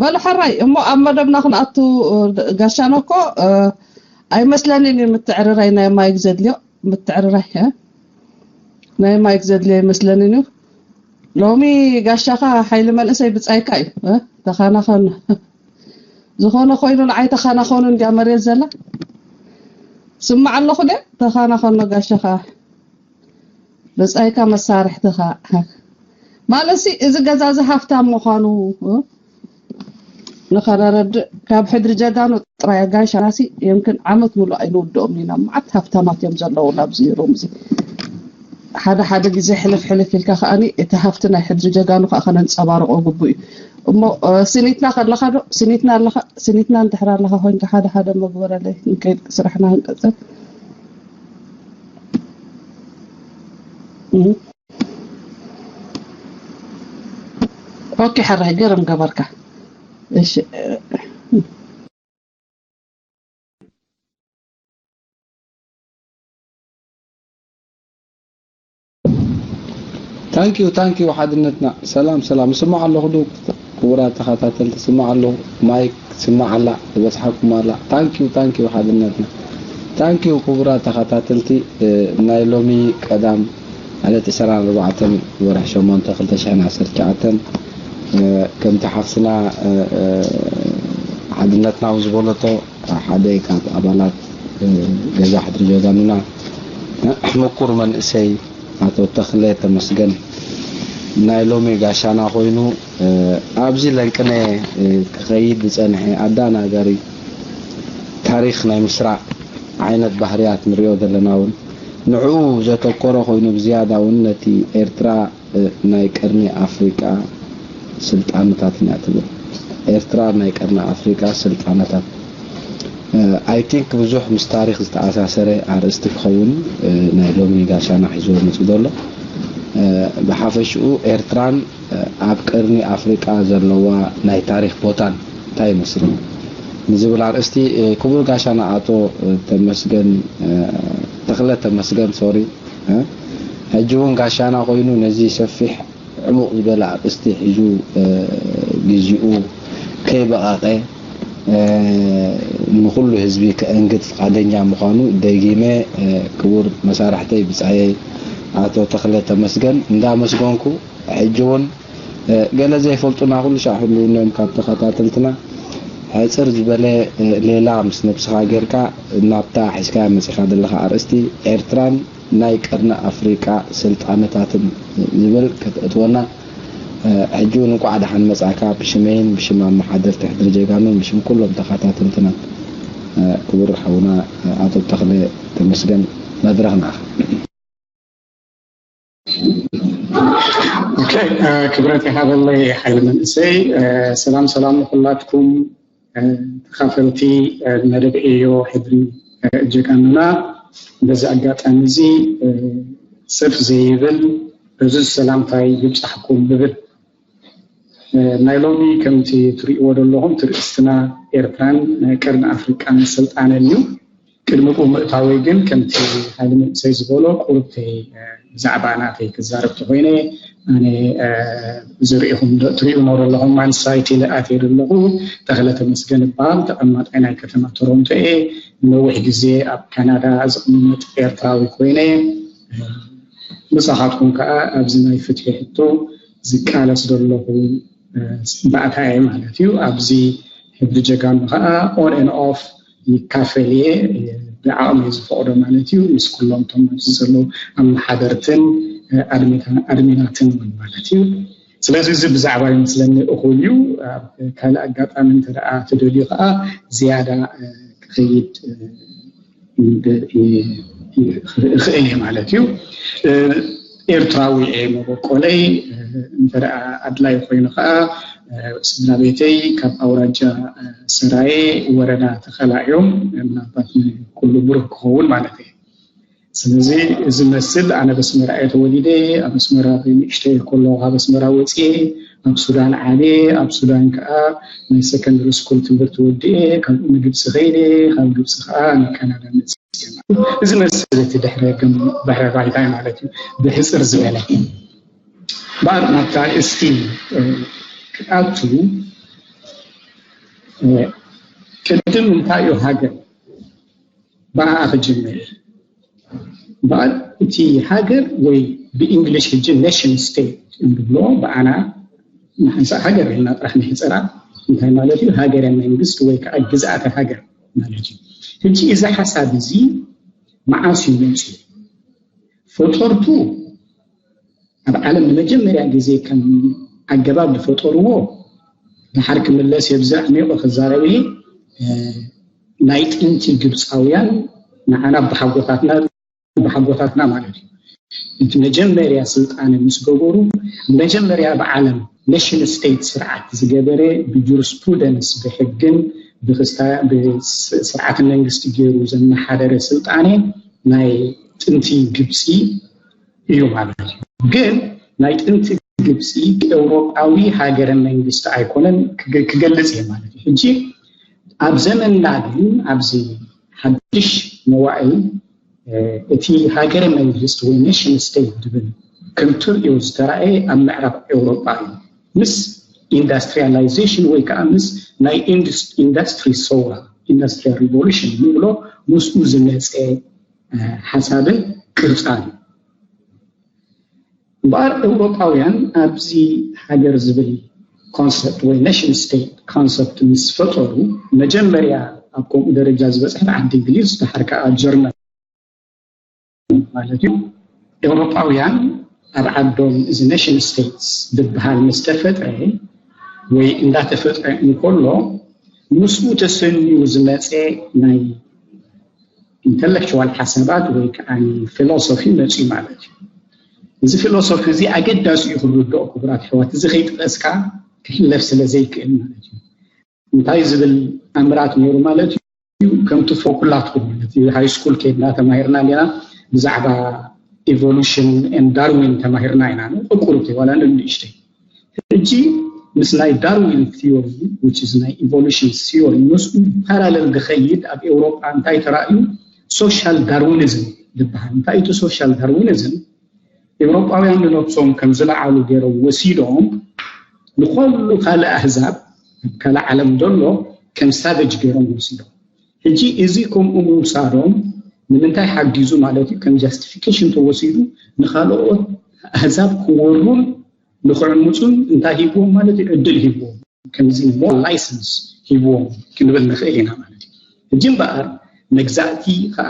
በሉ ሕራይ እሞ ኣብ መደብና ክንኣቱ። ጋሻና እኮ ኣይመስለንን እዩ ምትዕርራይ ናይ ማይክ ዘድልዮ። ምትዕርራይ ናይማ ይግዘድልዮ ኣይመስለንን እዩ። ሎሚ ጋሻኻ ሓይሊ መንእሰይ ብጻይካ እዩ። ተኻናኸኑ ዝኾነ ኮይኑ ንዓይ ተኻናኸኑ እንዲያ መሬት ዘላ ስማዕ ኣለኹ ደ ተኻናኸኑ ጋሻኻ ብጻይካ መሳርሕትኻ ማለትሲ እዚ ገዛ እዚ ሃፍታም ምዃኑ ንኸነረድእ ካብ ሕድሪ ጀጋኑ ጥራይ ኣጋይሽ ኣናሲ የምክን ዓመት ሙሉእ ኣይንውድኦም ኢና። መዓት ሃፍታማት እዮም ዘለዉ ናብዚ ሩም እዚ። ሓደ ሓደ ግዜ ሕልፍ ሕልፍ ኢልካ ከኣኒ እቲ ሃፍቲ ናይ ሕድሪ ጀጋኑ ከዓ ከነንፀባርቆ ግቡእ እዩ። እሞ ስኒትና ከለካ ዶ ስኒትና ኣለካ ስኒትና እንድሕር ኣለካ ኮይንካ ሓደ ሓደ መግበረለይ ንከይድ ስራሕና ክንቀፅል። ኦኬ ሕራይ ገርም ገበርካ። እሺ ታንኪዩ ታንኪዩ ሓድነትና ሰላም ሰላም ስማዕ ኣለኹ ዱ ክቡራት ተኸታተልቲ ስማዕ ኣለኹ ማይክ ስማዕ ኣላ ዝበፅሓኩም ኣላ ታንኪዩ ታንኪዩ ሓድነትና ታንኪዩ ክቡራት ተኸታተልቲ ናይ ሎሚ ቀዳም ዕለት ዕስራን ኣርባዕተን ወርሒ ሸሞንተ ክልተ ሽሕን ዓሰርተ ትሽዓተን ከምቲ ሓፍትና ሓድነትና እውን ዝበለቶ ሓደ ካብ ኣባላት ገዛ ሕድሪ ጀጋኑና ምኩር መንእሰይ ኣቶ ተኽለ ተመስገን ናይ ሎሚ ጋሻና ኮይኑ ኣብዚ ለንቅነ ክኸይድ ዝፀንሐ ኣዳናጋሪ ታሪክ ናይ ምስራዕ ዓይነት ባህርያት ንሪኦ ዘለና እውን ንዕኡ ዘተኮረ ኮይኑ ብዝያዳ እውን ነቲ ኤርትራ ናይ ቀርኒ ኣፍሪቃ ስልጣነታትን እያ ትብል። ኤርትራ ናይ ቀርኒ ኣፍሪቃ ስልጣነታት I think ብዙሕ ምስ ታሪክ ዝተኣሳሰረ ኣርእስቲ ክኸውን ናይ ሎሚ ጋሻና ሒዝዎ መፂኡ ዘሎ። ብሓፈሽኡ ኤርትራን ኣብ ቀርኒ ኣፍሪቃ ዘለዋ ናይ ታሪክ ቦታን እንታይ ይመስል ንዝብል ኣርእስቲ ክቡር ጋሻና ኣቶ ተመስገን ተኽለ ተመስገን ሶሪ ሕጂ እውን ጋሻና ኮይኑ ነዚ ሰፊሕ ዕሙቕ ዝበለ ኣርእስቲ ሒዙ ግዜኡ ከይበቐቐ ንኹሉ ህዝቢ ከእንግድ ፍቓደኛ ምዃኑ ደጊመ ክቡር መሳርሕተይ ብጻየይ ኣቶ ተኽለ ተመስገን እንዳመስገንኩ ሕጂ እውን ገለ ዘይፈልጡና ኩሉ ሻዕ ህልውና እዮም ካብ ተኸታተልትና ሕፅር ዝበለ ሌላ ምስ ነብስኻ ጌርካ ናብታ ሒዝካያ መፂኻ ዘለኻ ኣርእስቲ ኤርትራን ናይ ቀርኒ ኣፍሪቃ ስልጣነታትን ዝብል ከተእትወና ሕጂ እውን እንቋዕ ደሓን መጻእካ ብሽመይን ብሽም ኣመሓደርቲ ሕድሪ ጀጋኑን ብሽም ኩሎም ተኸታተልትና ክቡር ሓውና ኣቶ ተኽለ ተመስገን መድረኽ ንዓኻ ክብረት ይሃበለይ ሓይሊ መንእሰይ ሰላም ሰላም ንኩላትኩም ተኻፈልቲ መደብ ኤዮ ሕድሪ ጀጋኑና በዚ ኣጋጣሚ እዚ ሰፍ ዘይብል ዕዙዝ ሰላምታይ ይብፃሕኩም ብብል ናይ ሎሚ ከምቲ ትሪእዎ ዘለኹም ትርእስትና ኤርትራን ናይ ቀርኒ ኣፍሪቃን ስልጣነን እዩ ቅድሚ ብኡ ምእታወይ ግን ከምቲ ሓደ መንእሰይ ዝበሎ ቁሩብተይ ብዛዕባ ናተይ ክዛረብ ተኮይነ ኣነ ዝርኢኹም ትሪኡ ኖሮ ኣለኹም ማንሳይቲ ልኣት ኣለኹ ተኽለ ተመስገን ይበሃል ተቐማጣይ ናይ ከተማ ቶሮንቶ እየ ነዊሕ ግዜ ኣብ ካናዳ ዝቕመጥ ኤርትራዊ ኮይነ ንስኻትኩም ከዓ ኣብዚ ናይ ፍትሒ ሕቶ ዝቃለስ ዘለኹ ባእታ እየ ማለት እዩ ኣብዚ ሕድሪ ጀጋኑ ከዓ on and off ይካፈል እየ ብዓቕመይ ዝፈቕዶ ማለት እዩ ምስ ኩሎም ቶም ኣብዚ ዘለዉ ኣመሓደርትን ኣድሚናትን እውን ማለት እዩ ስለዚ እዚ ብዛዕባ ይመስለኒ እኹል እዩ ኣብ ካልእ ኣጋጣሚ እንተ ደኣ ትደልዩ ከዓ ዝያዳ ክኸይድ ይኽእል እየ ማለት እዩ። ኤርትራዊ እየ መበቆለይ፣ እንተ ደኣ ኣድላይ ኮይኑ ከኣ ስድራ ቤተይ ካብ ኣውራጃ ሰራየ ወረዳ ተኸላ እዮም፣ ምናልባት ንኩሉ ብሩህ ክኸውን ማለት እየ። ስለዚ እዚ መስል ኣነ ኣብ ኣስመራ እየ ተወሊደ፣ ኣብ ኣስመራ ብንእሽተይ ከለኹ ካብ ኣስመራ ወፅየ ኣብ ሱዳን ዓብየ፣ ኣብ ሱዳን ከኣ ናይ ሰከንደሪ ስኩል ትምህርቲ ወዲኤ፣ ካብኡ ንግብፂ ከይደ፣ ካብ ግብፂ ከኣ ንካናዳ መፅየ። እዚ መስል እቲ ድሕረ ባይታይ ማለት እዩ ብሕፅር ዝበለ እምበኣር ናብታ እስቲ ክኣቱ ቅድም እንታይ እዩ ሃገር? ብኣኣ ክጅምር። በዓል እቲ ሃገር ወይ ብእንግሊሽ ሕጂ ኔሽን ስቴት እንብሎ ብኣና ንሓንሳእ ሃገር ኢልና ጥራሕ ንሕፀራ እንታይ ማለት እዩ? ሃገረ መንግስት ወይ ከዓ ግዝኣተ ሃገር ማለት እዩ። ሕጂ እዚ ሓሳብ እዚ መዓስ እዩ መፅኡ? ፈጠርቱ ኣብ ዓለም ንመጀመርያ ግዜ ከም ኣገባብ ዝፈጠርዎ ድሓር ክምለስ የብዚ ኣዕሚቑ ክዛረብ እየ። ናይ ጥንቲ ግብፃውያን ንዓና ብሓጎታትና ብሓጎታትና ማለት እዩ። እቲ መጀመርያ ስልጣነ ምስ ገበሩ መጀመርያ ብዓለም ኔሽን ስቴት ስርዓት ዝገበረ ብጁሪስፕሩደንስ ብሕግን ብክስታ ብስርዓት መንግስቲ ገይሩ ዘመሓደረ ስልጣነ ናይ ጥንቲ ግብፂ እዩ ማለት እዩ። ግን ናይ ጥንቲ ግብፂ ኤውሮጳዊ ሃገረ መንግስቲ ኣይኮነን ክገልፅ እየ ማለት እዩ። ሕጂ ኣብ ዘመንና ግን ኣብዚ ሓድሽ መዋእል እቲ ሃገረ መንግስት ወይ ኔሽን ስቴት ድብል ከም ትርእዮ ዝተራእየ ኣብ ምዕራብ ኤውሮጳ እዩ። ምስ ኢንዳስትሪያላይዜሽን ወይ ከዓ ምስ ናይ ኢንዱስትሪ ሰውራ ኢንዳስትሪያል ሪቮሉሽን ንብሎ ምስኡ ዝመፀ ሓሳብን ቅርፃን እዩ። እምበኣር ኤውሮጳውያን ኣብዚ ሃገር ዝብል ኮንሰፕት ወይ ኔሽን ስቴት ኮንሰፕት ምስ ፈጠሩ መጀመርያ ኣብ ከምኡ ደረጃ ዝበፅሐት ዓዲ እንግሊዝ ድሓር ከዓ ጀርመን ማለት እዩ። ኤውሮጳውያን ኣብ ዓዶም እዚ ኔሽን ስቴትስ ዝበሃል ምስ ተፈጥረ ወይ እንዳተፈጥረ እንከሎ ምስኡ ተሰንዩ ዝመፀ ናይ ኢንተሌክቹዋል ሓሳባት ወይ ከዓ ፊሎሶፊ መፅኡ ማለት እዩ። እዚ ፊሎሶፊ እዚ ኣገዳሲ እዩ ክርድኦ ክቡራት ኣሕዋት፣ እዚ ከይጠቐስካ ክሕለፍ ስለ ዘይክእል ማለት እዩ። እንታይ ዝብል ኣምራት ነይሩ ማለት እዩ? ከምቲ ፎ ኩላትኩም ማለት እዩ ሃይ ስኩል ከይድና ተማሂርና እንዲና ብዛዕባ ኢቮሉሽን ን ዳርዊን ተማሂርና ኢና። ቁሩብ ዋላ ንእሽተይ ሕጂ ምስ ናይ ዳርዊን ቲዮሪ which is ናይ ኢቮሉሽን ቲዮሪ ምስኡ ፓራለል ዝኸይድ ኣብ ኤውሮጳ እንታይ ተራእዩ? ሶሻል ዳርዊኒዝም ዝበሃል። እንታይ እቲ ሶሻል ዳርዊኒዝም? ኤውሮጳውያን ንነብሶም ከም ዝለዓሉ ገይሮም ወሲዶም ንኮሉ ካልእ ኣህዛብ ኣብ ካልእ ዓለም ዘሎ ከም ሳቨጅ ገይሮም ወሲዶም። ሕጂ እዚ ከምኡ ምውሳዶም ንምንታይ ሓጊዙ ማለት እዩ? ከም ጃስቲፊኬሽን ተወሲዱ ንካልኦት ኣህዛብ ክወሩን ንክዕምፁን እንታይ ሂብዎም ማለት እዩ? ዕድል ሂብዎም። ከምዚ ሞራል ላይሰንስ ሂብዎም ክንብል ንኽእል ኢና ማለት እዩ። ሕጂ እምበኣር መግዛእቲ ከዓ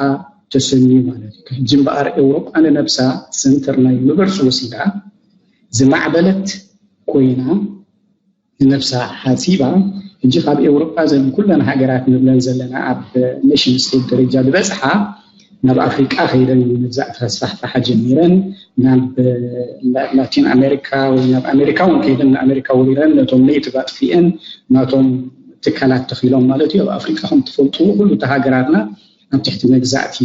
ተሰንዩ ማለት እዩ። ሕጂ እምበኣር ኤውሮጳ ንነብሳ ሰንተር ናይ ዩኒቨርስ ወሲዳ ዝማዕበለት ኮይና ንነብሳ ሓሲባ ሕጂ ካብ ኤውሮጳ ዘን ኩለን ሃገራት ንብለን ዘለና ኣብ ኔሽን ስቴት ደረጃ ዝበፅሓ ናብ ኣፍሪቃ ከይደን መግዛእቲ ከስፋሕፍሓ ጀሚረን ናብ ላቲን ኣሜሪካ ወይ ናብ ኣሜሪካ እውን ከይደን ንኣሜሪካ ወሪረን ነቶም ኔቲቭ ኣጥፊአን ናቶም ትካላት ተኺሎም ማለት እዩ። ኣብ ኣፍሪቃ ከም ትፈልጥዎ ኩሉ እቲ ሃገራትና ኣብ ትሕቲ መግዛእቲ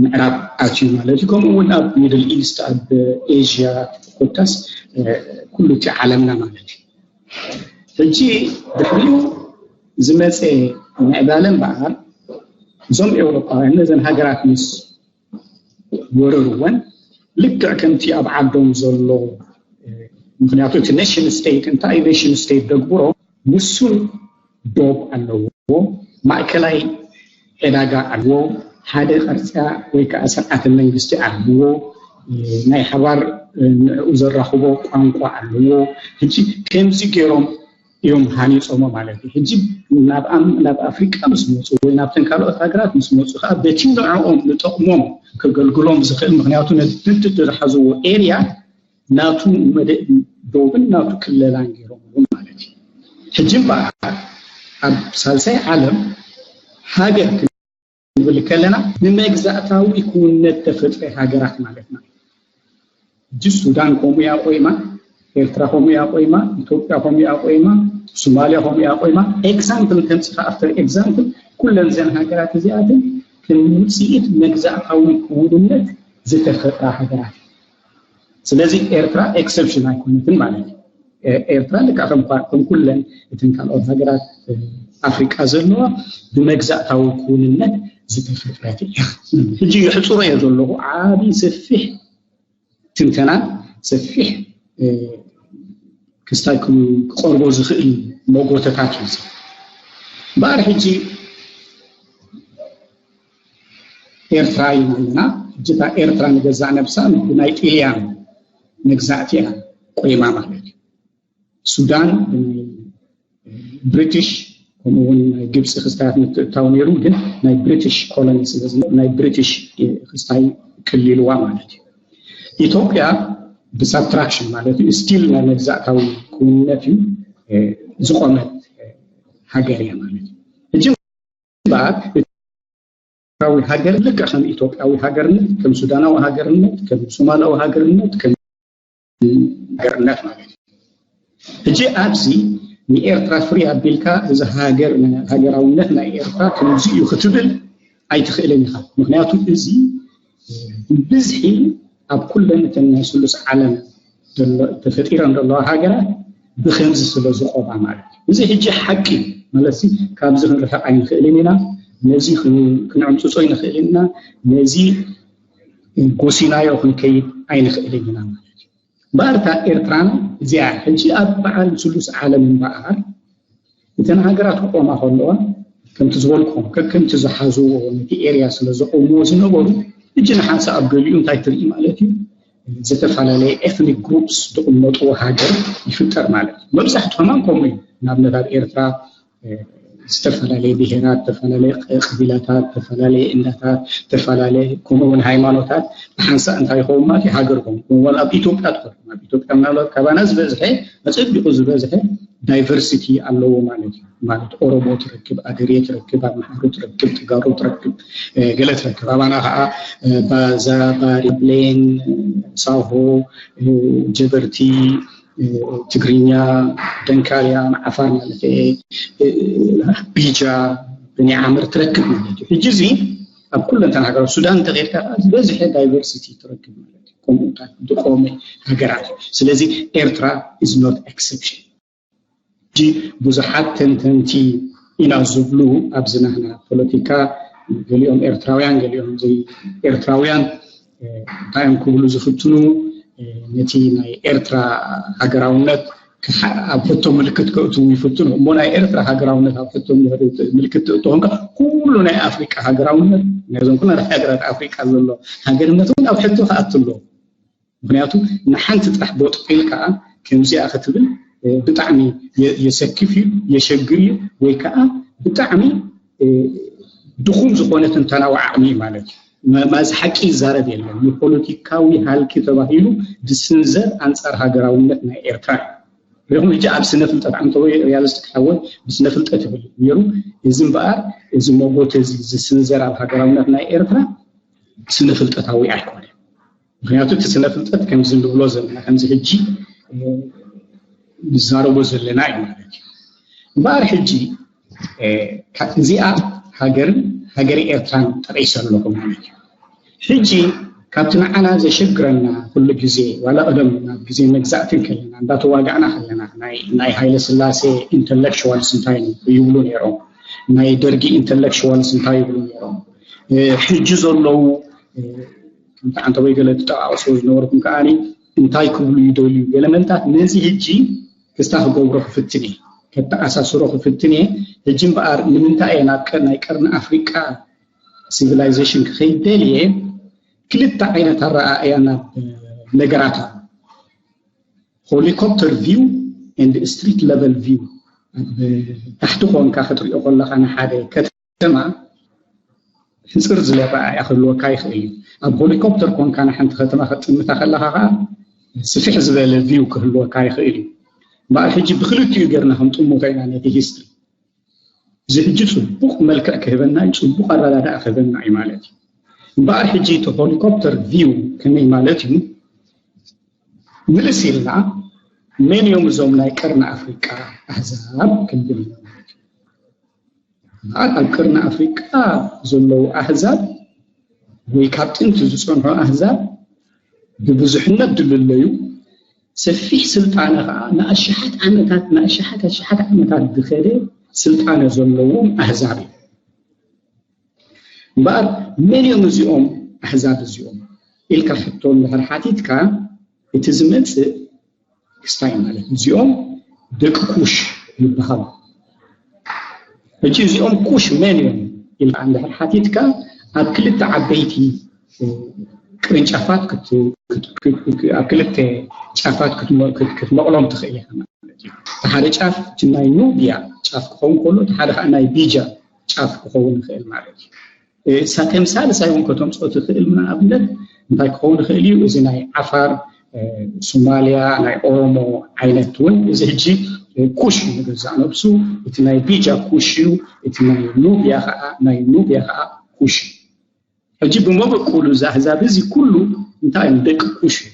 ምዕራብ ኣትዩ ማለት እዩ። ከምኡ እውን ኣብ ሚድል ኢስት ኣብ ኤዥያ ኮታስ ኩሉ እቲ ዓለምና ማለት እዩ። ሕጂ ድሕሪኡ ዝመፀ ምዕባለ እምበኣር እዞም ኤውሮጳውያን ነዘን ሃገራት ምስ ወረርወን ልክዕ ከምቲ ኣብ ዓዶም ዘሎ ምክንያቱ እቲ ኔሽን ስቴት እንታይ ኔሽን ስቴት ደግብሮ ውሱን ዶብ ኣለዎ፣ ማእከላይ ዕዳጋ ኣለዎ፣ ሓደ ቅርፃ ወይ ከዓ ስርዓተ መንግስቲ ኣለዎ፣ ናይ ሓባር ንዕኡ ዘራኽቦ ቋንቋ ኣለዎ። ሕጂ ከምዚ ገይሮም እዮም ሃኒፆሞ ማለት እዩ። ሕጂ ናብ ኣፍሪቃ ምስ መፁ ወይ ናብተን ካልኦት ሃገራት ምስ መፁ ከዓ በቲ ንዕኦም ንጠቕሞም ከገልግሎም ዝኽእል ምክንያቱ ነቲ ዝሓዝዎ ኤርያ ናቱ ዶብን ናቱ ክለላን ገይሮምሉ ማለት እዩ። ሕጂ እምበኣር ኣብ ሳልሳይ ዓለም ሃገር ክንብል ከለና ብመግዛእታዊ ክውነት ተፈጥረ ሃገራት ማለትና። ሕጂ ሱዳን ከምኡ እያ ቆይማ፣ ኤርትራ ከምኡ እያ ቆይማ፣ ኢትዮጵያ ከምኡ እያ ቆይማ፣ ሶማልያ ከምኡ እያ ቆይማ። ኤግዛምፕል እንተምፅኻ ኣፍተር ኤግዛምፕል ኩለን ዘን ሃገራት እዚኣትን ከም ውፅኢት መግዛእታዊ ክውንነት ዝተፈጥራ ሃገራት። ስለዚ ኤርትራ ኤክሰፕሽን ኣይኮነትን ማለት እዩ። ኤርትራ ልክዕ ከም ኩለን እተን ካልኦት ሃገራት ኣፍሪቃ ዘለዋ ብመግዛእታዊ ክውንነት ዝተፈጥረት እያ። ሕጂ ይሕፅሮ እየ ዘለኹ ዓብዪ ሰፊሕ ትንተና ሰፊሕ ክስታይ ክቐርቦ ዝኽእል መጎተታት እዩ። እምበኣር ሕጂ ኤርትራ ኢና ኣለና። ሕጂ እታ ኤርትራ ንገዛእ ነብሳ ብናይ ጥልያን መግዛእቲ እያ ቆይማ ማለት እዩ። ሱዳን ብናይ ብሪቲሽ፣ ከምኡ እውን ናይ ግብፂ ክስታያት ምትእትታው ነይሩ፣ ግን ናይ ብሪቲሽ ኮሎኒ ስለ ዝነበረ፣ ናይ ብሪቲሽ ክስታይ ክልልዋ ማለት እዩ። ኢትዮጵያ ብሳብትራክሽን ማለት እዩ፣ ስቲል ናይ መግዛእታዊ ክውንነት እዩ ዝቆመት ሃገር እያ ማለት እዩ። ሕጂ እምበኣር ኤርትራዊ ሃገር ልክዕ ከም ኢትዮጵያዊ ሃገርነት፣ ከም ሱዳናዊ ሃገርነት፣ ከም ሶማላዊ ሃገርነት፣ ከም ሃገርነት ማለት እዩ። ሕጂ ኣብዚ ንኤርትራ ፍሪ ኣቢልካ እዚ ሃገር፣ ሃገራውነት ናይ ኤርትራ ከምዚ እዩ ክትብል ኣይትኽእልን ኢኻ። ምክንያቱ እዚ ብብዝሒ ኣብ ኩለን እተን ናይ ስሉስ ዓለም ዘሎ-፣ ተፈጢረን ዘለዋ ሃገራት ብከምዚ ስለ ዝቆማ ማለት እዩ። እዚ ሕጂ ሓቂ እዩ። ማለት ሲ ካብዚ ክንርሕቕ ኣይንኽእልን ኢና፣ ነዚ ክን-፣ ክንዕምፅፆ ኣይንኽእልን ኢና፣ ነዚ ጎሲናዮ ክንከይድ ኣይንኽእልን ኢና ማለት እዩ። እምበኣር እታ ኤርትራና እዚኣ ሕጂ ኣብ በዓል ስሉስ ዓለም እምበኣር እተን ሃገራት ክቆማ ከለዋ ከምቲ ዝበልኩኹም ከከምቲ ዝሓዝዎ ነቲ ኤርያ ስለ ዘቆምዎ ዝነበሩ ሕጂ ንሓንሳእ ኣብ ገሊኡ እንታይ ትርኢ ማለት እዩ፣ ዝተፈላለየ ኤትኒክ ግሩፕስ ዝቕመጥዎ ሃገር ይፍጠር ማለት እዩ። መብዛሕትኦም ከምኡ እዩ። ንኣብነት ኣብ ኤርትራ ዝተፈላለየ ብሄራት፣ ዝተፈላለየ ቀቢላታት፣ ዝተፈላለየ እንዳታት፣ ዝተፈላለየ ከምኡ እውን ሃይማኖታት ብሓንሳእ እንታይ ይኸውን ማለት እዩ፣ ሃገር ይኸውን። ከምኡ እውን ኣብ ኢትዮጵያ ትኾን ኣብ ኢትዮጵያ ምናልባት ካባና ዝበዝሐ ኣፀቢቑ ዝበዝሐ ዳይቨርሲቲ ኣለዎ ማለት እዩ። ማለት ኦሮሞ ትረክብ፣ ኣደሬ ትረክብ፣ ኣምሓሩ ትረክብ፣ ትጋሩ ትረክብ፣ ገለ ትረክብ። ኣባና ከዓ ባዛ፣ ባሪ፣ ብሌን፣ ሳሆ፣ ጀበርቲ፣ ትግርኛ፣ ደንካልያ፣ ዓፋር ማለት ቢጃ፣ በኒ ዓምር ትረክብ ማለት እዩ። ሕጂ እዚ ኣብ ኩለንተን ሃገራት ሱዳን እንተኸድካ ዝበዝሐ ዳይቨርሲቲ ትረክብ ማለት እዩ። ከምኡታት ዝቆመ ሃገራት እዩ። ስለዚ ኤርትራ is not exception። ሕጂ ብዙሓት ተንተንቲ ኢና ዝብሉ ኣብዚ ናህና ፖለቲካ ገሊኦም ኤርትራውያን ገሊኦም ዘይ ኤርትራውያን እንታይ እዮም ክብሉ ዝፍትኑ፣ ነቲ ናይ ኤርትራ ሃገራውነት ኣብ ሕቶ ምልክት ከእትዉ ይፍትኑ። እሞ ናይ ኤርትራ ሃገራውነት ኣብ ሕቶ ምልክት ትእቶ ኮንካ ኩሉ ናይ ኣፍሪቃ ሃገራውነት ናይዞም ኩሉ ሃገራት ኣፍሪቃ ዘሎ ሃገርነት እውን ኣብ ሕቶ ክኣቱ ኣለዎ። ምክንያቱ ንሓንቲ ጥራሕ ቦጥ ኢልካ ከምዚኣ ክትብል ብጣዕሚ የሰክፍ እዩ፣ የሸግር እዩ፣ ወይ ከዓ ብጣዕሚ ድኹም ዝኾነ ትንተናዊ ዓቕሚ እዩ ማለት እዩ። ማዚ ሓቂ ይዛረብ የለን። ንፖለቲካዊ ሃልኪ ተባሂሉ ዝስንዘር ኣንፃር ሃገራውነት ናይ ኤርትራ እዩ። ሪኹም ሕጂ ኣብ ስነ ፍልጠት ዓንተወይ ሪያሊስቲክ ሓወይ ብስነ ፍልጠት ይብል ነይሩ። እዚ እምበኣር እዚ መጎተ እዚ ዝስንዘር ኣብ ሃገራውነት ናይ ኤርትራ ስነ ፍልጠታዊ ኣይኮነን። ምክንያቱ እቲ ስነ ፍልጠት ከምዚ ንብሎ ዘለና ከምዚ ሕጂ ንዛረቦ ዘለና እዩ ማለት እዩ። እምበኣር ሕጂ እዚኣ ሃገርን ሃገረ ኤርትራን ጠቂሰ ኣለኹ ማለት እዩ። ሕጂ ካብቲ ንዓና ዘሸግረና ኩሉ ግዜ ዋላ ቀደም ናብ ግዜ መግዛእቲ ከለና እንዳተዋጋእና ከለና ናይ ሃይለ ስላሴ ኢንተሌክቹዋልስ እንታይ ይብሉ ነይሮም፣ ናይ ደርጊ ኢንተሌክቹዋልስ እንታይ ይብሉ ነይሮም፣ ሕጂ ዘለዉ ከምቲ ዓንተቦይ ገለ ትጠቃቅሶ ዝነበርኩም ከዓኒ እንታይ ክብሉ ይደልዩ ገለ መልታት ነዚ ሕጂ ክስታ ክገብሮ ክፍትን እየ፣ ከተኣሳስሮ ክፍትን እየ። ሕጂ እምበኣር ንምንታይ እየ ናብ ናይ ቀርኒ ኣፍሪቃ ሲቪላይዜሽን ክኸይድ ደልየ ክልተ ዓይነት ኣረኣእያ ናብ ነገራት ኣሎ። ሆሊኮፕተር ቪው ኤንድ ስትሪት ለቨል ቪው ኣብ ታሕቲ ኮንካ ክትሪኦ ከለካ ንሓደ ከተማ ሕፅር ዝበለ ኣረኣእያ ክህልወካ ይኽእል እዩ። ኣብ ሆሊኮፕተር ኮንካ ንሓንቲ ከተማ ክትጥምታ ከለካ ከዓ ስፍሕ ዝበለ ቪው ክህልወካ ይኽእል እዩ። እምበኣር ሕጂ ብክልቲኡ ጌርና ክንጥምቶ ኢና ነቲ ሂስትሪ። እዚ ሕጂ ፅቡቕ መልክዕ ክህበና እዩ፣ ፅቡቕ ኣረዳድኣ ክህበና እዩ ማለት እዩ። እምበኣር ሕጂ እቲ ሆሊኮፕተር ቪው ከመይ ማለት እዩ? ምልስ ኢልና መን እዮም እዞም ናይ ቀርኒ ኣፍሪቃ ኣህዛብ ክንብል ኢና ማለት እዩ። እምበኣር ኣብ ቀርኒ ኣፍሪቃ ዘለዉ ኣህዛብ ወይ ካብ ጥንቲ ዝፀንሑ ኣህዛብ ብብዙሕነት ድልለዩ፣ ሰፊሕ ስልጣነ ከዓ ንኣሽሓት ዓመታት ንኣሽሓት ኣሽሓት ዓመታት ዝኸደ ስልጣነ ዘለዎም ኣህዛብ እዮም። እምበኣር መን እዮም እዚኦም ኣህዛብ እዚኦም ኢልካ ሕቶ እንድሕር ሓቲትካ እቲ ዝመፅእ ክስታይ ማለት እዩ። እዚኦም ደቂ ኩሽ ይበሃሉ። ሕጂ እዚኦም ኩሽ መን እዮም ኢልካ እንድሕር ሓቲትካ፣ ኣብ ክልተ ዓበይቲ ቅርንጫፋት ክት- ክት- ክት- ኣብ ክልተ ጫፋት ክትመ- ክት- ክትመቕሎም ትኽእል ኢኻ ማለት እዩ። እቲ ሓደ ጫፍ እቲ ናይ ኑብያ ጫፍ ክኸውን ከሎ፣ እቲ ሓደ ከዓ ናይ ቢጃ ጫፍ ክኸውን ይኽእል ማለት እዩ። እ፣ ሳ- ከም ሳልሳይ እውን ከተምፅኦ ትኽእል፣ ንኣብነት እንታይ ክኸውን ይኽእል እዩ? እዚ ናይ ዓፋር፣ እ፣ ሶማልያ፣ ናይ ኦሮሞ ዓይነት እውን፣ እዚ ሕጂ ኩሽ ንገዛእ ነብሱ፣ እቲ ናይ ቢጃ ኩሽ እዩ፣ እቲ ናይ ኑብያ ከዓ ናይ ኑብያ ከዓ ኩሽ እዩ። ሕጂ ብመበቆሉ እዚ ኣህዛብ እዚ ኩሉ እንታይ እዮም? ደቂ ኩሽ እዩ።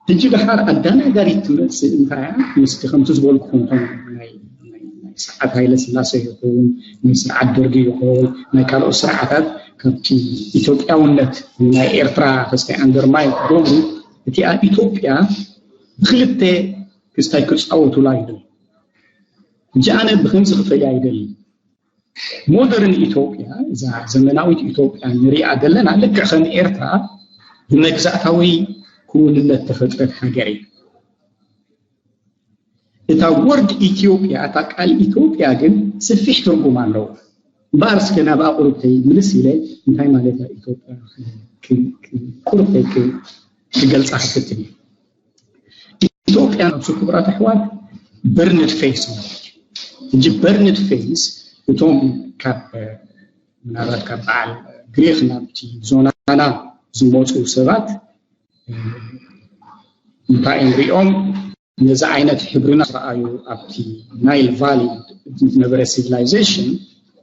ሕጂ ደሓር ኣዳናጋሪት ትመፅእ እንታይ እያ? ምስቲ ከምቲ ዝበልኩኹም እቶም ናይ ናይ ናይ ስርዓት ሃይለ ስላሴ ይኹን፣ ናይ ስርዓት ደርጊ ይኹን፣ ናይ ካልኦት ስርዓታት፣ ካብቲ ኢትዮጵያውነት ናይ ኤርትራ ክስታይ ኣንደርማይን ክገብሩ፣ እቲኣ ኢትዮጵያ ብክልተ ክስታይ ክፃወቱላ ይደልዩ። ሕጂ ኣነ ብከምዚ ክፈልያ ይደሊ። ሞደርን ኢትዮጵያ፣ እዛ ዘመናዊት ኢትዮጵያ ንሪኣ ዘለና፣ ልክዕ ከም ኤርትራ ብመግዛእታዊ ክውንነት ተፈጥረት ሃገር እያ። እታ ወርድ ኢትዮጵያ፣ እታ ቃል ኢትዮጵያ ግን ሰፊሕ ትርጉም ኣለዎ። እምበኣር እስከ ናብ ኣቑርብተይ ምልስ ኢለ እንታይ ማለት እያ ኢትዮጵያ ክ- ክ- ቁርብተይ ክ- ክገልጻ ክፍትን እየ። ኢትዮጵያ ነብሱ ክቡራት ኣሕዋት በርንድ ፌስ ማለት እዩ። ሕጂ በርንድ ፌስ እቶም ካብ ምናልባት ካብ በዓል ግሪክ ናብቲ ዞናና ዝመፁ ሰባት እንታይ እዮም ሪኦም ነዚ ዓይነት ሕብርና ዝረኣዩ ኣብቲ ናይል ቫሊ ዝነበረ ሲቪላይዜሽን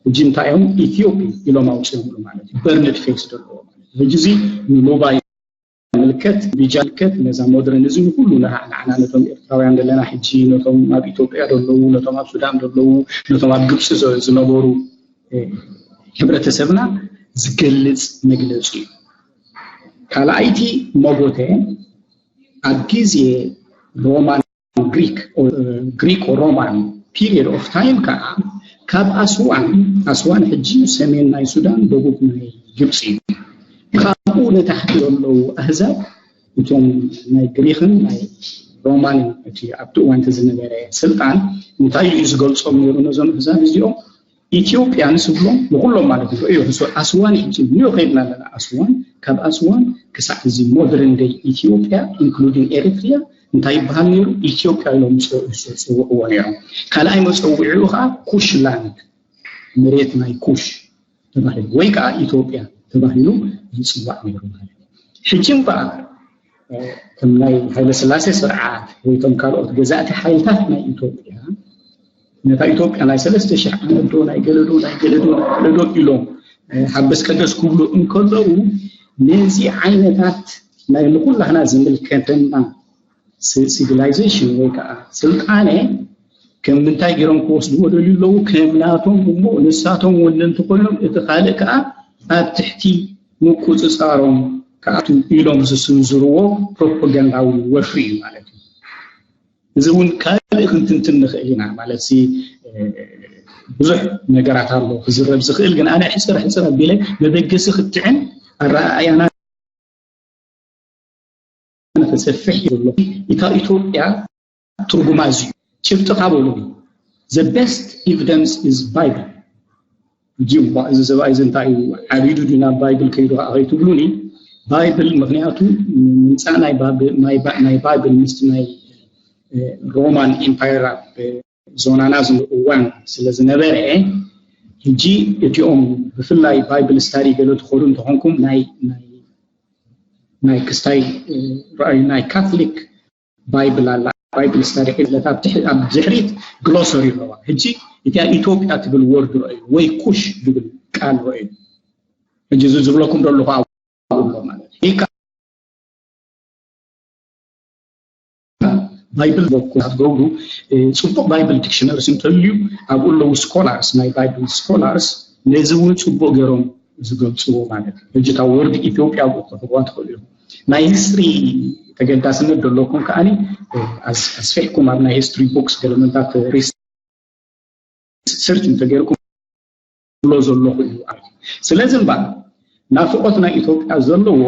ሕጂ እንታይ እዮም ኢትዮጵ ኢሎም ኣውፅኦምሉ ማለት እዩ። በርንድ ፌስ ዘለዎ ማለት እዩ። ሕጂ እዚ ንሉባይ ምልከት ቢጃ ምልከት ነዛ ሞድረን እዚ ንኩሉ ንዓና ነቶም ኤርትራውያን ዘለና ሕጂ ነቶም ኣብ ኢትዮጵያ ዘለዉ ነቶም ኣብ ሱዳን ዘለዉ ነቶም ኣብ ግብፂ ዝነበሩ ሕብረተሰብና ዝገልፅ መግለፂ እዩ። ካልኣይቲ መጎተ ኣብ ግዜ ሮማን ግሪክ ግሪክ ሮማን period of time ከዓ ካብ ኣስዋን ኣስዋን ሕጂ ሰሜን ናይ ሱዳን ደቡብ ናይ ግብፂ እዩ። ካብኡ ንታሕቲ ዘለዉ ኣህዛብ እቶም ናይ ግሪክን ናይ ሮማንን እቲ ኣብቲ እዋንቲ ዝነበረ ስልጣን እንታይ እዩ ዝገልፆም ነይሩ ነዞም ኣህዛብ እዚኦም ኢትዮጵያን ዝብሎም ንኩሎም ማለት እዩ። እዩ ኣስዋን ሕጂ ንዮ ከይድና ኣለና ኣስዋን ካብ ኣስዋን ክሳዕ እዚ ሞደርን ደይ ኢትዮጵያ including ኤሪትሪያ እንታይ ይበሃል ነይሩ? ኢትዮጵያ ኢሎም ዝፅውዕዎ ነይሮም። ካልኣይ መፀውዒኡ ከዓ ኩሽላንድ መሬት ናይ ኩሽ ተባሂሉ ወይ ከዓ ኢትዮጵያ ተባሂሉ ይፅዋዕ ነይሩ ማለት እዩ። ሕጂ እምበኣር ከም ናይ ሃይለስላሴ ስርዓት ወይ እቶም ካልኦት ገዛእቲ ሓይልታት ናይ ኢትዮጵያ ነታ ኢትዮጵያ ናይ ሰለስተ ሽሕ ዓመት ዶ ናይ ገለዶ ናይ ገለዶ ናይ ገለዶ ኢሎም ሓበስ ቀደስ ክብሉ እንከለዉ ነዚ ዓይነታት ናይ ንኩላህና ዝምልከተና ሲቪላይዜሽን ወይ ከዓ ስልጣነ ከም ምንታይ ገይሮም ክወስድዎ ደልዩ ኣለዉ ከም ናቶም እሞ ንሳቶም ወነንቲ ኮይኖም እቲ ካልእ ከዓ ኣብ ትሕቲ ምቁፅፃሮም ክኣቱ ኢሎም ዝስንዝርዎ ፕሮፓጋንዳዊ ወፍሪ እዩ ማለት እዩ። እዚ እውን ካልእ ክንትንትን ንኽእል ኢና ማለት ሲ ብዙሕ ነገራት ኣሎ ክዝረብ ዝኽእል ግን ኣነ ሕፅር ሕፅር ኣቢለ መበገሲ ክትዕን ኣረኣእያና ተሰፍሕ ዘሎ እታ ኢትዮጵያ ትርጉማ እዚ ጭብጢ ካበሉ the best evidence is Bible። እዚ ሰብኣይ እዚ እንታይ እዩ ዓቢዱ ድዩ ናብ ባይብል ከይዱ ከዓ ከይትብሉኒ ባይብል ምክንያቱ ምምፃእ ናይ ባይብል ምስቲ ናይ ሮማን ኢምፓየር ኣብ ዞናና ዝነበረ እዋን ስለ ዝነበረ ሕጂ እቲኦም ብፍላይ ባይብል ስታዲ ገለ ትኸዱ እንተኾንኩም ናይ ናይ ክስታይ ራእዩ ናይ ካቶሊክ ባይብል ኣላ ባይብል ስታዲ ሒዝለት ኣብ ድሕሪት ግሎሰሪ ኣለዋ ሕጂ እቲያ ኢትዮጵያ ትብል ወርድ ረእዩ ወይ ኩሽ ዝብል ቃል ረእዩ ሕጂ እዚ ዝብለኩም ዘለኹ ኣብኡ ኣሎ ማለት እዩ ባይብል በኩል ኣትገብሩ ፅቡቅ ባይብል ዲክሽነርስ እንተልዩ ኣብኡ ኣለዉ ስኮላርስ ናይ ባይብል ስኮላርስ ነዚ እውን ፅቡቅ ገይሮም ዝገልፅዎ ማለት እዩ ሕጂ እታ ወርድ ኢትዮጵያ ኣብኡ ክትረኽብዋ ትኽእሉ እዮም ናይ ሂስትሪ ተገዳስነት ዘለኩም ከዓኒ ኣስፊሕኩም ኣብ ናይ ሂስትሪ ቦክስ ገለመንታት ሪሰርች እንተገይርኩም ብሎ ዘለኹ እዩ ስለዚ እምበኣር ናፍቆት ናይ ኢትዮጵያ ዘለዎ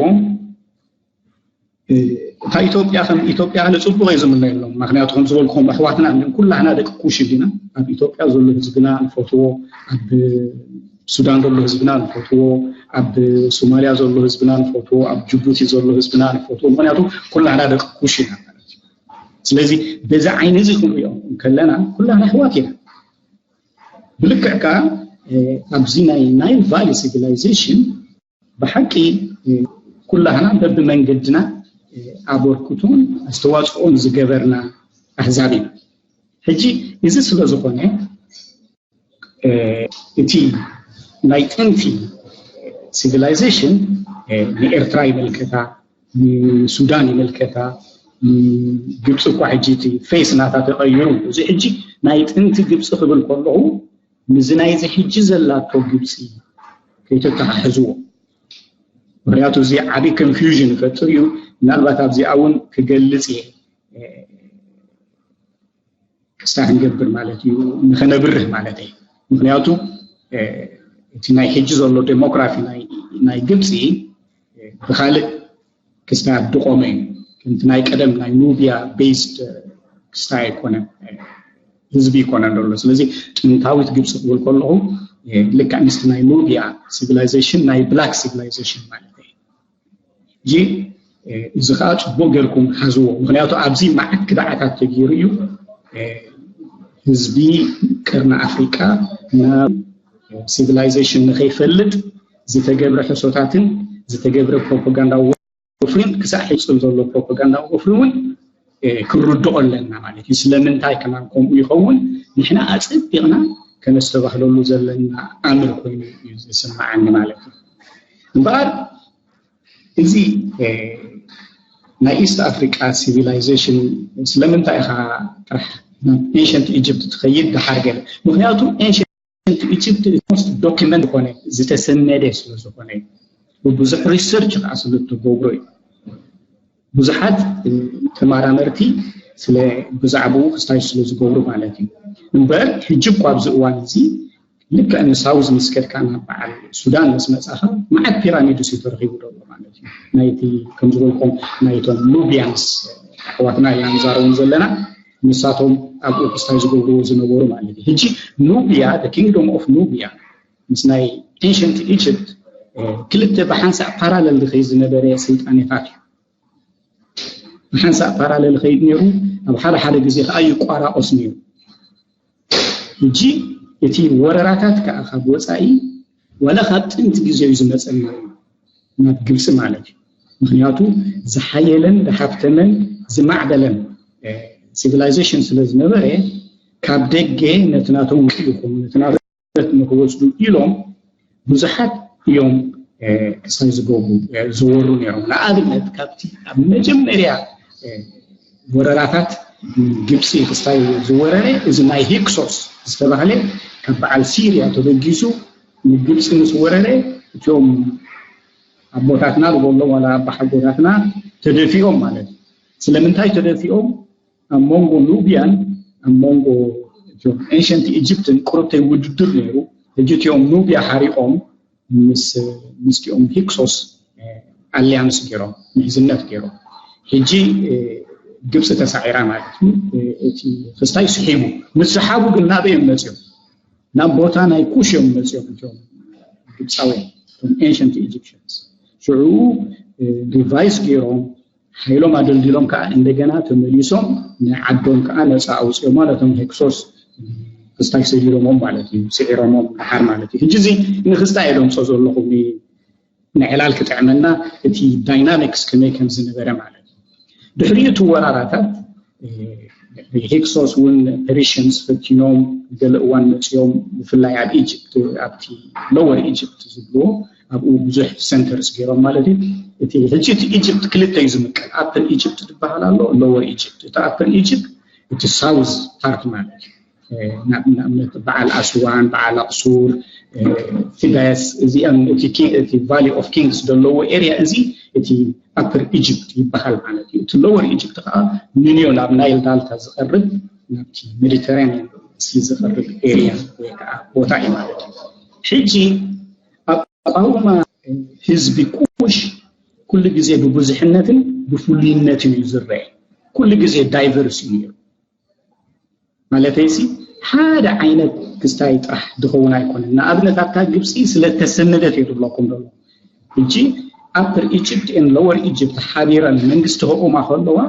እታ ኢትዮጵያ ከም ኢትዮጵያ ኣነ ፅቡቅ እየ ዝምነየሎም። ምክንያቱ ከም ዝበልኩም ኣሕዋትና እንዲም ኩላህና ደቂ ኩሽ እንዲና። ኣብ ኢትዮጵያ ዘሎ ህዝብና ንፈትዎ፣ ኣብ ሱዳን ዘሎ ህዝብና ንፈትዎ፣ ኣብ ሶማልያ ዘሎ ህዝብና ንፈትዎ፣ ኣብ ጅቡቲ ዘሎ ህዝብና ንፈትዎ። ምክንያቱ ኩላህና ደቂ ኩሽ ኢና ማለት እዩ። ስለዚ በዚ ዓይኒ እዚ ክንሪኦ ከለና ኩላህና ኣሕዋት ኢና። ብልክዕ ከዓ ኣብዚ ናይ ናይል ቫሊ ሲቪላይዜሽን ብሓቂ ኩላህና በብመንገድና ኣበርክቶን ኣስተዋፅኦን ዝገበርና ኣህዛብ ኢና። ሕጂ እዚ ስለ ዝኾነ እቲ ናይ ጥንቲ ሲቪላይዜሽን ንኤርትራ ይመልከታ፣ ንሱዳን ይመልከታ፣ ግብፂ እኳ ሕጂ እቲ ፌስ ናታ ተቐይሩ፣ እዚ ሕጂ ናይ ጥንቲ ግብፂ ክብል ከለኹ ምስዚ ናይዚ ሕጂ ዘላቶ ግብፂ ከይተተሓሕዝዎ። ምክንያቱ እዚ ዓብዪ ኮንፊውዥን ይፈጥር እዩ። ምናልባት ኣብዚኣ እውን ክገልፅ እየ ክስታይ ክንገብር ማለት እዩ፣ ንኸነብርህ ማለት እዩ። ምክንያቱ እቲ ናይ ሕጂ ዘሎ ዴሞክራፊ ናይ ግብፂ ብካልእ ክስታይ ኣድቆመ እዩ። ከምቲ ናይ ቀደም ናይ ኑቢያ ቤዝድ ክስታይ ኣይኮነን፣ ህዝቢ ይኮነን ዘሎ። ስለዚ ጥንታዊት ግብፂ ክብል ከለኹ ልክዕ ምስቲ ናይ ኑቢያ ሲቪላይዜሽን ናይ ብላክ ሲቪላይዜሽን ማለት እዩ። እዚ እዚ ከዓ ፅቡቅ ጌርኩም ሓዝዎ። ምክንያቱ ኣብዚ መዓት ክድዓታት ተገይሩ እዩ። ህዝቢ ቀርኒ ኣፍሪቃ ናብ ሲቪላይዜሽን ንከይፈልጥ ዝተገብረ ሕሶታትን ዝተገብረ ፕሮፓጋንዳ ወፍሪን ክሳዕ ሕፅል ዘሎ ፕሮፓጋንዳ ወፍሪ እውን ክርድኦ ኣለና ማለት እዩ። ስለምንታይ ከማን ከምኡ ይኸውን ንሕና ኣፀቢቕና ከነስተባህለሉ ዘለና ኣምር ኮይኑ እዩ ዝስምዓኒ ማለት እዩ። እምበኣር እዚ ናይ ኢስት ኣፍሪቃ ሲቪላይዜሽን ስለምንታይ ኢኻ ጥራሕ ናብ ኤንሸንት ኢጅፕት ትኸይድ ደሓር ገለ? ምክንያቱ ኤንሸንት ኢጅፕት ሞስት ዶኪመንት ዝኾነ ዝተሰነደ ስለ ዝኾነ እዩ። ብዙሕ ሪሰርች ከዓ ስለ እተገብሮ እዩ። ብዙሓት ተመራመርቲ ስለ ብዛዕባኡ ክስታይ ስለ ዝገብሩ ማለት እዩ። እምበር ሕጂ እኳ ኣብዚ እዋን እዚ ልክዕ ንሳውዝ ምስ ከድካ ናብ በዓል ሱዳን ምስ መፃኻ መዓት ፒራሚድስ እዩ ተረኺቡ ዘሎ ማለት እዩ። ናይቲ ከም ዝበልኩም ናይቶም ኑቢያንስ ኣሕዋትና ኢና ንዛረቦም ዘለና፣ ንሳቶም ኣብኡ ክስታይ ዝገብርዎ ዝነበሩ ማለት እዩ። ሕጂ ኑቢያ ኪንግዶም ኦፍ ኑቢያ ምስ ናይ ኤንሸንት ኢጅፕት ክልተ ብሓንሳእ ፓራለል ዝኸይድ ዝነበረ ስልጣኔታት እዩ። ብሓንሳእ ፓራለል ይኸይድ ነይሩ፣ ኣብ ሓደ ሓደ ግዜ ከዓ ይቋራቆስ ነይሩ። ሕጂ እቲ ወረራታት ከዓ ካብ ወፃኢ ዋላ ካብ ጥንቲ ግዜ እዩ ዝመፀና እዩ ናብ ግብፂ ማለት እዩ። ምክንያቱ ዝሓየለን ዝሃብተመን ዝማዕበለን ሲቪላይዜሽን ስለ ዝነበረ ካብ ደገ ነቲ ናቶም ውዒ ይኹን ነቲ ናቶም ንክወስዱ ኢሎም ብዙሓት እዮም ክስታይ ዝገብሩ ዝወሩ ነይሮም። ንኣብነት ካብቲ ኣብ መጀመርያ ወረራታት ግብፂ ክስታይ ዝወረረ እዚ ናይ ሂክሶስ ዝተባህለ ካብ በዓል ሲርያ ተበጊሱ ንግብፂ ምስ ወረረ እቶም ኣቦታትና ዝበሎም ዋላ ኣባሓጎታትና ተደፊኦም ማለት እዩ። ስለምንታይ ተደፊኦም? ኣብ መንጎ ኑብያን ኣብ መንጎ እቶም ኤንሸንት ኢጅፕትን ቁርብተይ ውድድር ነይሩ። ሕጂ እቲኦም ኑብያ ሓሪቆም ምስ ምስቲኦም ሂክሶስ ኣሊያንስ ገይሮም ምሕዝነት ገይሮም። ሕጂ ግብፂ ተሳዒራ ማለት እዩ። እቲ ክስታይ ስሒቡ ምስ ዝሓቡ ግን ናበይ እዮም መፅኦም? ናብ ቦታ ናይ ኩሽ እዮም መፅኦም እቶም ግብፃውያን እቶም ኤንሸንት ኢጅፕሽንስ። ሽዑ ሪቫይዝ ገይሮም ሓይሎም ኣደልዲሎም ከዓ እንደገና ተመሊሶም ንዓዶም ከዓ ነፃ ኣውፅኦም ማለት እዮም። ሄክሶስ ክስታይ ሰዲዶሞም ማለት እዩ፣ ስዒሮሞም ደሓር ማለት እዩ። ሕጂ እዚ ንክስታይ እየ ደምፆ ዘለኹ ንዕላል ክጥዕመና እቲ ዳይናሚክስ ከመይ ከም ዝነበረ ማለት እዩ። ድሕሪ እቲ ወራራታት ሄክሶስ እውን ፐሪሽንስ ፈቲኖም ገለ እዋን መፅኦም ብፍላይ ኣብ ኢጅፕት ኣብቲ ሎወር ኢጅፕት ዝብልዎ ኣብኡ ብዙሕ ሰንተርስ ገይሮም ማለት እዩ። እቲ ሕጂ እቲ ኢጅፕት ክልተ እዩ ዝምቀል። ኣፐር ኢጅፕት ዝበሃል ኣሎ፣ ሎወር ኢጅፕት። እቲ ኣፐር ኢጅፕት እቲ ሳውዝ ፓርት ማለት እዩ። ንኣብነት በዓል ኣስዋን፣ በዓል ኣቕሱር፣ ቲበስ እዚኦም እቲ ቫሊ ኦፍ ኪንግስ ዘለዎ ኤርያ እዚ እቲ ኣፐር ኢጅፕት ይበሃል ማለት እዩ። እቲ ሎወር ኢጅፕት ከዓ ንንዮ ናብ ናይል ዳልታ ዝቐርብ ናብቲ ሜዲተራኒያን ሲ ዝቐርብ ኤርያ ወይ ከዓ ቦታ እዩ ማለት እዩ። ሕጂ ኣቃውማ ህዝቢ ኩሽ ኩሉ ግዜ ብብዙሕነትን ብፍሉይነትን እዩ ዝረአ። ኩሉ ግዜ ዳይቨርስ እዩ ነይሩ። ማለተይሲ ሓደ ዓይነት ክስታይ ጥራሕ ዝኸውን ኣይኮነን። ንኣብነት ኣብታ ግብፂ ስለተሰነደት እየ ዝብለኩም ዘሎ። ሕጂ ኣፐር ኢጅፕት ን ሎወር ኢጅፕት ሓቢረን መንግስቲ ከቑማ ከለዋ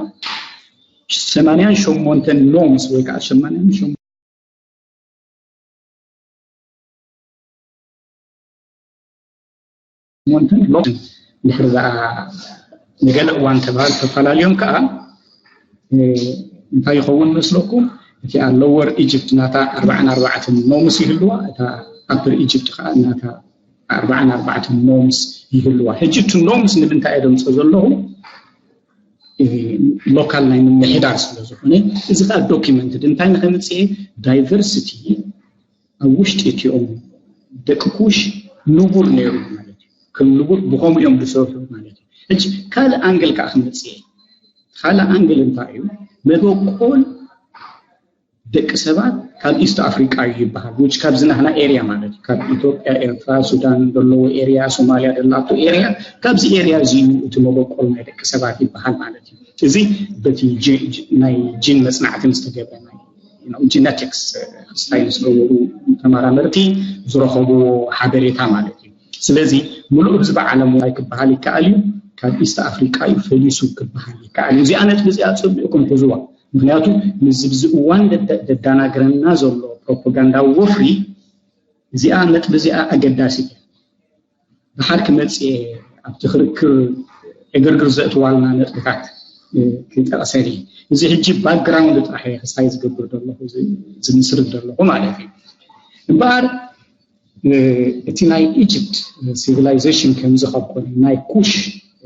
ሰማንያን ሸሞንተን ኖምስ ወይ ከዓ ሰማንያን ሸሞንተን ሎምስ እንድሕር ደኣ ንገለ እዋን ተባህል ተፈላለዮም ከዓ እንታይ ይኸውን መስለኩም? እቲኣ ሎወር ኢጅፕት ናታ ኣርባዓን ኣርባዕተን ኖምስ ይህልዋ፣ እታ ኣፐር ኢጅፕት ከዓ ናታ ኣርባዓን ኣርባዕተን ኖምስ ይህልዋ። ሕጂ እቲ ኖምስ ንምንታይ እየ ደምፆ ዘለኹ? ሎካል ናይ ምምሕዳር ስለ ዝኾነ፣ እዚ ከዓ ዶኪመንት እንታይ ንኸምፅኤ ዳይቨርሲቲ ኣብ ውሽጢ እቲኦም ደቂ ኩሽ ንቡር ነይሩ ማለት እዩ። ከም ንቡር ብኸምኡ እዮም ዝሰርሑ ማለት እዩ። ሕጂ ካልእ ኣንግል ከዓ ክመፅእ እየ። ካልእ ኣንግል እንታይ እዩ? መበቆል ደቂ ሰባት ካብ ኢስት ኣፍሪቃ እዩ ይበሃል። ውጭ ካብዚ ናህና ኤሪያ ማለት እዩ። ካብ ኢትዮጵያ፣ ኤርትራ፣ ሱዳን ዘለዎ ኤሪያ፣ ሶማሊያ ደላቶ ኤሪያ፣ ካብዚ ኤሪያ እዚ እዩ እቲ መበቆል ናይ ደቂ ሰባት ይበሃል ማለት እዩ። እዚ በቲ ጂ- ጂ- ናይ ጂን መፅናዕትን ዝተገብረ ናይ ጀነቲክስ ስታይ ዝገበሩ ተመራመርቲ ዝረኸብዎ ሓበሬታ ማለት እዩ። ስለዚ ምሉእ ህዝቢ ዓለም እንታይ ክበሃል ይከኣል እዩ? ካብ ኢስት ኣፍሪቃ እዩ ፈሊሱ ክበሃል ይከኣል እዩ። እዚኣ ነጥቢ እዚኣ ኣፀቢቕኩም ሕዝዋ። ምክንያቱ ምስዚ ብዚ እዋን ደዳናግረና ዘሎ ፕሮፓጋንዳዊ ወፍሪ እዚኣ ነጥቢ እዚኣ ኣገዳሲት እያ። ብሓር ክመፅእ ኣብቲ ክርክር ዕግርግር ዘእትዋልና ነጥብታት ክጠቕሰል እዩ። እዚ ሕጂ ባክግራውንድ ጥራሕ እየ ክስታይ ዝገብር ዘለኹ ዝምስርት ዘለኹ ማለት እዩ። እምበኣር እቲ ናይ ኢጅፕት ሲቪላይዜሽን ከምዚ ካብ ኮነ ናይ ኩሽ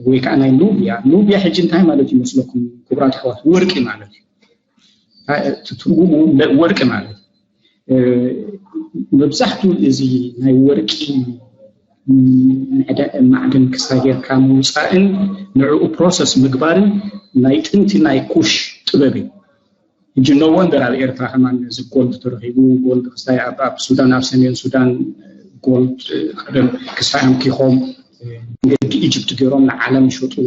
ወይ ከዓ ናይ ኑብያ ኑብያ ሕጂ እንታይ ማለት ይመስለኩም ክቡራት ኣሕዋት? ወርቂ ማለት እዩ። ትርጉሙ ወርቂ ማለት መብዛሕቱ እዚ ናይ ወርቂ ማዕድን ክሳይ ጌርካ ምውፃእን ንዕኡ ፕሮሰስ ምግባርን ናይ ጥንቲ ናይ ኩሽ ጥበብ እዩ። ሕጂ ኖ ወንደር ኣብ ኤርትራ ከማን እዚ ጎልድ ተረኺቡ ጎልድ ክስታይ ኣብ ሱዳን ኣብ ሰሜን ሱዳን ጎልድ ቀደም ክስታይ ኣምኪኾም መንገዲ ኢጅፕት ገይሮም ንዓለም ይሸጥዎ።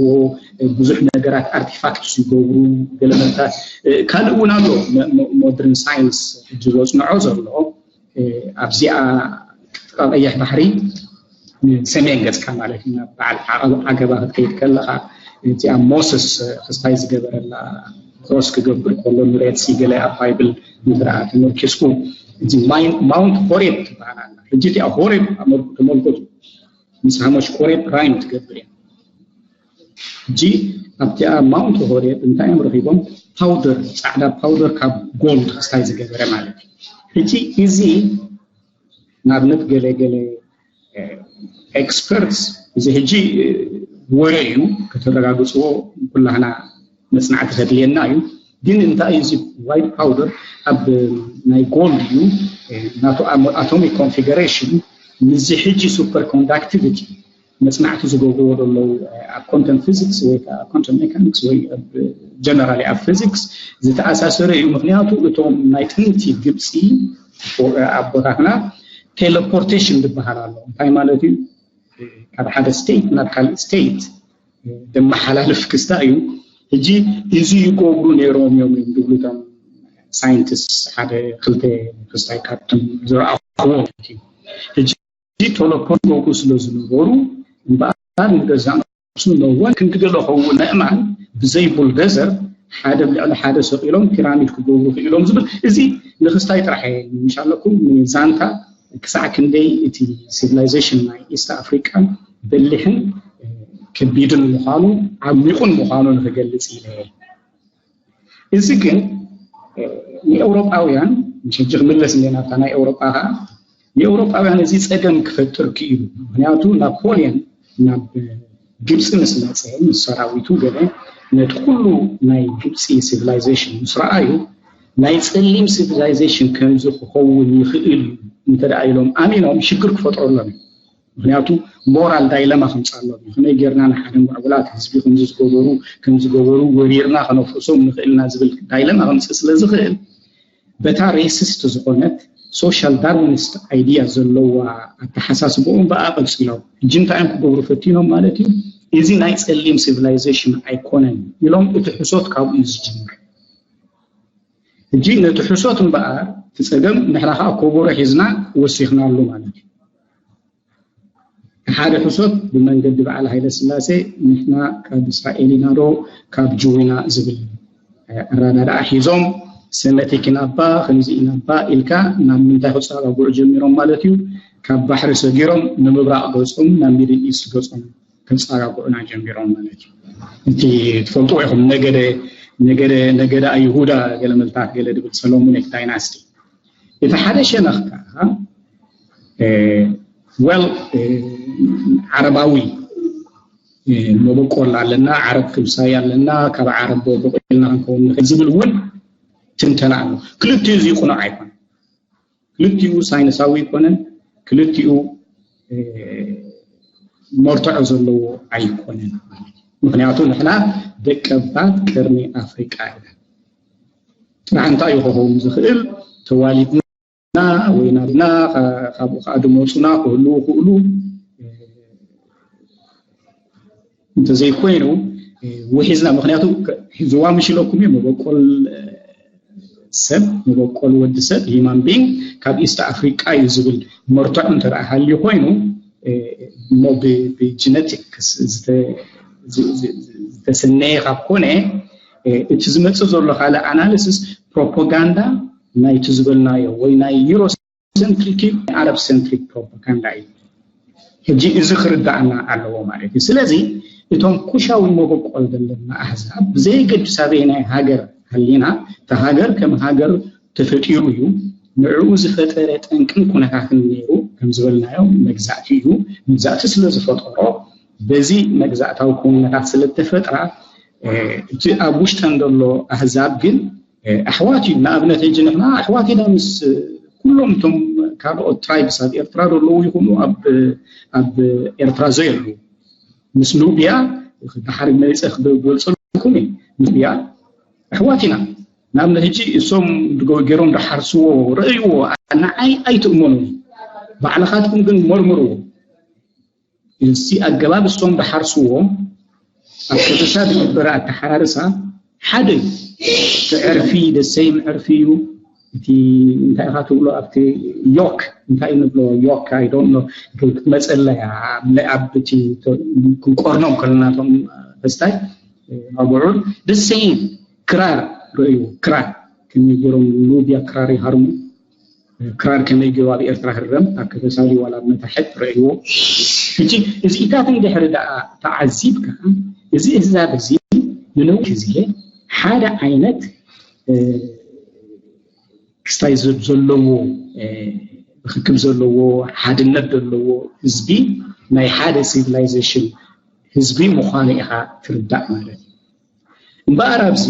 ብዙሕ ነገራት ኣርቲፋክት ይገብሩ ገለመታት ካልእ እውን ኣሎ። ሞደርን ሳይንስ ሕጂ ዘፅንዖ ዘሎ ኣብዚኣ ቀይሕ ባሕሪ ሰሜን ገፅካ ማለት እዩ። በዓል ዓገባ ክትከይድ ከለካ እዚኣ ሞሰስ ክስታይ ዝገበረላ ክሮስ ክገብር ከሎ ንሬድሲ ገለ ኣብ ባይብል ንዝረኣ ተመርኪስኩ እዚ ማውንት ሆሬብ ትበሃል ኣላ። ሕጂ እቲኣ ሆሬብ ተመልከቱ ምስ ሃሞሽ ኮሬብ ራይም ትገብር እያ። ሕጂ ኣብቲኣ ማውንት ሆሬብ እንታይ እዮም ረኺቦም? ፓውደር ፃዕዳ ፓውደር ካብ ጎልድ ክስታይ ዝገበረ ማለት እዩ። ሕጂ እዚ ንኣብነት ገለ ገለ ኤክስፐርትስ እዚ ሕጂ ወረ እዩ ከተረጋግፅዎ ኩላህና መፅናዕቲ ከድልየና እዩ። ግን እንታይ እዩ እዚ ዋይት ፓውደር ኣብ ናይ ጎልድ እዩ ናቱ ኣቶሚክ ኮንፊገሬሽን ምስዚ ሕጂ ሱፐር ኮንዳክቲቪቲ መፅናዕቲ ዝገብርዎ ዘለዉ ኣብ ኮንተም ፊዚክስ ወይ ከዓ ኮንተም ሜካኒክስ ወይ ጀነራሊ ኣብ ፊዚክስ ዝተኣሳሰረ እዩ። ምክንያቱ እቶም ናይ ጥንቲ ግብፂ ኣቦታትና ቴሌፖርቴሽን ዝበሃል ኣሎ። እንታይ ማለት እዩ? ካብ ሓደ ስቴት ናብ ካልእ ስቴት ዘመሓላልፍ ክስታ እዩ። ሕጂ እዚ ይገብሩ ነይሮም እዮም እዮም ዝብሉ እቶም ሳይንቲስት ሓደ ክልተ ክስታይ ካብቶም ዝረኣኽዎ ማለት እዩ። ሕጂ ቴሌፖርት ይገብሩ ስለ ዝነበሩ እምበኣር ንገዛእ ነብሱ ነወን ክንዲ ገለ ከውን ምእማን ብዘይ ቡልደዘር ሓደ ብልዕሊ ሓደ ሰቂሎም ፒራሚድ ክገብሩ ክኢሎም ዝብል እዚ ንክስታይ ጥራሕ እየ ምሻለኩም ንዛንታ ክሳዕ ክንደይ እቲ ሲቪላይዜሽን ናይ ኢስት ኣፍሪቃ በሊሕን ከቢድን ምዃኑ ዓሚቑን ምዃኑ ንክገልፅ ኢለ እየ። እዚ ግን ንኤውሮጳውያን ሕጂ ክምለስ እንደ ናብታ ናይ ኤውሮጳ ከዓ ንኤውሮጳውያን እዚ ፀገም ክፈጥር ክኢሉ። ምክንያቱ ናፖሊዮን ናብ ግብፂ ምስ መፀ ምስ ሰራዊቱ ገለ ነቲ ኩሉ ናይ ግብፂ ሲቪላይዜሽን ምስ ረኣዩ ናይ ፀሊም ሲቪላይዜሽን ከምዚ ክኸውን ይኽእል እዩ እንተ ደኣ ኢሎም ኣሚኖም ሽግር ክፈጥረሎም እዩ። ምክንያቱ ሞራል ዳይለማ ከምፅኣሎም እዩ። ከመይ ጌርና ንሓደ ምዕቡላት ህዝቢ ከምዚ ዝገበሩ ከም ዝገበሩ ወሪርና ከነፍርሶም ንኽእልና ዝብል ዳይለማ ከምፅእ ስለ ዝኽእል በታ ሬሲስት ዝኾነት ሶሻል ዳርዊኒስት ኣይዲያ ዘለዋ ኣተሓሳስበኦም ብኣ ቀፂሎም ሕጂ እንታይ እዮም ክገብሩ ፈቲኖም ማለት እዩ። እዚ ናይ ጸሊም ሲቪላይዜሽን ኣይኮነን ኢሎም፣ እቲ ሕሶት ካብኡ እዩ ዝጅምር። ሕጂ ነቲ ሕሶት እምበኣር እቲ ጸገም ንሕና ከዓ ኮቦሮ ሒዝና ወሲኽናሉ ማለት እዩ። ሓደ ሕሶት ብመንገዲ በዓል ሃይለ ስላሴ ንሕና ካብ እስራኤል ኢና ዶ ካብ ጅው ኢና ዝብል ኣረዳድኣ ሒዞም፣ ሰመቲክ ኢና እባ ከምዚ ኢና እባ ኢልካ ናብ ምንታይ ክፀጋግዑ ጀሚሮም ማለት እዩ? ካብ ባሕሪ ሰጊሮም ንምብራቕ ገፆም ናብ ሚድል ኢስት ገፆም ከፀጋግዑና ጀሚሮም ማለት እዩ። እቲ ትፈልጥዎ ኢኹም ነገደ ነገደ ነገደ ኣይሁዳ ገለ መልታት ገለ ድብል ሰሎሞኒክ ዳይናስቲ። እቲ ሓደ ሸነኽ ከዓ well ዓረባዊ መበቆል ኣለና፣ ዓረብ ክብሳይ ኣለና፣ ካብ ዓረብ ቦቂልና ክንከውን ንኽእል ዝብል እውን ትንተና ኣሎ። ክልቲኡ እዚ ቅኑዕ ኣይኮነን። ክልቲኡ ሳይንሳዊ ኣይኮነን። ክልቲኡ መርትዖ ዘለዎ ኣይኮነን። ምክንያቱ ንሕና ደቀባት ቀርኒ ኣፍሪቃ ኢና። ጥራሕ እንታይ እዩ ክኸውን ዝኽእል? ተዋሊድና ወይ ናድና ካብኡ ከዓ ድመፁና ክህልዉ ክእሉ እንተዘይኮይኑ ውሒዝና፣ ምክንያቱ ሒዝዋ ምሽ ኢለኩም እዩ መበቆል ሰብ፣ መበቆል ወዲ ሰብ ሂማን ቢንግ ካብ ኢስት ኣፍሪቃ እዩ ዝብል መርትዖ እንተ ሃልዩ ኮይኑ እሞ ብጀነቲክስ ዝተሰነየ ካብ ኮነ እቲ ዝመፅእ ዘሎ ካልእ ኣናሊሲስ ፕሮፓጋንዳ ናይቲ ዝበልናዮ ወይ ናይ ዩሮ ሰንትሪክ ኣረብ ሰንትሪክ ፕሮፓጋንዳ እዩ። ሕጂ እዚ ክርዳእና ኣለዎ ማለት እዩ። ስለዚ እቶም ኩሻዊ መበቆል ዘለና ኣህዛብ ብዘየገድስ ኣበየናይ ሃገር ሃሊና፣ እቲ ሃገር ከም ሃገር ተፈጢሩ እዩ። ንዕኡ ዝፈጠረ ጠንቅን ኩነታትን ነይሩ። ከም ዝበልናዮ መግዛእቲ እዩ። መግዛእቲ ስለ ዝፈጠሮ በዚ መግዛእታዊ ኩነታት ስለ ተፈጥራ እቲ ኣብ ውሽጠን ዘሎ ኣህዛብ ግን ኣሕዋት እዩ። ንኣብነት ሕጂ ንሕና ኣሕዋት ኢና ምስ ኩሎም እቶም ካልኦት ትራይብስ ኣብ ኤርትራ ዘለዉ ይኹኑ ኣብ ኤርትራ ዘየሉ ምስ ኑብያ ድሓር መሪፀ ክገልፀልኩም እዩ። ኑብያ ኣሕዋት ኢና። ንኣብነት ሕጂ እሶም ገይሮም ድሓርስዎ ረእይዎ ንዓይ ኣይትእመኑ። ባዕልኻትኩም ግን መርምርዎ። እዚ ኣገባብ እሶም ድሓርስዎ ኣብ ከበሳ ዝግበረ ኣተሓራርሳ ሓደ እዩ። እቲ ዕርፊ ደሰይም ዕርፊ እዩ። እቲ እንታይ ኢኻ ትብሎ ኣብቲ ዮክ እንታይ ንብሎ ዮክ ኣይ ዶንት ኖ ክትመፀለያ ኣብቲ ክንቆርኖም ከለናቶም ፈስታይ ኣቡዑር ደሰይም ክራር ረእዩ ክራር ከመይ ገይሮም ሉብያ ክራር ይሃርሙ ክራር ከመይ ገይሩ ኣብ ኤርትራ ህረም ኣብ ከተሳሊ ዋላ ኣብ መታሕት ረእይዎ። ሕጂ እዚኢታት እንድሕሪ ደኣ ተዓዚብካ እዚ እዛብ እዚ ንነዊሕ ግዜ ሓደ ዓይነት ክስታይ ዘለዎ ርክክብ ዘለዎ ሓድነት ዘለዎ ህዝቢ ናይ ሓደ ሲቪላይዜሽን ህዝቢ ምዃኑ ኢኻ ትርዳእ ማለት እዩ። እምበኣር ኣብዚ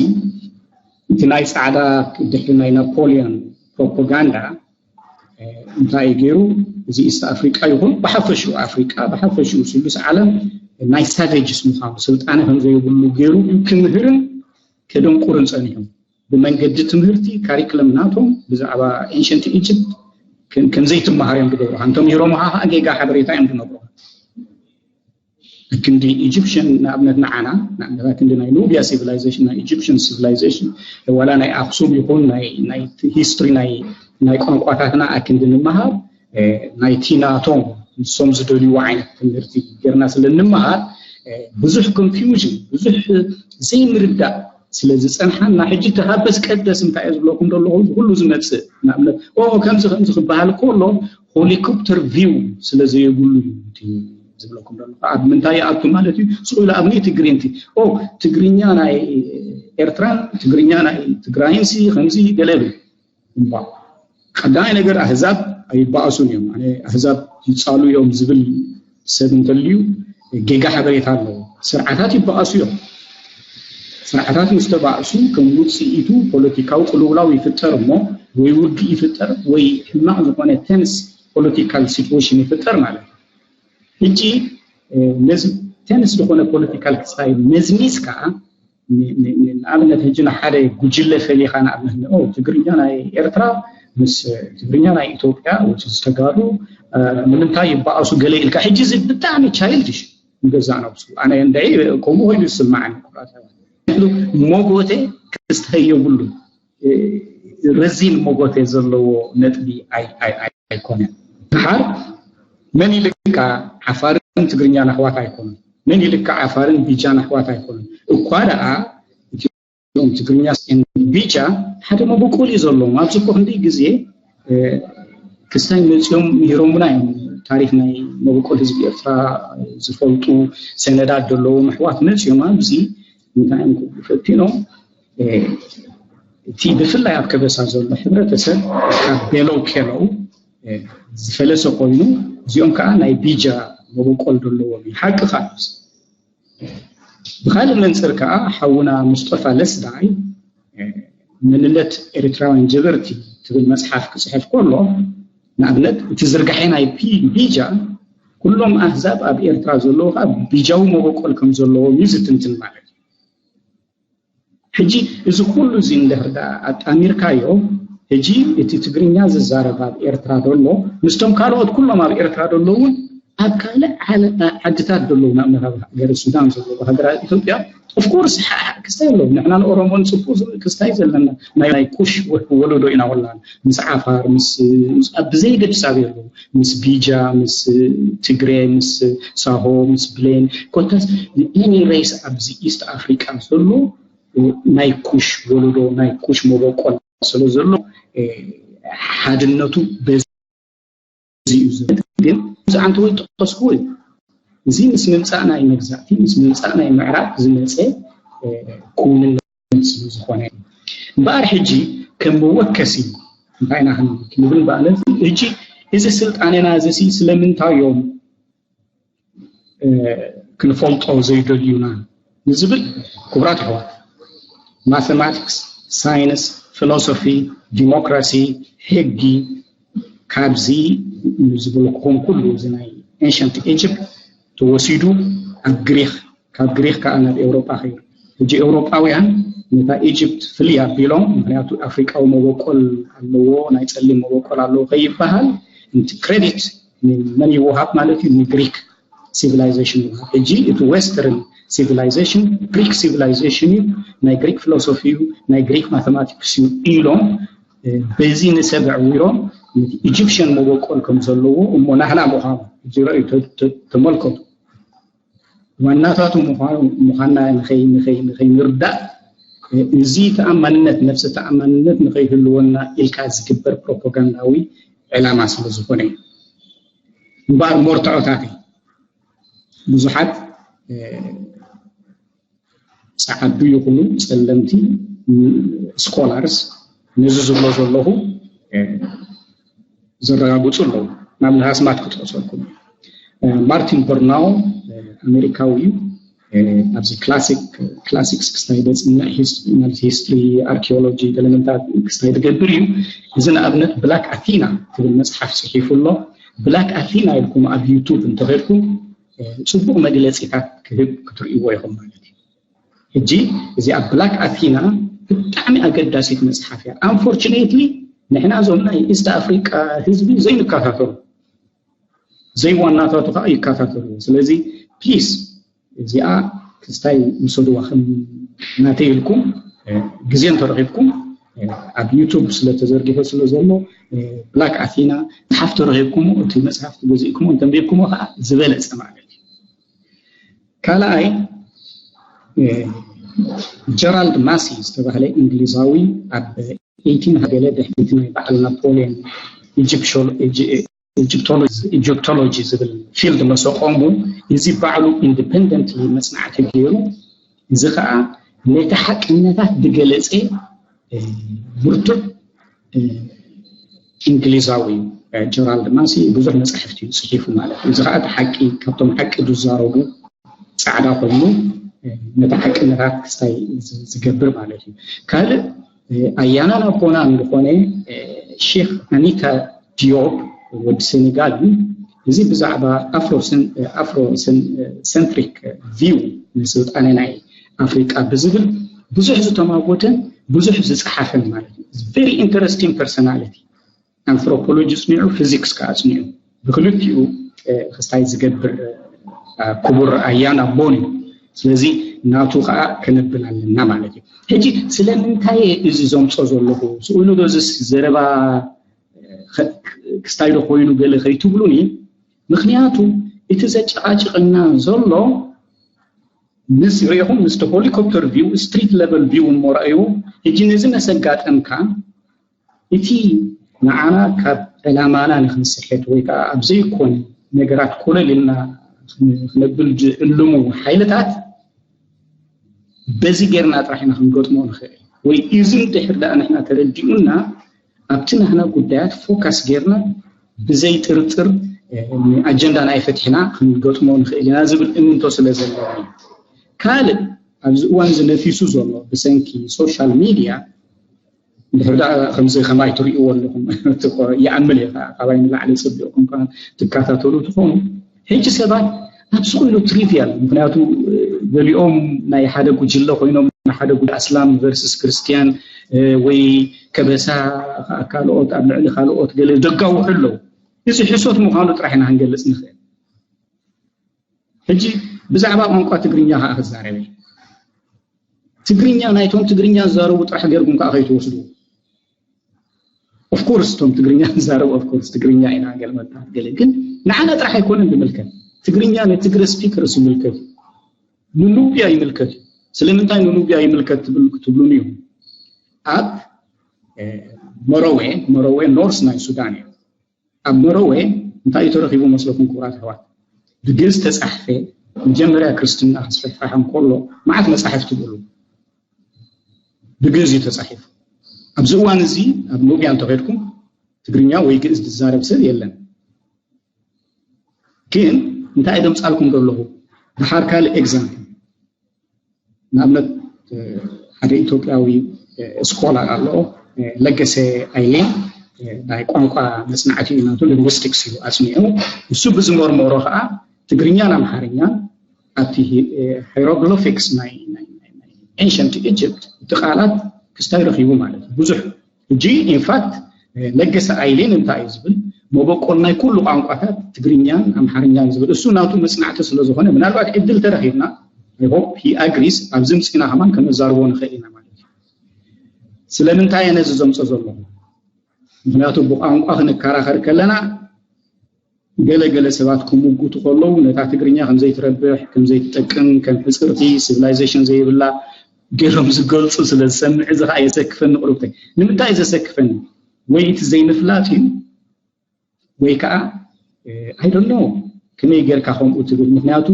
እቲ ናይ ጻዕዳ ድሕሪ ናይ ናፖሊዮን ፕሮፓጋንዳ እንታይ ገይሩ እዚ ኢስት ኣፍሪቃ ይኹን ብሓፈሽኡ ኣፍሪቃ ብሓፈሽኡ ስሉስ ዓለም ናይ ሳቬጅስ ምዃኑ ስልጣነ ከም ዘይብሉ ገይሩ ክምህርን ከደንቁርን ጸኒሑ ብመንገዲ ትምህርቲ ካሪክለም ናቶም ብዛዕባ ኤንሸንት ኢጅፕት ከምዘይትመሃር እዮም ዝገብሩ። እንቶም ሂሮምኻ ከዓ ጌጋ ሓበሬታ እዮም ዝነግሩ። ክንዲ ኢጅፕሽን ንኣብነት ንዓና ንኣብነት ክንዲ ናይ ኑብያ ሲቪላይዜሽን ናይ ኢጅፕሽን ሲቪላይዜሽን ዋላ ናይ ኣክሱም ይኹን ናይ ሂስትሪ ናይ ቋንቋታትና ኣክንዲ ንምሃር ናይቲ ናቶም ንሶም ዝደልይዎ ዓይነት ትምህርቲ ጌርና ስለ ንምሃር ብዙሕ ኮንፊውዥን ብዙሕ ዘይምርዳእ ስለ ዝፀንሓና ሕጂ ተሃበስ ቀደስ እንታይ እየ ዝብለኩም ዘለኹ እዚ ኩሉ ዝመፅእ ንኣብነት ከምዚ ከምዚ ክበሃል ከሎ ሆሊኮፕተር ቪው ስለ ዘየብሉ እዩ ዝብለኩም ዘሎ ኣብ ምንታይ ይኣቱ ማለት እዩ ስቑ ኢሉ ኣብ ትግሪንቲ ትግርኛ ናይ ኤርትራን ትግርኛ ናይ ትግራይን ሲ ከምዚ ገለ ይብል እምባ ቀዳማይ ነገር ኣህዛብ ኣይበኣሱን እዮም ኣነ ኣህዛብ ይፃሉ እዮም ዝብል ሰብ እንተልዩ ጌጋ ሓበሬታ ኣለዎ ስርዓታት ይበኣሱ እዮም ስርዓታት ምስ ተባእሱ ከም ውፅኢቱ ፖለቲካዊ ቅልውላው ይፍጠር እሞ ወይ ውግእ ይፍጠር ወይ ሕማቕ ዝኾነ ተንስ ፖለቲካል ሲትዌሽን ይፍጠር ማለት እዩ። ሕጂ ነዚ ተንስ ዝኾነ ፖለቲካል ክስታይ መዝሚዝ ከዓ ንኣብነት ሕጂ ንሓደ ጉጅለ ፈሊኻ ንኣብነት ትግርኛ ናይ ኤርትራ ምስ ትግርኛ ናይ ኢትዮጵያ ዝተጋሩ ንምንታይ ይበኣሱ ገለ ኢልካ ሕጂ እዚ ብጣዕሚ ቻይልድሽ ንገዛእ ነብሱ። ኣነ እንድዒ ከምኡ ኮይኑ ዝስማዓኒ። ኩራታ ሞጎቴ ክስተሀይ የብሉን። ረዚን ሞጎቴ ዘለዎ ነጥቢ ኣይኮነን። ድሓር መን ኢልካ ዓፋርን ትግርኛን ኣሕዋት ኣይኮኑን። መን ኢልካ ዓፋርን ቢጃን ኣሕዋት ኣይኮኑን። እኳ ደኣ እዚኦም ትግርኛ ቢጃ ሓደ መበቆል እዩ ዘለዎም። ኣብዚ እኮ ክንደይ ግዜ ክስታይ መፂኦም ምሂሮምና እዮም። ታሪክ ናይ መበቆል ህዝቢ ኤርትራ ዝፈልጡ ሰነዳት ዘለዎም ኣሕዋት መፂኦም ኣብዚ እንታይ እዮም ክብሉ ፈቲኖም። እቲ ብፍላይ ኣብ ከበሳ ዘሎ ሕብረተሰብ ካብ ቤለው ኬለው ዝፈለሰ ኮይኑ፣ እዚኦም ከዓ ናይ ቢጃ መበቆል ዘለዎም እዩ። ሓቂ ከዓ ብካልእ መንፅር ከዓ ሓውና ሙስጠፋ ለስዳይ መንነት ኤርትራውያን ጀበርቲ ትብል መፅሓፍ ክፅሕፍ ከሎ፣ ንኣብነት እቲ ዝርጋሐ ናይ ቢጃ ኩሎም ኣህዛብ ኣብ ኤርትራ ዘለዉ ከዓ ቢጃዊ መበቆል ከም ዘለዎም እዩ ዝትንትን ማለት እዩ። ሕጂ እዚ ኩሉ እዚ እንድሕር ደኣ ኣጣሚርካዮ፣ ሕጂ እቲ ትግርኛ ዝዛረብ ኣብ ኤርትራ ዘሎ ምስቶም ካልኦት ኩሎም ኣብ ኤርትራ ዘለዉ እውን ኣብ ካልእ ዓድታት ዘለዉ፣ ንኣብነት ኣብ ሃገረ ሱዳን ዘለዉ፣ ሃገራት ኢትዮጵያ ኦፍኮርስ ክስታይ ኣለዉ። ንሕና ንኦሮሞን ፅቡቅ ክስታይ ዘለና ናይ ኩሽ ወለዶ ኢና ወላ ምስ ዓፋር ምስ ብዘይገድስ ኣበይ ኣለዉ፣ ምስ ቢጃ፣ ምስ ትግሬ፣ ምስ ሳሆ፣ ምስ ብሌን፣ ኮታስ ኤኒ ሬስ ኣብዚ ኢስት ኣፍሪቃ ዘሎ ናይ ኩሽ ወለዶ ናይ ኩሽ መበቆል ስለ ዘሎ ሓድነቱ በዚ እዩ። ግን ብዛዕባ ወይ ጠቀስኩ እዩ። እዚ ምስ ምምፃእ ናይ መግዛእቲ ምስ ምምፃእ ናይ ምዕራብ ዝመፀ ክውንነት ስለ ዝኾነ እምበኣር ሕጂ ከም መወከሲ እንታይ ኢና ክንብል በኣለ ሕጂ እዚ ስልጣኔና እዚ ስለምንታይ እዮም ክንፈልጦ ዘይደልዩና ንዝብል ክቡራት ኣሕዋት ማቴማቲክስ፣ ሳይንስ፣ ፊሎሶፊ፣ ዲሞክራሲ፣ ሕጊ ካብዚ ዝበልኩኹም ኩሉ እዚ ናይ ኤንሸንት ኢጅፕት ተወሲዱ ኣብ ግሪክ ካብ ግሪክ ከዓ ናብ ኤውሮጳ ከይዱ። ሕጂ ኤውሮጳውያን ነታ ኢጅፕት ፍልይ ኣቢሎም፣ ምክንያቱ ኣፍሪቃዊ መበቆል ኣለዎ፣ ናይ ጸሊም መበቆል ኣለዎ ከይበሃል፣ እቲ ክሬዲት መን ይወሃብ ማለት እዩ? ንግሪክ ሲቪላይዜሽን ይወሃብ። ሕጂ እቲ ዌስተርን ሲቪላይዜሽን ግሪክ ሲቪላይዜሽን እዩ፣ ናይ ግሪክ ፊሎሶፊ እዩ፣ ናይ ግሪክ ማቴማቲክስ እዩ ኢሎም በዚ ንሰብ ኣዕዊሮም ነቲ ኢጅፕሽን መበቆል ከም ዘለዎ እሞ ናህና ምዃኑ ሕጂ ረእዩ ተመልከቱ። ዋናታቱ ምዃንና ንኸይንርዳእ እዚ ተኣማንነት ነፍሲ ተኣማንነት ንኸይህልወና ኢልካ ዝግበር ፕሮፓጋንዳዊ ዕላማ ስለ ዝኾነ እዩ። እምበኣር መርትዖታት እዩ። ብዙሓት ፃዓዱ ይኹኑ ፀለምቲ ስኮላርስ ነዚ ዝብሎ ዘለኹ ዘረጋግፁ ኣለዉ። ናብ ለሃስማት ክጠቅሰልኩም ማርቲን በርናው ኣሜሪካዊ እዩ። ኣብዚ ክላሲክ ክላሲክስ ክስታይ ደፅንዕ ማለት ሂስትሪ ኣርኪኦሎጂ ገለመንታት ክስታይ ዝገብር እዩ። እዚ ንኣብነት ብላክ ኣቲና ትብል መፅሓፍ ፅሒፉ ኣሎ። ብላክ ኣቲና ኢልኩም ኣብ ዩቱብ እንተኸድኩም ፅቡቅ መግለፂታት ክህብ ክትርእይዎ ኢኹም ማለት እዩ። ሕጂ እዚኣ ብላክ ኣቲና ብጣዕሚ ኣገዳሲት መፅሓፍ እያ። ኣንፎርቹኔትሊ ንሕና እዞም ናይ ኢስት ኣፍሪቃ ህዝቢ ዘይንከታተሉ ዘይዋናታቱ ከዓ ይከታተሉ። ስለዚ ፕሊስ እዚኣ ክስታይ ውሰድዋ ከም ናተይ ኢልኩም ግዜ እንተረኺብኩም ኣብ ዩቱብ ስለተዘርጊሑ ስለ ዘሎ ብላክ ኣቲና መፅሓፍ ተረኺብኩም እቲ መፅሓፍ ተገዚእኩም እንተንቢብኩም ከዓ ዝበለፀ ማለት እዩ። ካልኣይ ጀራልድ ማሲ ዝተባህለ እንግሊዛዊ ኣብ ኤይቲን ሃገለ ድሕሪቲ ናይ በዓል ናፖሊዮን ኢጅፕቶሎጂ ዝብል ፊልድ መሰቆሙ እዚ ባዕሉ ኢንዲፐንደንትሊ መፅናዕቲ ገይሩ እዚ ከዓ ነቲ ሓቅነታት ዝገለፀ ብርቱዕ እንግሊዛዊ ጀራልድ ማሲ ብዙሕ መፅሕፍቲ እዩ ፅሒፉ ማለት እዩ። እዚ ከዓ ሓቂ ካብቶም ሓቂ ዝዛረቡ ፃዕዳ ኮይኑ ነቲ ሓቅነታት ክስታይ ዝገብር ማለት እዩ። ካልእ ኣያናን ኣቦናን ዝኾነ ሼክ ኣኒታ ዲዮብ ወዲ ሴኔጋል እዩ። እዚ ብዛዕባ ኣፍሮ ሰንትሪክ ቪው ንስልጣነ ናይ ኣፍሪቃ ብዝብል ብዙሕ ዝተማጎተን ብዙሕ ዝፀሓፈን ማለት እዩ። ቨሪ ኢንተረስቲንግ ፐርሶናሊቲ ኣንትሮፖሎጂ ፅኒዑ ፊዚክስ ከዓ ፅኒዑ ብክልቲኡ ክስታይ ዝገብር ክቡር ኣያና ቦን እዩ። ስለዚ ናቱ ከዓ ከነብል ኣለና ማለት እዩ። ሕጂ ስለምንታይ እዚ ዘምፆ ዘለኹ ስእሉ ዶዝስ ዘረባ ክስታይ ዶ ኮይኑ ገለ ከይትብሉኒ። ምክንያቱ እቲ ዘጨቃጭቀና ዘሎ ምስ ሪኢኹም ምስ ሄሊኮፕተር ቪው ስትሪት ለቨል ቪው እሞ ረኣዩ። ሕጂ ነዚ መሰጋጠምካ እቲ ንዓና ካብ ዕላማና ንክንስሕት ወይ ከዓ ኣብ ዘይኮነ ነገራት ኮለል ኢልና ክነብል ዝእልሙ ሓይልታት በዚ ጌርና ጥራሕ ኢና ክንገጥሞ ንኽእል። ወይ እዚ እንድሕር ደኣ ንሕና ተረዲኡና ኣብቲ ናህና ጉዳያት ፎካስ ጌርና ብዘይ ጥርጥር ኣጀንዳ ናይ ፍትሕና ክንገጥሞ ንኽእል ኢና ዝብል እምንቶ ስለ ዘለኒ። ካልእ ኣብዚ እዋን ዝነፊሱ ዘሎ ብሰንኪ ሶሻል ሚድያ እንድሕር ደኣ ከምዚ ከማይ ትርእይዎ ኣለኹም ይኣምን እየ። ካባይ ንላዕሊ ጽቢቕኩም ከ ትከታተሉ ትኾኑ። ሕጂ ሰባት ኣብዚ ኩሉ ትሪቪያል ምክንያቱ ገሊኦም ናይ ሓደ ጉጅለ ኮይኖም ንሓደ ጉጅለ ኣስላም ቨርስስ ክርስትያን ወይ ከበሳ ካልኦት ኣብ ልዕሊ ካልኦት ገለ ደጋውሑ ኣለዉ። እዚ ሕሶት ምዃኑ ጥራሕ ኢና ክንገልጽ ንኽእል። ሕጂ ብዛዕባ ቋንቋ ትግርኛ ከዓ ክዛረበ ትግርኛ ናይቶም ትግርኛ ዝዛረቡ ጥራሕ ገርኩም ከዓ ከይትወስዱ። ኦፍኮርስ እቶም ትግርኛ ዝዛረቡ ኦፍኮርስ ትግርኛ ኢና ገለ መታት ገለ ግን ንዓና ጥራሕ ኣይኮነን ዝምልከት። ትግርኛ ንትግረ ስፒከርስ ይምልከት እዩ። ንኑብያ ይምልከት እዩ። ስለምንታይ ንኑብያ ይምልከት ትብል ክትብሉኒ እዩ። ኣብ መሮዌ መሮዌ ኖርስ ናይ ሱዳን እዩ። ኣብ መሮዌ እንታይ እዩ ተረኺቡ መስለኩም ክቡራት ኣሕዋት? ብግእዝ ተጻሕፈ መጀመርያ ክርስትና ክስፍሕፋሕ እንከሎ መዓት መጻሕፍቲ ብሉ ብግእዝ እዩ ተጻሒፉ። ኣብዚ እዋን እዚ ኣብ ኑብያ እንተኸድኩም ትግርኛ ወይ ግእዝ ዝዛረብ ሰብ የለን። ግን እንታይ ደምጻልኩም ዘለኹ? ድሓር ካልእ ኤግዛምፕል ንኣብነት ሓደ ኢትዮጵያዊ ስኮላር ኣሎ ለገሰ ኣይሌን ናይ ቋንቋ መጽናዕቲ እዩ ናቱ ሊንግስቲክስ እዩ ኣጽኒዑ። እሱ ብዝመርመሮ ከዓ ትግርኛን ኣምሓርኛን ኣብቲ ሃይሮግሊፊክስ ናይ ኤንሸንት ኢጅፕት እቲ ቃላት ክስታይ ረኺቡ ማለት እዩ ብዙሕ ሕጂ ኢንፋክት ለገሰ ኣይሌን እንታይ እዩ ዝብል መበቆል ናይ ኩሉ ቋንቋታት ትግርኛን ኣምሓርኛን ዝብል እሱ ናቱ መጽናዕቲ ስለ ዝኾነ ምናልባት ዕድል ተረኺብና ሆፕ ሂ ኣግሪስ ኣብዚ ምፅና ከማን ከነዛርቦ ንኽእል ኢና ማለት እዩ። ስለምንታይ እየ ነዚ ዘምፀ ዘለኹ? ምክንያቱ ብቋንቋ ክንከራኸር ከለና ገለ ገለ ሰባት ክምጉቱ ከለዉ ነታ ትግርኛ ከም ዘይትረብሕ ከም ዘይትጠቅም ከም ሕፅርቲ ሲቪላይዜሽን ዘይብላ ገይሮም ዝገልፁ ስለ ዝሰምዕ እዚ ከዓ የሰክፈኒ። ቁሩብተይ ንምንታይ እዩ ዘሰክፈኒ? ወይ እቲ ዘይምፍላጥ እዩ ወይ ከዓ ኣይደኖ ከመይ ጌርካ ከምኡ ትብል? ምክንያቱ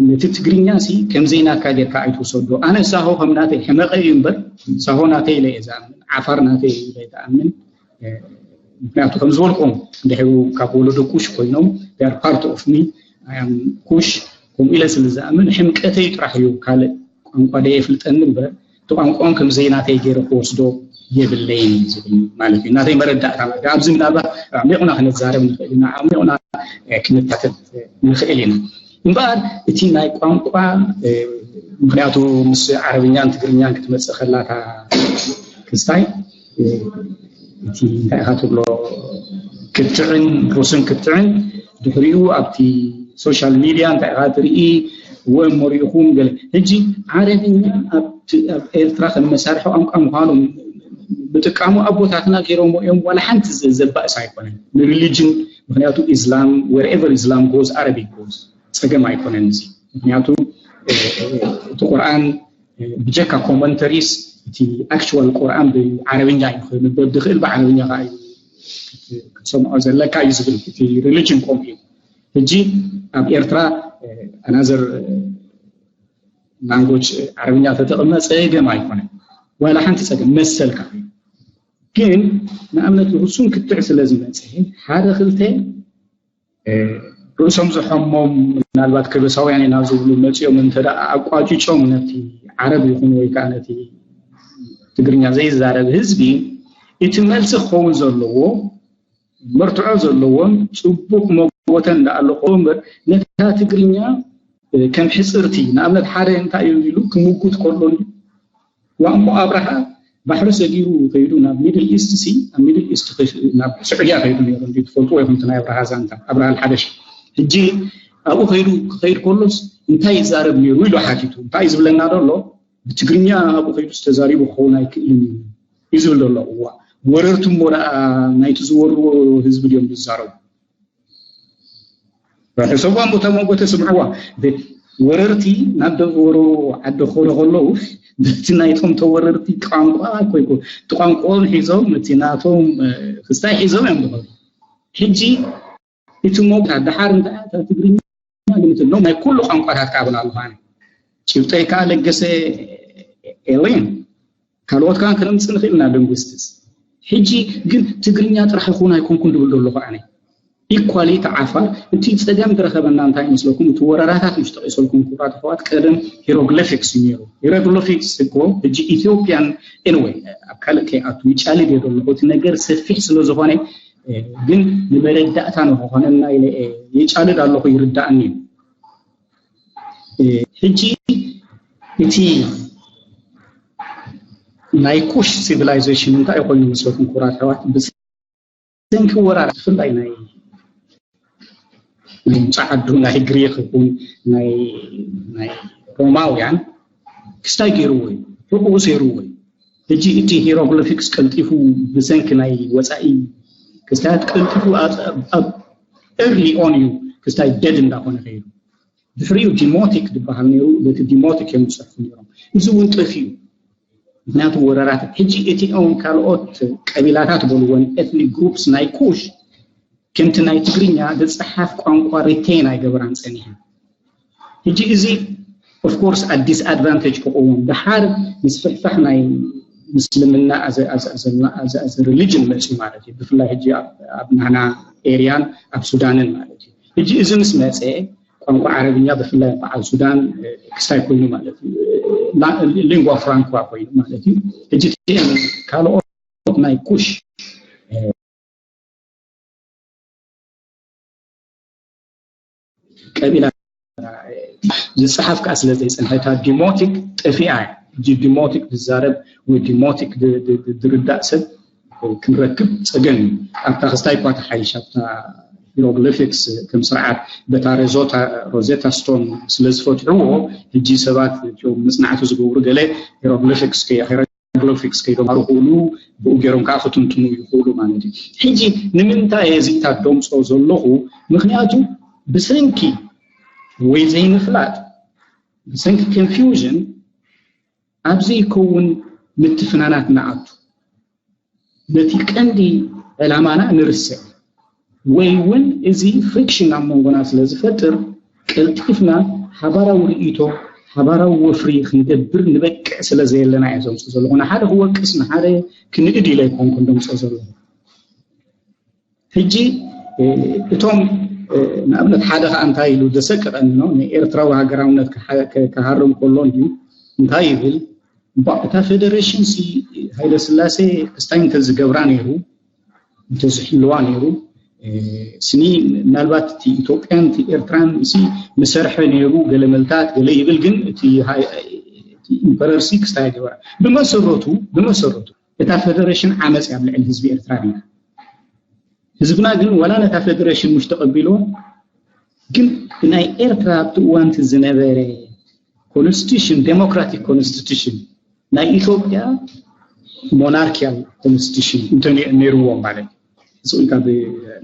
ነቲ ትግርኛ ሲ ከምዘይናካ ጌርካ ኣይትውሰዶ። ኣነ ሳሆ ከም ናተይ ሕመቀ እዩ እምበር ሳሆ ናተይ ኢለ እየ ዝኣምን፣ ዓፋር ናተይ ኢለ እየ ዝኣምን። ምክንያቱ ከም ዝበልኩም እንድሕሩ ካብ ወለዶ ኩሽ ኮይኖም ር ፓርት ኦፍ ሚ ኩሽ ከምኡ ኢለ ስለ ዝኣምን ሕምቀተይ ጥራሕ እዩ ካልእ ቋንቋ ደየፍልጠኒ እምበር እቲ ቋንቋኦም ከም ዘይናተይ ገይረ ክወስዶ የብለይን ዝብል ማለት እዩ። ናተይ መረዳእታ ማለት ኣብዚ ምናልባት ኣዕሚቑና ክነዛረብ ንኽእል ኢና፣ ኣዕሚቑና ክንታተት ንኽእል ኢና። እምበኣር እቲ ናይ ቋንቋ ምክንያቱ ምስ ዓረብኛን ትግርኛን ክትመፅእ ከላታ ክስታይ እቲ እንታይ ኢኻ ትብሎ ክትዕን ሩስን ክትዕን ድሕሪኡ ኣብቲ ሶሻል ሚድያ እንታይ ኢኻ ትርኢ ወይ መሪእኹም ገለ ሕጂ ዓረብኛ ኣብ ኤርትራ ከም መሳርሒ ቋንቋ ምዃኑ ምጥቃሙ ኣቦታትና ገይሮሞ እዮም። ዋላ ሓንቲ ዘባእስ ኣይኮነን ንሪሊጅን ምክንያቱ ኢስላም wherever ኢስላም ጎዝ ኣረቢክ ጎዝ ፀገም ኣይኮነን እዚ ምክንያቱ እቲ ቁርኣን ብጀካ ኮመንተሪስ እቲ ኣክቹዋል ቁርኣን ብዓረብኛ እዩ ክንበብ ዝኽእል ብዓረብኛ ከዓ እዩ ክትሰምዖ ዘለካ እዩ ዝብል እቲ ሪሊጅን ከምኡ እዩ። ሕጂ ኣብ ኤርትራ ኣናዘር ላንጎጅ ዓረብኛ ተጠቕመ ፀገም ኣይኮነን ዋላ ሓንቲ ፀገም መሰልካ እዩ። ግን ንኣብነት ርሱን ክትዕ ስለ ዝመፀ ሓደ ክልተ ርእሶም ዝሐሞም ምናልባት ከበሳውያን ኢና ዝብሉ መፂኦም እንተ ኣቋጭጮም ነቲ ዓረብ ይኹን ወይ ከዓ ነቲ ትግርኛ ዘይዛረብ ህዝቢ እቲ መልሲ ክኸውን ዘለዎ መርትዖ ዘለዎም ፅቡቅ መጎተ እንዳኣለኮ እምበር ነታ ትግርኛ ከም ሕፅርቲ ንኣብነት ሓደ እንታይ እዩ ኢሉ ክምጉት ከሎ ዋሞ ኣብርሃ ባሕሪ ሰጊሩ ከይዱ ናብ ሚድል ኢስት ሲ ኣብ ሚድል ኢስት ናብ ስዑድያ ከይዱ ነሩ ትፈልጥዎ ይኹም ናይ ኣብርሃ ዛንታ ኣብርሃ ሓበሽ ሕጂ ኣብኡ ከይዱ ክኸይድ ከሎስ እንታይ ይዛረብ ነይሩ ኢሉ ሓቲቱ። እንታይ እዩ ዝብለና ዘሎ? ብትግርኛ ኣብኡ ከይዱ ዝተዛሪቡ ክኸውን ኣይክእልን እዩ እዩ ዝብል ዘሎ። እዋ፣ ወረርቲ እሞ ደኣ ናይቲ ዝወርዎ ህዝቢ ድዮም ዝዛረቡ? ሕሰብዋ እሞ እታ መንጎ ተስምዕዋ። ወረርቲ ናብ ደብረ ዓዲ ክኸዱ ከለዉ በቲ ናይቶም ተወረርቲ ቋንቋ ኮይኮ፣ እቲ ቋንቋኦም ሒዞም፣ እቲ ናቶም ክስታይ ሒዞም እዮም ዝኸዱ። ሕጂ እቲ ሞታ ደሓር እንታይ እታ ትግርኛ ግምት ነው ናይ ኩሉ ቋንቋታት ካብን ኣለኹ ኣነ። ጭብጠይ ከዓ ለገሰ ኤሌን ካልኦት ከዓ ክነምፅእ ንኽእል ኢና ሊንጉስቲክስ። ሕጂ ግን ትግርኛ ጥራሕ ይኹን ኣይኮንኩን ድብል ዶ ኣለኹ ኣነ። ኢኳሊ እቲ ዓፋር እቲ ፀገም ዝረኸበና እንታይ ይመስለኩም? እቲ ወረራታት ምስ ጠቂሰልኩም ክቡራት ኣሕዋት ቀደም ሂሮግሊፊክስ እዩ ነይሩ። ሂሮግሊፊክስ እኮ ሕጂ ኢትዮጵያን ኤንወይ ኣብ ካልእ ከይኣቱ ይጫልድ እየ ዘለኹ እቲ ነገር ሰፊሕ ስለ ዝኾነ ግን ንመረዳእታ ንክኾነና ኢለ እየ ይጫልድ ኣለኹ ይርዳእኒ እዩ። ሕጂ እቲ ናይ ኩሽ ሲቪላይዜሽን እንታይ ኮይኑ መስለኩም ክቡራት ኣሕዋት? ብሰንኪ ወራር ብፍላይ ናይ ናይ ጻዕዱ ናይ ግሪክ ይኹን ናይ ናይ ሮማውያን ክስታይ ገይርዎ እዩ፣ ሕቁኡ ሰይርዎ እዩ። ሕጂ እቲ ሂሮግሊፊክስ ቀልጢፉ ብሰንኪ ናይ ወጻኢ ክስታያት ቀልጢፉ ኣብ ኤርሊ ኦን እዩ ክስታይ ደድ እንዳኾነ ከይዱ። ድሕሪኡ ዲሞቲክ ዝበሃል ነይሩ፣ በቲ ዲሞቲክ እዮም ዝፅሕፉ ነይሮም። እዚ እውን ጠፊኡ። ምክንያቱ ወረራት ሕጂ እቲኦም ካልኦት ቀቢላታት በልወን ኤትኒክ ግሩፕስ ናይ ኩሽ ከምቲ ናይ ትግርኛ ዝፀሓፍ ቋንቋ ሪቴን ኣይገበራን ፀኒሐን። ሕጂ እዚ ኦፍኮርስ ኣት ዲስኣድቫንቴጅ ክኸውን ደሓር ምስፍሕፋሕ ናይ ምስልምና ኣዘ ሪሊጅን መፅኡ ማለት እዩ። ብፍላይ ሕጂ ኣብ ናና ኤርያን ኣብ ሱዳንን ማለት እዩ። ሕጂ እዚ ምስ መፀ ቋንቋ ዓረብኛ ብፍላይ በዓል ሱዳን ክስታይ ኮይኑ ማለት እዩ። ሊንጓ ፍራንኳ ኮይኑ ማለት እዩ። ሕጂ ካልኦት ናይ ኩሽ ቀቢላ ዝፀሓፍ ከዓ ስለ ዘይፀንሐታ ዲሞቲክ ጠፊኣ። ሕጂ ዲሞቲክ ዝዛረብ ወይ ዲሞቲክ ዝርዳእ ሰብ ክንረክብ ፀገም እዩ። ኣብታ ክስታይ እኳ ተሓይሽ ኣብታ ሂሮግሊፊክስ ከም ስርዓት በታ ሮዜታ ስቶን ስለ ዝፈትሕዎ ሕጂ ሰባት እቶም መፅናዕቲ ዝገብሩ ገለ ሂሮግሊፊክስ ሂሮግሊፊክስ ከይዶም ክማሃሩ ክእሉ ብኡ ገይሮም ከዓ ክትንትኑ ይኽእሉ ማለት እዩ። ሕጂ ንምንታይ እየ እዚታት ደምፆ ዘለኹ? ምክንያቱ ብሰንኪ ወይ ዘይምፍላጥ ብሰንኪ ኮንፊውዥን ኣብ ዘይከውን ምትፍናናት ንኣቱ። ነቲ ቀንዲ ዕላማና ንርስዕ ወይ እውን እዚ ፍሪክሽን ኣብ መንጎና ስለ ዝፈጥር ቀልጢፍና ሓባራዊ ርእይቶ ሓባራዊ ወፍሪ ክንገብር ንበቅዕ ስለ ዘየለና እየ ዘምፅኦ ዘለኹ። ንሓደ ክወቅስ ንሓደ ክንእድ ኢለ ኣይኮንኩን ደምፅኦ ዘለኹ። ሕጂ እቶም ንኣብነት ሓደ ከዓ እንታይ ኢሉ ዘሰቅቐኒ ነው ንኤርትራዊ ሃገራውነት ክሃርም ከሎ እንዲዩ እንታይ ይብል? እታ ፌደሬሽን ሲ ሃይለ ስላሴ ክስታይ እንተዝገብራ ነይሩ እንተዝሕልዋ ነይሩ ስኒ ምናልባት እቲ ኢትዮጵያን እቲ ኤርትራን ሲ ምሰርሐ ነይሩ ገለ መልታት ገለ ይብል ግን እቲ ኢምፐረር ሲ ክስታይ ገበራ ብመሰረቱ ብመሰረቱ እታ ፌደሬሽን ዓመፅ ኣብ ልዕሊ ህዝቢ ኤርትራ ነይራ። ህዝብና ግን ዋላ ነታ ፌደሬሽን ምሽ ተቐቢልዎ ግን ብናይ ኤርትራ ኣብቲ እዋንቲ ዝነበረ ኮንስቲቱሽን ዴሞክራቲክ ኮንስቲቱሽን ናይ ኢትዮጵያ ሞናርኪያል ኮንስቲቱሽን እንተ ነይርዎም ማለት እዩ። ስኢልካ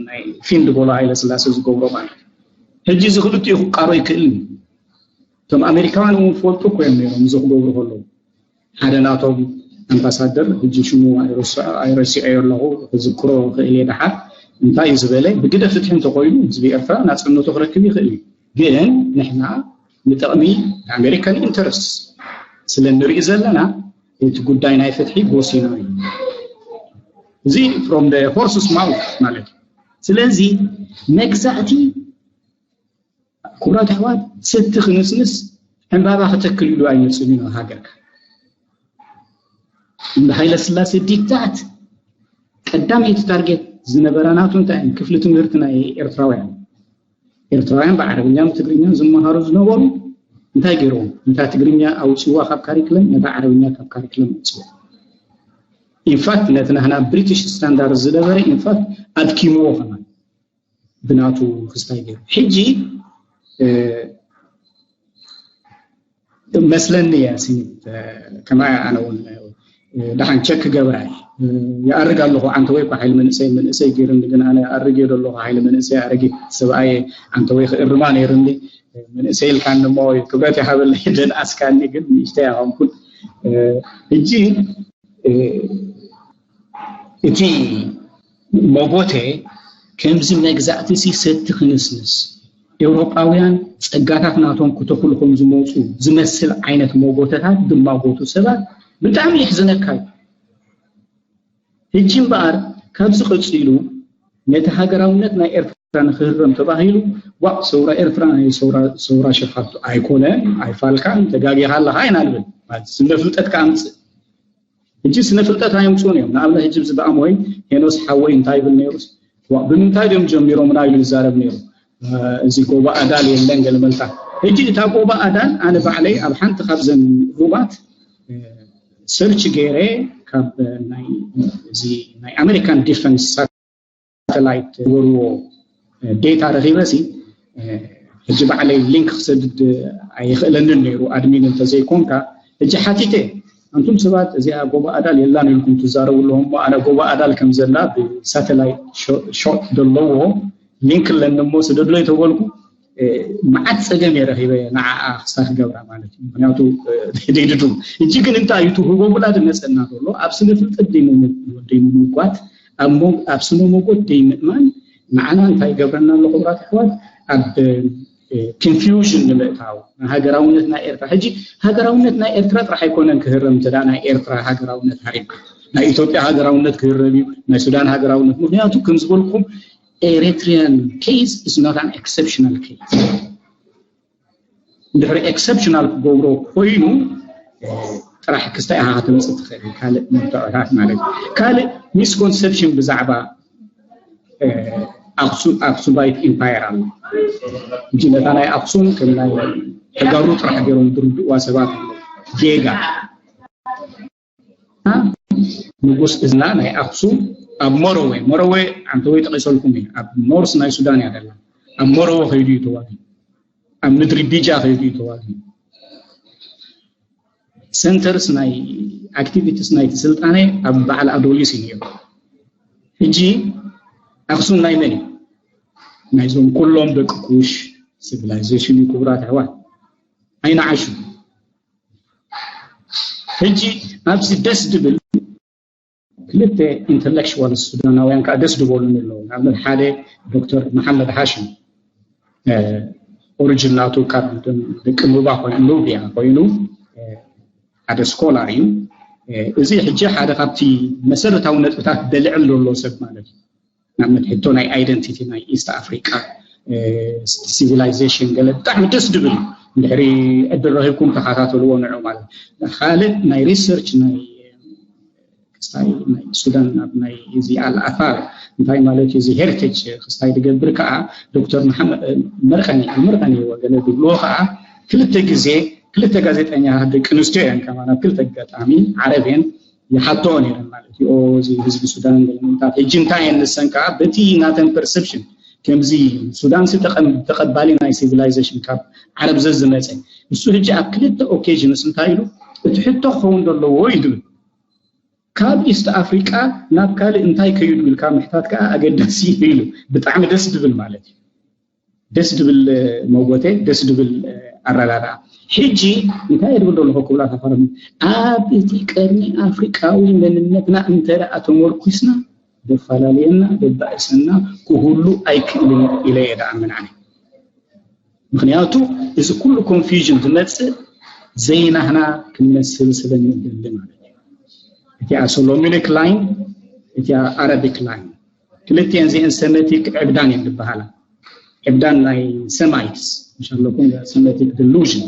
ናይ ፊንድ ቦሎ ሃይለ ስላሴ ዝገብሮ ማለት እዩ። ሕጂ እዚ ክልቲኡ ክቃሮ ይክእል እዩ። እቶም ኣሜሪካውያን እውን ፈልጡ እኮ እዮም ነይሮም እዚ ክገብሩ ከለዉ ሓደ ናቶም ኣምባሳደር ሕጂ ሽሙ ኣይረስዐዮ ኣለኹ ክዝክሮ ክእል እየ ደሓር እንታይ እዩ ዝበለ ብግደ ፍትሒ እንተኮይኑ ህዝቢ ኤርትራ ናፅነቱ ክረክብ ይኽእል እዩ ግን ንሕና ንጥቕሚ ኣሜሪካን ኢንተረስት ስለ ንርኢ ዘለና እቲ ጉዳይ ናይ ፍትሒ ጎሲና እዩ እዚ from the horse's mouth ማለት እዩ ስለዚ መግዛእቲ ክቡራት ኣሕዋት ሰቲ ክንስንስ ዕምባባ ክተክል ኢሉ ኣይመፅን እዩ ሃገርካ እንደ ሃይለ ስላሴ ዲክታት ቀዳመይቲ ታርጌት ዝነበራ ናቱ እንታይ ክፍሊ ትምህርቲ ናይ ኤርትራውያን ኤርትራውያን ብዓረብኛን ብትግርኛን ዝመሃሩ ዝነበሩ እንታይ ገይርዎም ነታ ትግርኛ ኣውፅዋ ካብ ካሪክለም ነታ ዓረብኛ ካብ ካሪክለም ኣውፅዋ ኢንፋክት ነቲ ናህና ብሪቲሽ ስታንዳርድ ዝነበረ ኢንፋክት ኣድኪምዎ ከማን ብናቱ ክስታይ ገይሩ ሕጂ መስለኒ እያ። ከማይ ኣነ እውን ደሓን ቸክ ክገብራ እየ። ይኣርግ ኣለኹ። ዓንተወይ እኳ ሓይሊ መንእሰይ መንእሰይ ገይሩኒ፣ ግን ኣነ ኣርግ እየ ዘለኹ። ሓይሊ መንእሰይ ኣረጊት ሰብኣየ። ዓንተወይ ክእርማ ነይሩኒ። መንእሰይ ኢልካኒ እሞ ክብረት ይሃበለይ። ደንኣስካኒ ግን ንእሽተይ ኣይኮንኩን። ሕጂ እቲ ሞጎቴ ከምዚ መግዛእቲ ሲ ሰቲ ክንስንስ፣ ኤውሮጳውያን ጸጋታት ናቶም ክተኽሉ ከም ዝመጹ ዝመስል ዓይነት ሞጎተታት ዝማጎቱ ሰባት ብጣዕሚ የሕዝነካ እዩ። ሕጂ እምበኣር ካብዚ ቀጺሉ ነቲ ሃገራውነት ናይ ኤርትራ ንክህረም ተባሂሉ፣ ዋእ፣ ሰውራ ኤርትራ ናይ ሰውራ፣ ሰውራ ሸፋቱ ኣይኮነን፣ ኣይፋልካን፣ ተጋጊኻ ኣለኻ ኢና ንብል። ማለት ስነ ፍልጠትካ ኣምጽእ። ሕጂ ስነ ፍልጠት ኣየምጽኡን እዮም። ንኣብነት ሕጂ ብዚ ብኣሞይ ሄኖስ ሓወይ እንታይ ይብል ነይሩስ፣ ዋእ፣ ብምንታይ ድዮም ጀሚሮምና ኢሉ ይዛረብ ነይሩ። እዚ ጎቦ ኣዳል የለን ገለመልታ። ሕጂ እታ ጎቦ ኣዳል ኣነ ባዕለይ ኣብ ሓንቲ ካብዘን ሩባት ሰርች ገይረ ካብ ናይ፣ እዚ ናይ ኣሜሪካን ዲፈንስ ሳተላይት ዝገበርዎ ዴታ ረኺበ ሲ፣ ሕጂ ባዕለይ ሊንክ ክሰድድ ኣይኽእለንን ነይሩ፣ ኣድሚን እንተዘይኮንካ። ሕጂ ሓቲተ፣ ኣንቱም ሰባት እዚኣ ጎቦ ኣዳል የላን ኢልኩም ትዛረቡ ኣለኹም እሞ፣ ኣነ ጎቦ ኣዳል ከም ዘላ ብሳተላይት ሾ-፣ ሾት ዘለዎ ሊንክ ኣለኒ እሞ ስደድለይ ተበልኩ። መዓት ጸገም እየ ረኺበ ንዓኣ ክሳብ ክገብራ ማለት እዩ። ምኽንያቱ ደይድዱ። ሕጂ ግን እንታይ እዩ እቲ ህቦብላ ዝመጸና ዘሎ ኣብ ስነ ፍልጠት ደይምሙ-፣ ደይምምጓት፣ ኣብ ሞ-፣ ኣብ ስነ ሞጎት ደይምእማን ንዓና እንታይ ይገብረና ኣሎ ክቡራት ኣሕዋት? ኣብ ኮንፊውዥን ንምእታው ንሃገራውነት ናይ ኤርትራ። ሕጂ ሃገራውነት ናይ ኤርትራ ጥራሕ ኣይኮነን ክህረም፣ እንተ ደኣ ናይ ኤርትራ ሃገራውነት ሃሪምካ፣ ናይ ኢትዮጵያ ሃገራውነት ክህረም እዩ፣ ናይ ሱዳን ሃገራውነት። ምኽንያቱ ከም ዝበልኩም ኤሪትሪያን ኬዝ is not an exceptional case። እንድሕሪ ኤክሰፕሽናል ክገብሮ ኮይኑ ጥራሕ ክስታይ ኢኻ ከተምፅእ ትኽእል። ካልእ መርትዖታት ማለት እዩ። ካልእ ሚስኮንሰፕሽን ብዛዕባ ኣክሱም፣ ኣክሱማይት ኢምፓየር ኣሎ። ሕጂ ነታ ናይ ኣክሱም ከም ናይ ተጋሩ ጥራሕ ገይሮም ዝርድእዋ ሰባት ኣለዉ። ጌጋ። ንጉስ እዝና ናይ ኣክሱም ኣብ መረወ፣ መረወ ዓንተወይ ጠቂሰልኩም እዩ። ኣብ ኖርስ ናይ ሱዳን እያ ደላ። ኣብ መረወ ከይዱ እዩ ተዋጊ፣ ኣብ ምድሪ ቢጃ ከይዱ እዩ ተዋጊ። ሰንተርስ ናይ ኣክቲቪቲስ ናይቲ ስልጣነ ኣብ በዓል ኣዶሊስ እዩ ነይሩ። ሕጂ ኣክሱም ናይ መን እዩ? ናይዞም ኩሎም ደቂ ኩሽ ሲቪላይዜሽን እዩ። ክቡራት ኣሕዋት ኣይንዓሹ። ሕጂ ኣብዚ ደስ ድብል ክልተ ኢንተሌክቹዋል ሱዳናውያን ከዓ ደስ ድበሉኒ ኣለዉ። ንኣብነት ሓደ ዶክተር መሓመድ ሃሽም ኦሪጅን ናቱ ካብ ደቂ ኑባ ኮይኑ፣ ኑብያ ኮይኑ ሓደ ስኮላር እዩ። እዚ ሕጂ ሓደ ካብቲ መሰረታዊ ነጥብታት ደልዕል ዘሎ ሰብ ማለት እዩ። ንኣብነት ሕቶ ናይ ኣይደንቲቲ ናይ ኢስት ኣፍሪቃ ሲቪላይዜሽን ገለ ብጣዕሚ ደስ ድብል እዩ። እንድሕሪ ዕድል ረኺብኩም ተኸታተልዎ ንዑ ማለት እዩ። ካልእ ናይ ሪሰርች ናይ ክስታይ ናይ ሱዳን ኣብ ናይ እዚ ኣልኣታር እንታይ ማለት እዩ እዚ ሄሪቴጅ ክስታይ ዝገብር ከዓ ዶክተር መሓመድ መርቀኒ፣ መርቀኒ ወገለ ዝብልዎ ከዓ ክልተ ግዜ ክልተ ጋዜጠኛ ደቂ ኣንስትዮ እየን ከማን ኣብ ክልተ ኣጋጣሚ ዓረብ እየን ይሓትኦ ነይረን ማለት እዩ። ኦ፣ እዚ ህዝቢ ሱዳን ንምንታት ሕጂ እንታይ እየን ንሰን ከዓ በቲ ናተን ፐርሰፕሽን ከምዚ ሱዳን ሲ ተቐም-፣ ተቐባሊ ናይ ሲቪላይዜሽን ካብ ዓረብ ዘዝመፀ እሱ ሕጂ ኣብ ክልተ ኦኬዥንስ እንታይ ኢሉ እቲ ሕቶ ክኸውን ዘለዎ እዩ ዝብል ካብ ኢስት ኣፍሪቃ ናብ ካልእ እንታይ ከይዱ ኢልካ ምሕታት ከዓ ኣገዳሲ እዩ ኢሉ። ብጣዕሚ ደስ ድብል ማለት እዩ። ደስ ድብል መጎተ፣ ደስ ድብል ኣረዳድኣ። ሕጂ እንታይ እየ ድብል ዘለኹ ክብላ ተፈረሚ ኣብ እቲ ቀርኒ ኣፍሪቃዊ መንነትና እንተ ደኣ ተመርኩስና ዘፈላለየና ዘባእሰና ክህሉ ኣይክእልን ኢለ እየ ደኣምን ኣነ። ምኽንያቱ እዚ ኩሉ ኮንፊውዥን ዝመጽእ ዘይናህና ክንመስል ስለ ንደሊ ማለት እዩ። እቲኣ ሶሎሚኒክ ላይን፣ እቲኣ ኣረቢክ ላይን ክልቲአን እዚአን ሰመቲክ ዕብዳን እየን ዝበሃላ። ዕብዳን ናይ ሰማይትስ ምሽ ኣለኩም ሰመቲክ ዲሉዥን።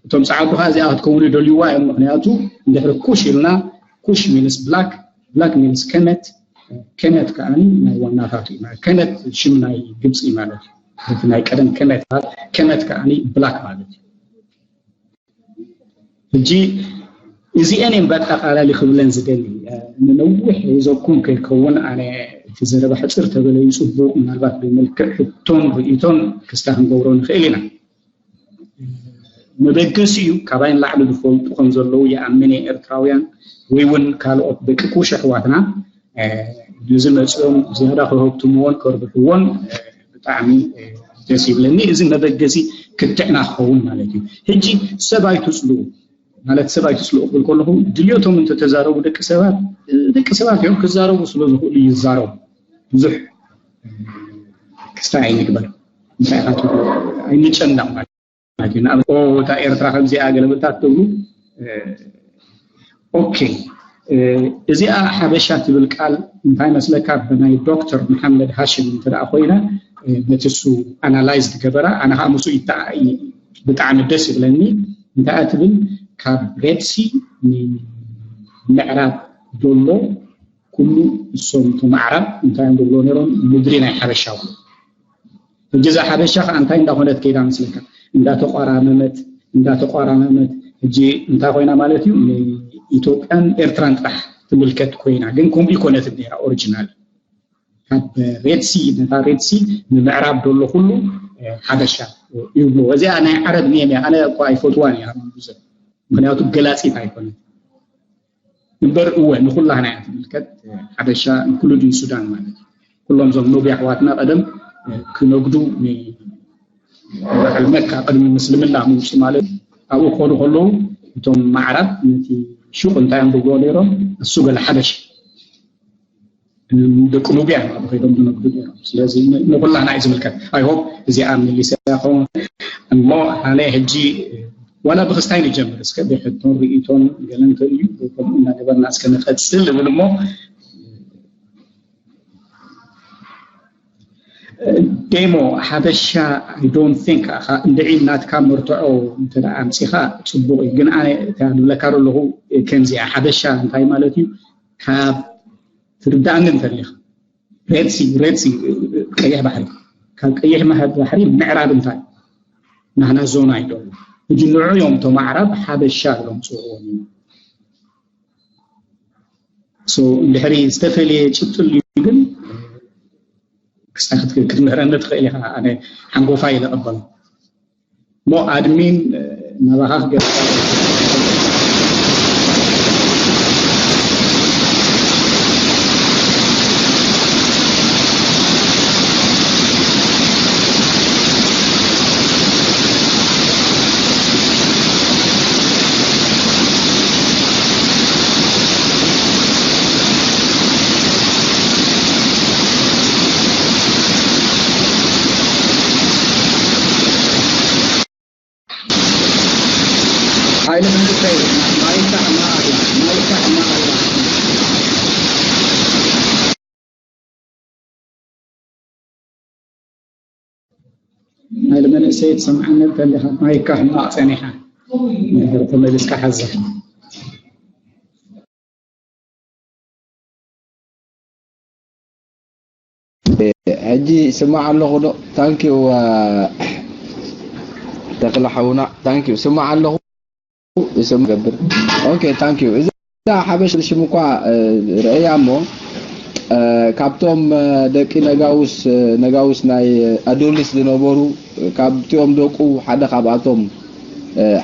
እቶም ጸዓዱ ኸዓ እዚኣ ክትከውን ይደልይዋ እዮም። ምኽንያቱ እንድሕሪ ኩሽ ኢልና ኩሽ ሚንስ ብላክ፣ ብላክ ሚንስ ከመት፣ ከመት ከዓኒ ናይ ዋናታቱ እዩ ማለት ከመት ሽም ናይ ግብፂ ማለት እዩ። እቲ ናይ ቀደም ከመት ከመት ከዓኒ ብላክ ማለት እዩ። ሕጂ እዚአን እየን በጠቓላሊ ክብለን ዝደሊ። ንነዊሕ ሒዘኩም ከይከውን ኣነ እቲ ዘረባ ሕፅር ተበለዩ ፅቡቕ። ምናልባት ብመልክዕ ሕቶን ርእይቶን ክስታ ክንገብሮ ንኽእል ኢና። መበገሲ እዩ። ካባይ ንላዕሊ ዝፈልጡ ከም ዘለዉ ይኣምን እየ፣ ኤርትራውያን ወይ እውን ካልኦት ደቂ ኩሽ ኣሕዋትና ነዚ መፅኦም ዝያዳ ከህብትምዎን ከርብሕዎን ብጣዕሚ ደስ ይብለኒ። እዚ መበገሲ ክትዕና ክኸውን ማለት እዩ። ሕጂ ሰብ ኣይትፅልኡ ማለት ሰብ ኣይትፅልኡ ክብል ከለኹ ድልዮቶም እንተተዛረቡ ደቂ ሰባት ደቂ ሰባት እዮም፣ ክዛረቡ ስለ ዝኽእሉ ይዛረቡ። ብዙሕ ክስታይ ኣይንግበር፣ እንታይ ኢኻ ትብሉ? ኣይንጨነቕ ማለት እዩ። ንኣብነት እታ ኤርትራ ከምዚኣ ገለመልታት ትብሉ። ኦኬ፣ እዚኣ ሓበሻ ትብል ቃል እንታይ መስለካ? ብናይ ዶክተር መሓመድ ሃሽም እንተ ኮይነ፣ ነቲ እሱ ኣናላይዝ ትገበራ፣ ኣነ ከዓ ምስኡ ብጣዕሚ ደስ ይብለኒ። እንታይ ትብል? ካብ ሬድሲ ንምዕራብ ዘሎ ኩሉ እሶም ተማዕራብ እንታይ እዮም ዝብሎ ነይሮም? ምድሪ ናይ ሓበሻ። ሕጂ እዛ ሓበሻ ከዓ እንታይ እንዳኾነት ከይዳ መስለካ? እንዳተቋራመመት እንዳተቋራመመት። ሕጂ እንታይ ኮይና ማለት እዩ? ንኢትዮጵያን ኤርትራን ጥራሕ ትምልከት ኮይና፣ ግን ከምኡ ይኮነት ነራ ኦሪጂናል። ካብ ሬድሲ ነታ ሬድሲ ንምዕራብ ዘሎ ኩሉ ሓበሻ ይብሎ። እዚኣ ናይ ዓረብ ኔም እያ። ኣነ እኳ ኣይፈትዋን እያ ብዙ፣ ምክንያቱ ገላፂት ኣይኮነት። እምበር እወ ንኩላህና እያ ትምልከት። ሓበሻ ንኩሉ ድዩ ሱዳን ማለት እዩ። ኩሎም እዞም ኖቢ ኣሕዋትና ቀደም ክነግዱ ንባሕሪ መካ ቅድሚ ምስልምና ምውፁ ማለት ኣብኡ ክኾኑ ከለዉ እቶም ማዕራብ ነቲ ሹቕ እንታይ እዮም ዝብልዎ ነይሮም? እሱ ገለ ሓበሻ ደቂ ኑብያ እዮም ከይዶም ዝነግዱ ነይሮም። ስለዚ ንኩላህና እዩ ዝምልከት። ኣይ ሆፕ እዚኣ መሊሰ ይኸውን። እሞ ኣነ ሕጂ ዋላ ብክስታይ ንጀምር እስከ፣ ብሕቶን ርእይቶን ገለ እንተልዩ ከምኡ እናገበርና እስከ ንቐፅል እብል እሞ ዴሞ ሓበሻ I don't think ኣኻ እንድዒ ናትካ መርትዖ እንተ ኣምፂኻ ፅቡቕ እዩ። ግን ኣነ እታ ዝብለካ ዘለኹ ከምዚኣ ሓበሻ እንታይ ማለት እዩ? ካብ ትርዳእኒ እንተሊኻ ሬድሲ ሬድሲ ቀይሕ ባሕሪ ካብ ቀይሕ ባሕሪ ምዕራብ እንታይ ናህና ዞና ይደሉ። ሕጂ ንዑ እዮም እቶም ኣዕራብ ሓበሻ ኢሎም ፅውዕዎም እዮም። እንድሕሪ ዝተፈለየ ጭብጥል እዩ ግን ክስታ ክትምህረኒ ትኽእል ኢኻ። ኣነ ሓንጎፋ ኢለ ቀበሎ። እሞ ኣድሚን ናባኻ ክገ ሃይለ መንእሰይ ትሰምዓኒ እንተሊኻ ማይካ ሕማቕ ጸኒሓ እንድሕር ተመሊስካ ሓዛ። ሕጂ ይስማዕ ኣለኹ ዶ? ታንኪዩ ተኽለ ሓውና ታንኪዩ ይስማዕ ኣለኹ። ይስም ገብር ኦኬ ታንክ ዩ። እዛ ሓበሽ ሽም እኳ ርእያ እሞ ካብቶም ደቂ ነጋውስ ነጋውስ ናይ ኣዶሊስ ዝነበሩ ካብቲኦም ደቁ ሓደ ካብኣቶም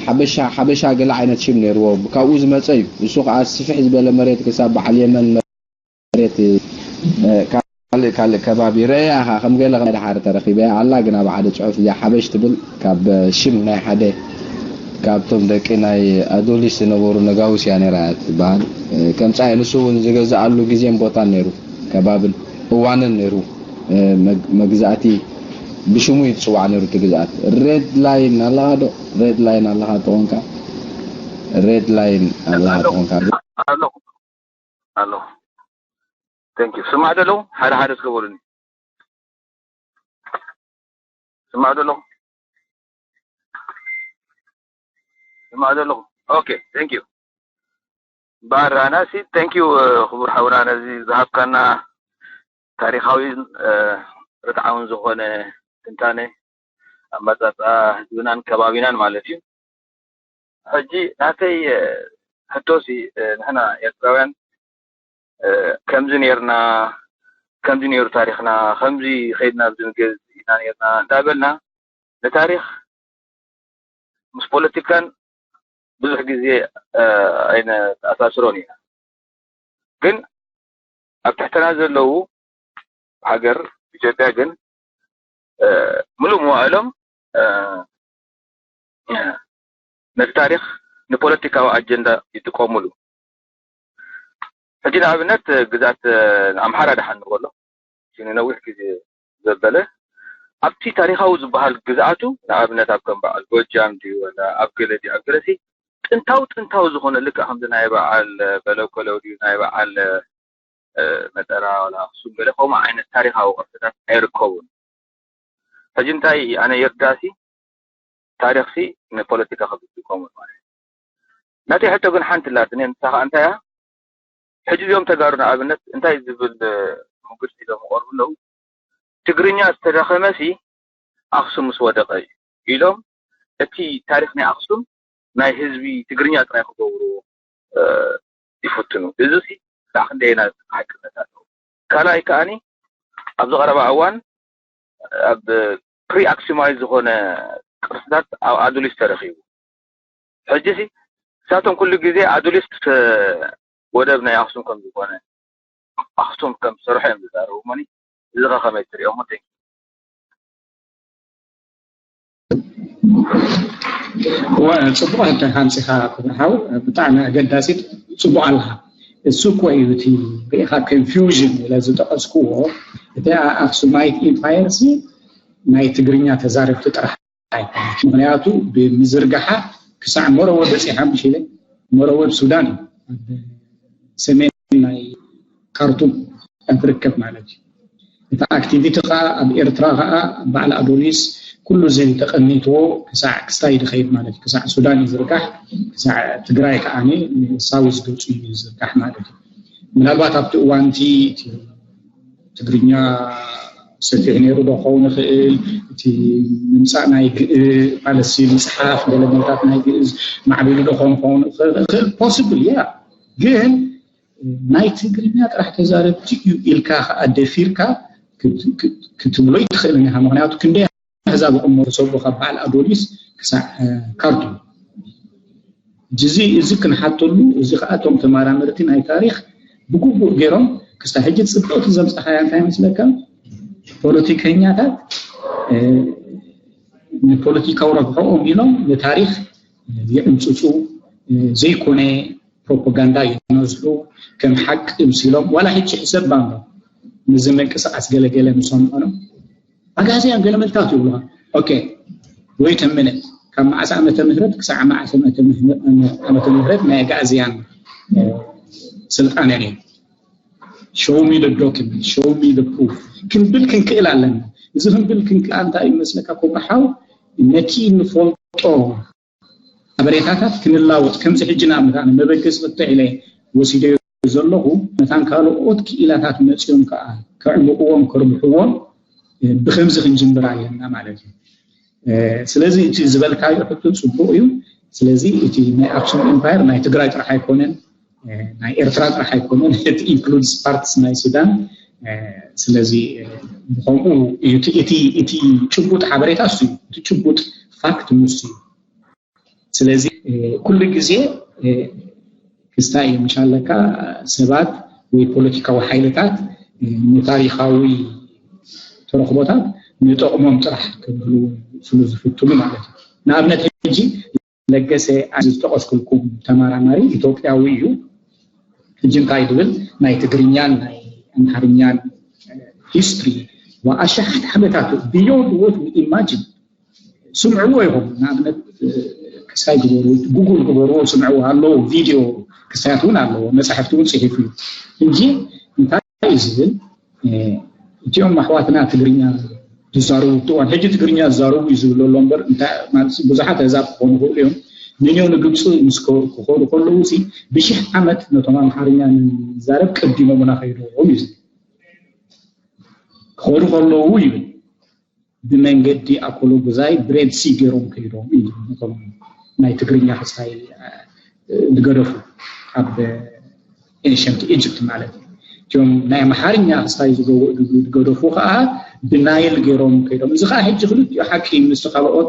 ሓበሻ ሓበሻ ገለ ዓይነት ሽም ነይርዎ። ካብኡ ዝመፀ እዩ። እሱ ከዓ ስፍሕ ዝበለ መሬት ክሳብ በዓል የመን መሬት ካልእ ካልእ ከባቢ ረእያ ኢኻ ከም ገለ ከም ድሓር ተረኺበያ ኣላ ግን ኣብ ሓደ ጽሑፍ እዚኣ ሓበሽ ትብል ካብ ሽም ናይ ሓደ ካብቶም ደቂ ናይ ኣዶሊስ ዝነበሩ ነጋውስ እያ ነይራ እያ ትበሃል ከምጻ ንሱ እውን ዝገዝኣሉ ግዜን ቦታን ነይሩ ከባብን እዋንን ነይሩ መግዛእቲ ብሽሙ እዩ ዝፅዋዕ ነይሩ እቲ ግዝኣት ሬድ ላይን ኣለኻ ዶ ሬድ ላይን ኣለኻ ተኾንካ ሬድ ላይን ኣለኻ ተኾንካ ኣለኹ ኣለኹ። Thank you። ስማዕ ዶ ኣለኹ? ሓደ ሓደ እስከ በሉኒ። ስማዕ ዶ ኣለኹ? ስማዕ ዶ ኣለኹ? Okay, thank you። ባራናሲ፣ thank you ክቡር ሓውና ነዚ ዝሃብካና ታሪኻዊን ርትዓውን ዝኾነ ትንታነ ኣመጻጽኣ ህዝብናን ከባቢናን ማለት እዩ። ሕጂ ናተይ ሕቶሲ ንሕና ኤርትራውያን ከምዚ ኔርና ከምዚ ነይሩ ታሪኽና፣ ከምዚ ኸይድና ኣብዚ ንገዝ ኢና ነርና እንዳበልና ንታሪኽ ምስ ፖለቲካን ብዙሕ ግዜ ኣይነተኣሳስሮን ኢና። ግን ኣብ ትሕተና ዘለዉ ሃገር ኢትዮጵያ ግን ምሉእ መዋእሎም ነቲ ታሪኽ ንፖለቲካዊ ኣጀንዳ ይጥቀሙሉ። ሕጂ ንኣብነት ግዛት ኣምሓራ ደሓን ንበሎ፣ እቲ ንነዊሕ ግዜ ዘበለ ኣብቲ ታሪኻዊ ዝበሃል ግዝኣቱ፣ ንኣብነት ኣብ ከም በዓል ጎጃም ድዩ ወላ ኣብ ገለ ድዩ ኣብ ገለሲ ጥንታዊ ጥንታዊ ዝኾነ ልክዕ ከምዚ ናይ በዓል በለኮለው ድዩ ናይ በዓል መጠራ ወላ ኣክሱም ገለ ከምኡ ዓይነት ታሪኻዊ ቅርስታት ኣይርከቡን። ሕጂ እንታይ ኣነ ይርዳሲ ታሪኽሲ ንፖለቲካ ክጥቀሙሉ ማለት እዩ። ናተይ ሕቶ ግን ሓንቲ ኣላትኒ፣ ንሳ ከዓ እንታይ እያ? ሕጂ እዚኦም ተጋሩ ንኣብነት እንታይ ዝብል ምጉት ሒዞም ይቐርቡ ኣለዉ? ትግርኛ ዝተዳኸመሲ ኣኽሱም ምስ ወደቐ እዩ ኢሎም እቲ ታሪኽ ናይ ኣኽሱም ናይ ህዝቢ ትግርኛ ጥራይ ክገብርዎ ይፍትኑ። እዚሲ ክሳዕ ክንደየና ሓቅነት ኣለዎ? ካልኣይ ከኣኒ ኣብዚ ቀረባ እዋን ኣብ ፕሪ ኣክሱማይ ዝኾነ ቅርስታት ኣብ ኣዱሊስ ተረኺቡ። ሕጂሲ እሳቶም ኩሉ ግዜ ኣዱሊስ ወደብ ናይ ኣኽሱም ከም ዝኾነ ኣኽሱም ከም ዝሰርሖ እዮም ዝዛረቡ። እሞኒ እዚ ኸ ከመይ ትሪኦሞ? ጽቡቕ ሕቶ ሓንፂኻ ክብርሓው፣ ብጣዕሚ ኣገዳሲት። ጽቡቕ ኣለኻ። እሱ እኮ እዩ እቲ ርኢኻ ኮንፊውዥን ኢለ ዝጠቐስክዎ። እቲ ኣክሱማይት ኢምፓየር ሲ ናይ ትግርኛ ተዛረብቲ ጥራሕ ኣይኮነትን። ምክንያቱ ብምዝርጋሓ ክሳዕ መረወ በፂሓ ምሽ ኢለ፣ መረወ ሱዳን እዩ፣ ኣብ ሰሜን ናይ ካርቱም እያ ትርከብ ማለት እዩ። እቲ ኣክቲቪቲ ከዓ ኣብ ኤርትራ ከዓ በዓል ኣዶሊስ ኩሉ እዚ ተቐኒትዎ ክሳዕ ክስታይ ድኸይድ ማለት እዩ። ክሳዕ ሱዳን ይዝርጋሕ፣ ክሳዕ ትግራይ ከዓ ሳውዝ ገፁ ይዝርጋሕ ማለት እዩ። ምናልባት ኣብቲ እዋንቲ ትግርኛ ሰፊሕ ነይሩ ዶ ክኸውን ይኽእል? እቲ ምምፃእ ናይ ግእ ማለት ሲ ምፅሓፍ ገለመታት ናይ ግእዝ ማዕቢሉ ዶ ክኸውን ክኸውን ይኽእል? ፖስብል እያ። ግን ናይ ትግርኛ ጥራሕ ተዛረብቲ እዩ ኢልካ ከዓ ደፊርካ ክትብሎ ይትኽእልን ኢኻ። ምክንያቱ ክንደይ ኣህዛብ ይቕመጡ ሰብኡ ካብ በዓል ኣዶሊስ ክሳዕ ካርቱም። እዚ እዚ ክንሓተሉ፣ እዚ ከዓ እቶም ተመራመርቲ ናይ ታሪኽ ብግቡእ ገይሮም ክስታ ሕጂ ፅብቕቲ ዘምፃኻያ እንታይ ይመስለካ? ፖለቲከኛታት ንፖለቲካዊ ረብሕኦም ኢሎም ንታሪኽ ይዕምፅፁ፣ ዘይኮነ ፕሮፓጋንዳ ይነዝሑ፣ ከም ሓቂ ምሲሎም ዋላ ሕጂ ሕሰብ ባንዶ ምዚ ምንቅስቃስ ገለገለ ምሰምዖ ነው ኣጋዝያን ገለ መልታት ይብሉኻ። ኦኬ፣ ወይት ሚኒት፣ ካብ መዓስ ዓመተ ምህረት ክሳዕ መዓስ ዓመተ ምህረት ናይ ኣጋዝያን ስልጣነ ነይሩ? Show me the document, show me the proof ክንብል ክንክእል ኣለና። እዚ ክንብል ክንክእል እንታይ እዩ መስለካ? ኮብርሓው ነቲ ንፈልጦ ሓበሬታታት ክንላወጥ ከምዚ ሕጂ ንኣብነት ኣነ መበገሲ ፍትሕ ኢለ ወሲደዮ ዘለኹ መታን ካልኦት ክኢላታት መፂኦም ከዓ ከዕምቕዎም ከርብሕዎም ብከምዚ ክንጅምር ኣለና ማለት እዩ። ስለዚ እቲ ዝበልካዮ ሕቶ ፅቡቅ እዩ። ስለዚ እቲ ናይ ኣክሱም ኤምፓየር ናይ ትግራይ ጥራሕ ኣይኮነን፣ ናይ ኤርትራ ጥራሕ ኣይኮነን፣ it includes parts ናይ ሱዳን። ስለዚ ብከምኡ እዩ እቲ ጭቡጥ ሓበሬታ እሱ እዩ። እቲ ጭቡጥ ፋክት ንሱ እዩ። ስለዚ ኩሉ ግዜ ክስታይ ምሻለካ ሰባት ወይ ፖለቲካዊ ሓይልታት ንታሪኻዊ ተረኽቦታት ንጠቕሞም ጥራሕ ክብሉ ስሉ ዝፍትኑ ማለት እዩ። ንኣብነት ሕጂ ለገሰ ዝጠቐስኩልኩም ተመራማሪ ኢትዮጵያዊ እዩ። ሕጂ እንታይ ዝብል ናይ ትግርኛን ናይ ኣምሓርኛን ሂስትሪ ኣሽሓት ዓመታት beyond what we imagine ስምዕዎ ይኹም። ንኣብነት ክሳይ ግበሩ፣ ጉግል ግበሩ፣ ስምዕዎ ኣለዎ። ቪድዮ ክሳያት እውን ኣለዎ፣ መፅሓፍቲ እውን ፅሒፉ እዩ። እንጂ እንታይ እዩ ዝብል እቲኦም ኣሕዋትና ትግርኛ ዝዛረቡ እቲ እዋን ሕጂ ትግርኛ ዝዛረቡ እዩ ዝብል ዘሎ እምበር እንታይ ማለት ብዙሓት ኣህዛብ ክኾኑ ይኽእሉ እዮም። ንንዮ ንግብፂ ምስ ክኾኑ ከለዉ ሲ ብሽሕ ዓመት ነቶም ኣምሓርኛ ንዛረብ ቀዲሞምና ከይዶም እዩ ዝብል። ክኾኑ ከለዉ ይብል ብመንገዲ ኣኮሎ ጉዛይ ብሬድ ሲ ገይሮም ከይዶም እዩ ነቶም ናይ ትግርኛ ክሳይ ዝገደፉ ኣብ ኤንሸንት ኢጅፕት ማለት እዩ። እቶም ናይ ኣምሓርኛ ክስታይ ዝገደፉ ከዓ ብናይል ገይሮም ከይዶም። እዚ ከዓ ሕጂ ክልቲኡ ሓቂ ምስ ካልኦት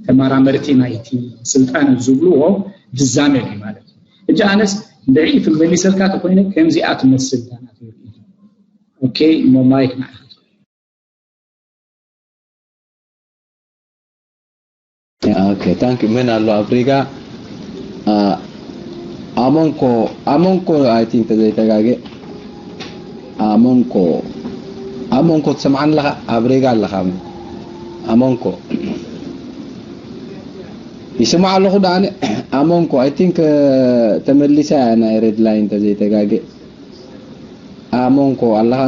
ተመራመርቲ ናይቲ ስልጣነ ዝብልዎ ዝዛመድ እዩ ማለት እዩ። ሕጂ ኣነስ ልዕሊ ትመሊሰልካ ተኮይነ ከምዚኣ ትመስል እታ ናተይ ርእይቶ። ኦኬ፣ እሞ ማይክ ንዓኻ። ኦኬ፣ ታንክ ዩ። መን ኣሎ ኣብ ሪጋ? ኣሞንኮ፣ ኣሞንኮ፣ ኣይ ቲንክ ተዘይተጋገ ኣሞንኮ፣ ኣሞንኮ ትሰምዓኒ ኣለኻ? ኣብ ሪጋ ኣለኻ? ኣሞንኮ ይስማዕ ኣለኹ ዳኣነ? ኣሞንኮ፣ ኣይ ቲንክ ተመሊሳ እያ ናይ ሬድ ላይን ተዘይተጋገ። ኣሞንኮ ኣለኻ?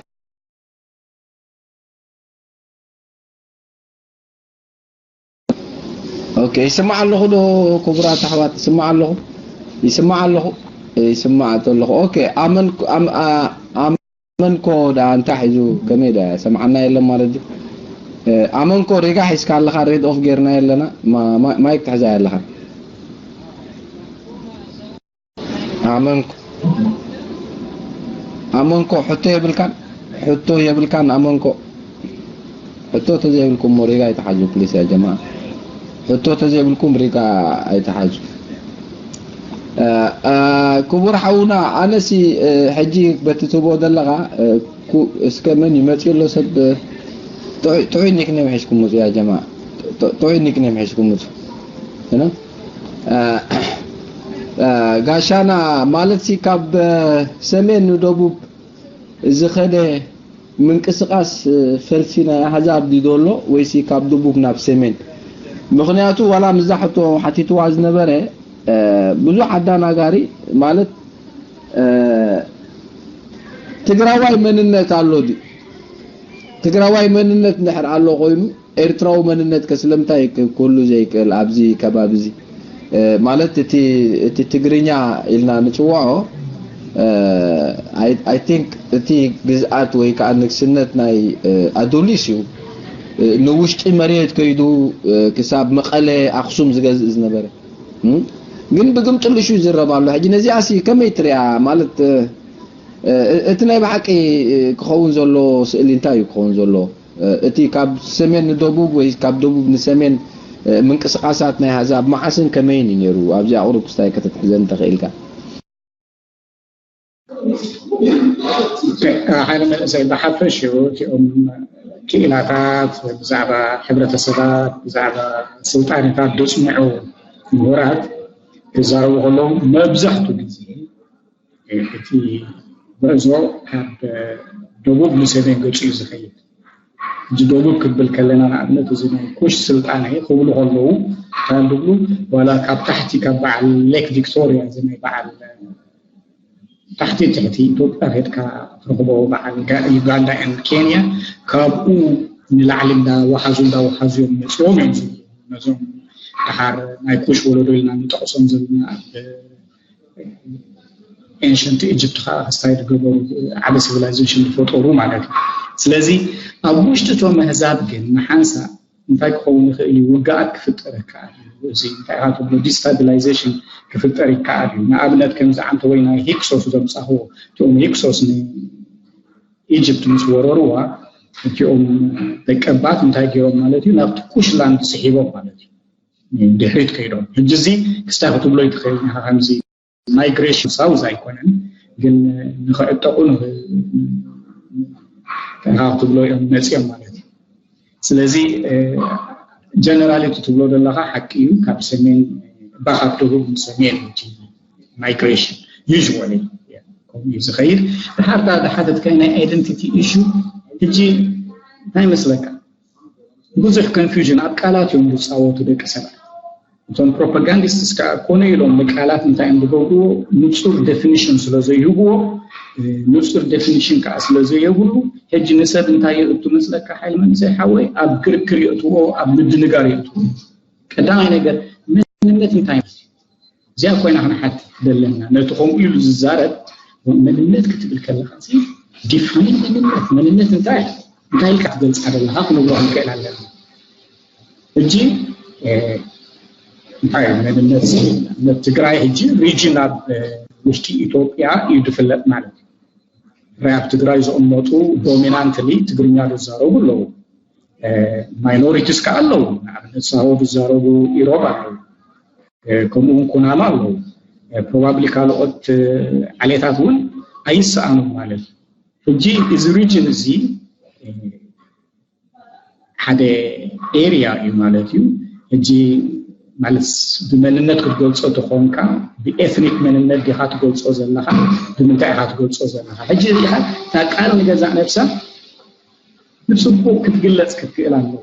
ኦኬ፣ ይስማዕ ኣለኹ ዶ ክቡራት ኣሕዋት? ይስማዕ ኣለኹ፣ ይስማዕ ኣለኹ፣ ይስማዕ ኣለኹ። ኦኬ፣ ኣመን ኣም- ኣ- ኣመንኮ ዳ እንታይ ሒዙ ከመይ ዳ ሰምዓና የለን ማለት እዩ። ኣመንኮ ሪጋ ሒዝካ ኣለኻ፣ ሬድ ኦፍ ጌርና የለና። ማይክ ትሕዛ ኣለኻ። ኣመንኮ ኣመንኮ ሕቶ የብልካን? ሕቶ የብልካን ኣመንኮ? ሕቶ ተዘይብልኩም ሪጋ ኣይተሓዙ ፕሊስ ያ ጀማ። ሕቶ ተዘይብልኩም ሪጋ ኣይተሓዙ። ክቡር ሓውና ኣነሲ ሕጂ በቲ ትቦ ዘለኻ እስከ መን ይመጽእ ኣሎ ሰብ ጥዑይ ኒክኔም ሒዝኩም ምጹ ያ ጀማ። ጥዑይ ኒክኔም ሒዝኩም ምጹ። ጋሻና ማለት ሲ ካብ ሰሜን ንደቡብ ዝኸደ ምንቅስቃስ ፈልሲ ናይ ኣህዛብ ድዩ ዘሎ ወይሲ ካብ ደቡብ ናብ ሰሜን? ምኽንያቱ ዋላ ምዛ ሕቶ ሓቲትዋ ዝነበረ ብዙሕ ኣዳናጋሪ ማለት ትግራዋይ መንነት ኣሎ ድዩ? ትግራዋይ መንነት እንድሕር ኣሎ ኮይኑ ኤርትራዊ መንነት ከ ስለምንታይ ክህሉ ዘይክእል ኣብዚ ከባቢ እዚ? ማለት እቲ እቲ ትግርኛ ኢልና ንፅውዖ I think እቲ ግዝኣት ወይ ከዓ ንግስነት ናይ ኣዱሊስ እዩ። ንውሽጢ መሬት ከይዱ ክሳብ መቐለ ኣክሱም ዝገዝእ ዝነበረ ግን ብግምጥልሹ ይዝረብ ኣሎ። ሕጂ ነዚኣሲ ከመይ ትሪኣ? ማለት እቲ ናይ ብሓቂ ክኸውን ዘሎ ስእሊ እንታይ እዩ ክኸውን ዘሎ? እቲ ካብ ሰሜን ንደቡብ ወይ ካብ ደቡብ ንሰሜን ምንቅስቃሳት ናይ ኣህዛብ መዓስን ከመይን እዩ ነይሩ? ኣብዚኣ ቁሩብ ክስታይ ከተትሕዘኒ ተኽኢልካ። ሓደ መንእሰይ ብሓፈሽኡ እቲኦም ክኢላታት ብዛዕባ ሕብረተሰባት ብዛዕባ ስልጣነታት ዘፅንዑ ምሁራት ክዛረቡ ከለዉ መብዛሕቱ ግዜ እቲ ጉዕዞ ካብ ደቡብ ንሰሜን ገፁ እዩ ዝኸይድ። እዚ ደቡብ ክብል ከለና ንኣብነት እዚ ናይ ኩሽ ስልጣነ ክብሉ ከለዉ እንታይ ዝብሉ ዋላ ካብ ታሕቲ ካብ በዓል ሌክ ቪክቶሪያ እዚ ናይ በዓል ታሕቲ ትሕቲ ኢትዮጵያ ከድካ ትረኽቦ በዓል ዩጋንዳ ን ኬንያ ካብኡ ንላዕሊ እንዳወሓዙ እንዳወሓዙ እዮም መፅዎም እዮም ዝብሉ ነዞም ደሓር ናይ ኩሽ ወለዶ ኢልና ንጠቕሶም ዘለና ኣብ ኤንሸንት ኢጅፕት ከዓ ክስታይ ዝገበሩ ዓቢ ሲቪላይዜሽን ዝፈጠሩ ማለት እዩ። ስለዚ ኣብ ውሽጢ እቶም ኣህዛብ ግን ንሓንሳእ እንታይ ክኸውን ይኽእል እዩ? ውግኣት ክፍጠር ይከኣል እዩ። እዚ እንታይ ኢኻ ትብሎ ዲስታቢላይዜሽን ክፍጠር ይከኣል እዩ። ንኣብነት ከምዚ ዓንተ ወይ ናይ ሂክሶስ ዘምጻኽዎ እቲኦም ሂክሶስ ንኢጅፕት ምስ ወረርዋ እቲኦም ደቀባት እንታይ ገይሮም ማለት እዩ ናብቲ ኩሽላንድ ስሒቦም ማለት እዩ። ድሕሪት ከይዶም ሕጂ እዚ ክስታይ ክትብሎ ይትኽእል ኢኻ ከምዚ ማይግሬሽን ሳውዝ ኣይኮነን ግን ንክዕጠቁ ንክትብሎ እዮም መፅኦም ማለት እዩ። ስለዚ ጀነራል እቲ ትብሎ ዘለካ ሓቂ እዩ። ካብ ሰሜን ባካብ ደቡብ ንሰሜን ማይግሬሽን ዩዥዋሊ ከምኡ እዩ ዝኸይድ። ድሓርታ ዝሓተትካይ ናይ ኣይደንቲቲ ኢሹ ሕጂ እንታይ ይመስለካ? ብዙሕ ኮንፊውዥን ኣብ ቃላት እዮም ዝፃወቱ ደቂ ሰባት። እቶም ፕሮፓጋንዲስትስ ከዓ ኮነ ኢሎም ንቃላት እንታይ እዮም ዝገብርዎ ንፁር ዴፊኒሽን ስለ ዘይህብዎ ንፁር ዴፊኒሽን ከዓ ስለ ዘየብሉ ሕጂ ንሰብ እንታይ የእቱ መስለካ ሓይል መንእሰይ ሓወይ ኣብ ክርክር የእትዎ ኣብ ምድንጋር የእትዎ። ቀዳማይ ነገር መንነት እንታይ እዚኣ ኮይና ክንሓትት ዘለና ነቲ ከምኡ ኢሉ ዝዛረብ መንነት ክትብል ከለካ ዲፋይን መንነት መንነት እንታይ እንታይ ኢልካ ትገልፃ ዘለካ ክንብሎ ክንክእል ኣለና። ሕጂ እንታይ መንነት ትግራይ ሕጂ ሪጅን ኣብ ውሽጢ ኢትዮጵያ እዩ ዝፍለጥ ማለት እዩ። ራይ ኣብ ትግራይ ዝቕመጡ ዶሚናንትሊ ትግርኛ ዝዛረቡ ኣለዉ። ማይኖሪቲስ ከዓ ኣለዉ። ንኣብነት ሳሆ ዝዛረቡ ኢሮብ ኣለዉ። ከምኡ እውን ኩናማ ኣለዉ። ፕሮባብሊ ካልኦት ዓሌታት እውን ኣይሰኣኑን ማለት እዩ። ሕጂ እዚ ሪጅን እዚ ሓደ ኤርያ እዩ ማለት እዩ። ሕጂ ማለት ብመንነት ክትገልጾ ተኾንካ ብኤትኒክ መንነት ዲኻ ትገልጾ ዘለኻ? ብምንታይ ኢኻ ትገልጾ ዘለኻ? ሕጂ ሪኢኻ እታ ቃል ንገዛእ ነብሳ ብጽቡቕ ክትግለጽ ክትክእል ኣለዎ።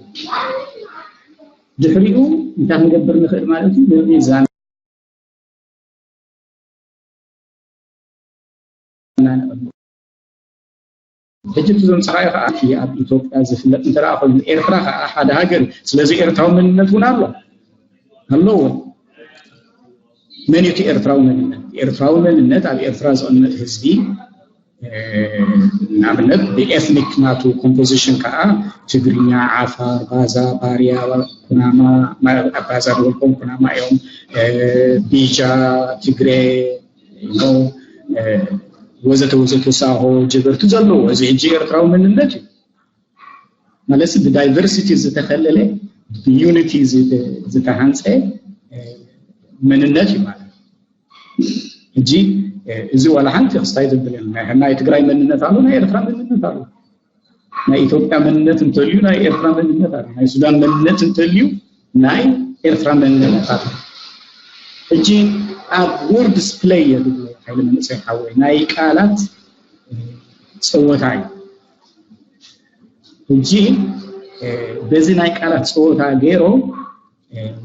ድሕሪኡ እንታይ ክንገብር ንኽእል ማለት እዩ? ምእዛን ሕጂ እቲ ዘምፀኻዮ ከዓ እቲ ኣብ ኢትዮጵያ ዝፍለጥ እንተ ደኣ ኮይኑ ኤርትራ ከዓ ሓደ ሃገር እዩ። ስለዚ ኤርትራዊ መንነት እውን ኣሎ ኣለዎ። መን እዩ እቲ ኤርትራዊ መንነት? ኤርትራዊ መንነት ኣብ ኤርትራ ዝቕመጥ ህዝቢ ንኣብነት ብኤትኒክ ናቱ ኮምፖዚሽን ከዓ ትግርኛ፣ ዓፋር፣ ባዛ፣ ባርያ፣ ኩናማ፣ ባዛ ዝበልኮም ኩናማ እዮም፣ ቢጃ፣ ትግሬ፣ ወዘተ ወዘተ፣ ሳሆ፣ ጀበርቲ ዘለዎ እዚ ሕጂ ኤርትራዊ መንነት እዩ ማለት ብዳይቨርሲቲ ዝተኸለለ ብዩኒቲ ዝተሃንፀ መንነት እዩ ማለት። ሕጂ እዚ ዋላ ሓንቲ ክስታይ ዘብልን ናይ ትግራይ መንነት ኣሎ፣ ናይ ኤርትራ መንነት ኣሎ። ናይ ኢትዮጵያ መንነት እንተልዩ ናይ ኤርትራ መንነት ኣሎ፣ ናይ ሱዳን መንነት እንተልዩ ናይ ኤርትራ መንነት ኣሎ። ሕጂ ኣብ ወርድስ ፕለይ የድሎ ሓይለ መንእሰይ ሓወይ ናይ ቃላት ፀወታ እዩ። ሕጂ በዚ ናይ ቃላት ፀወታ ገይሮም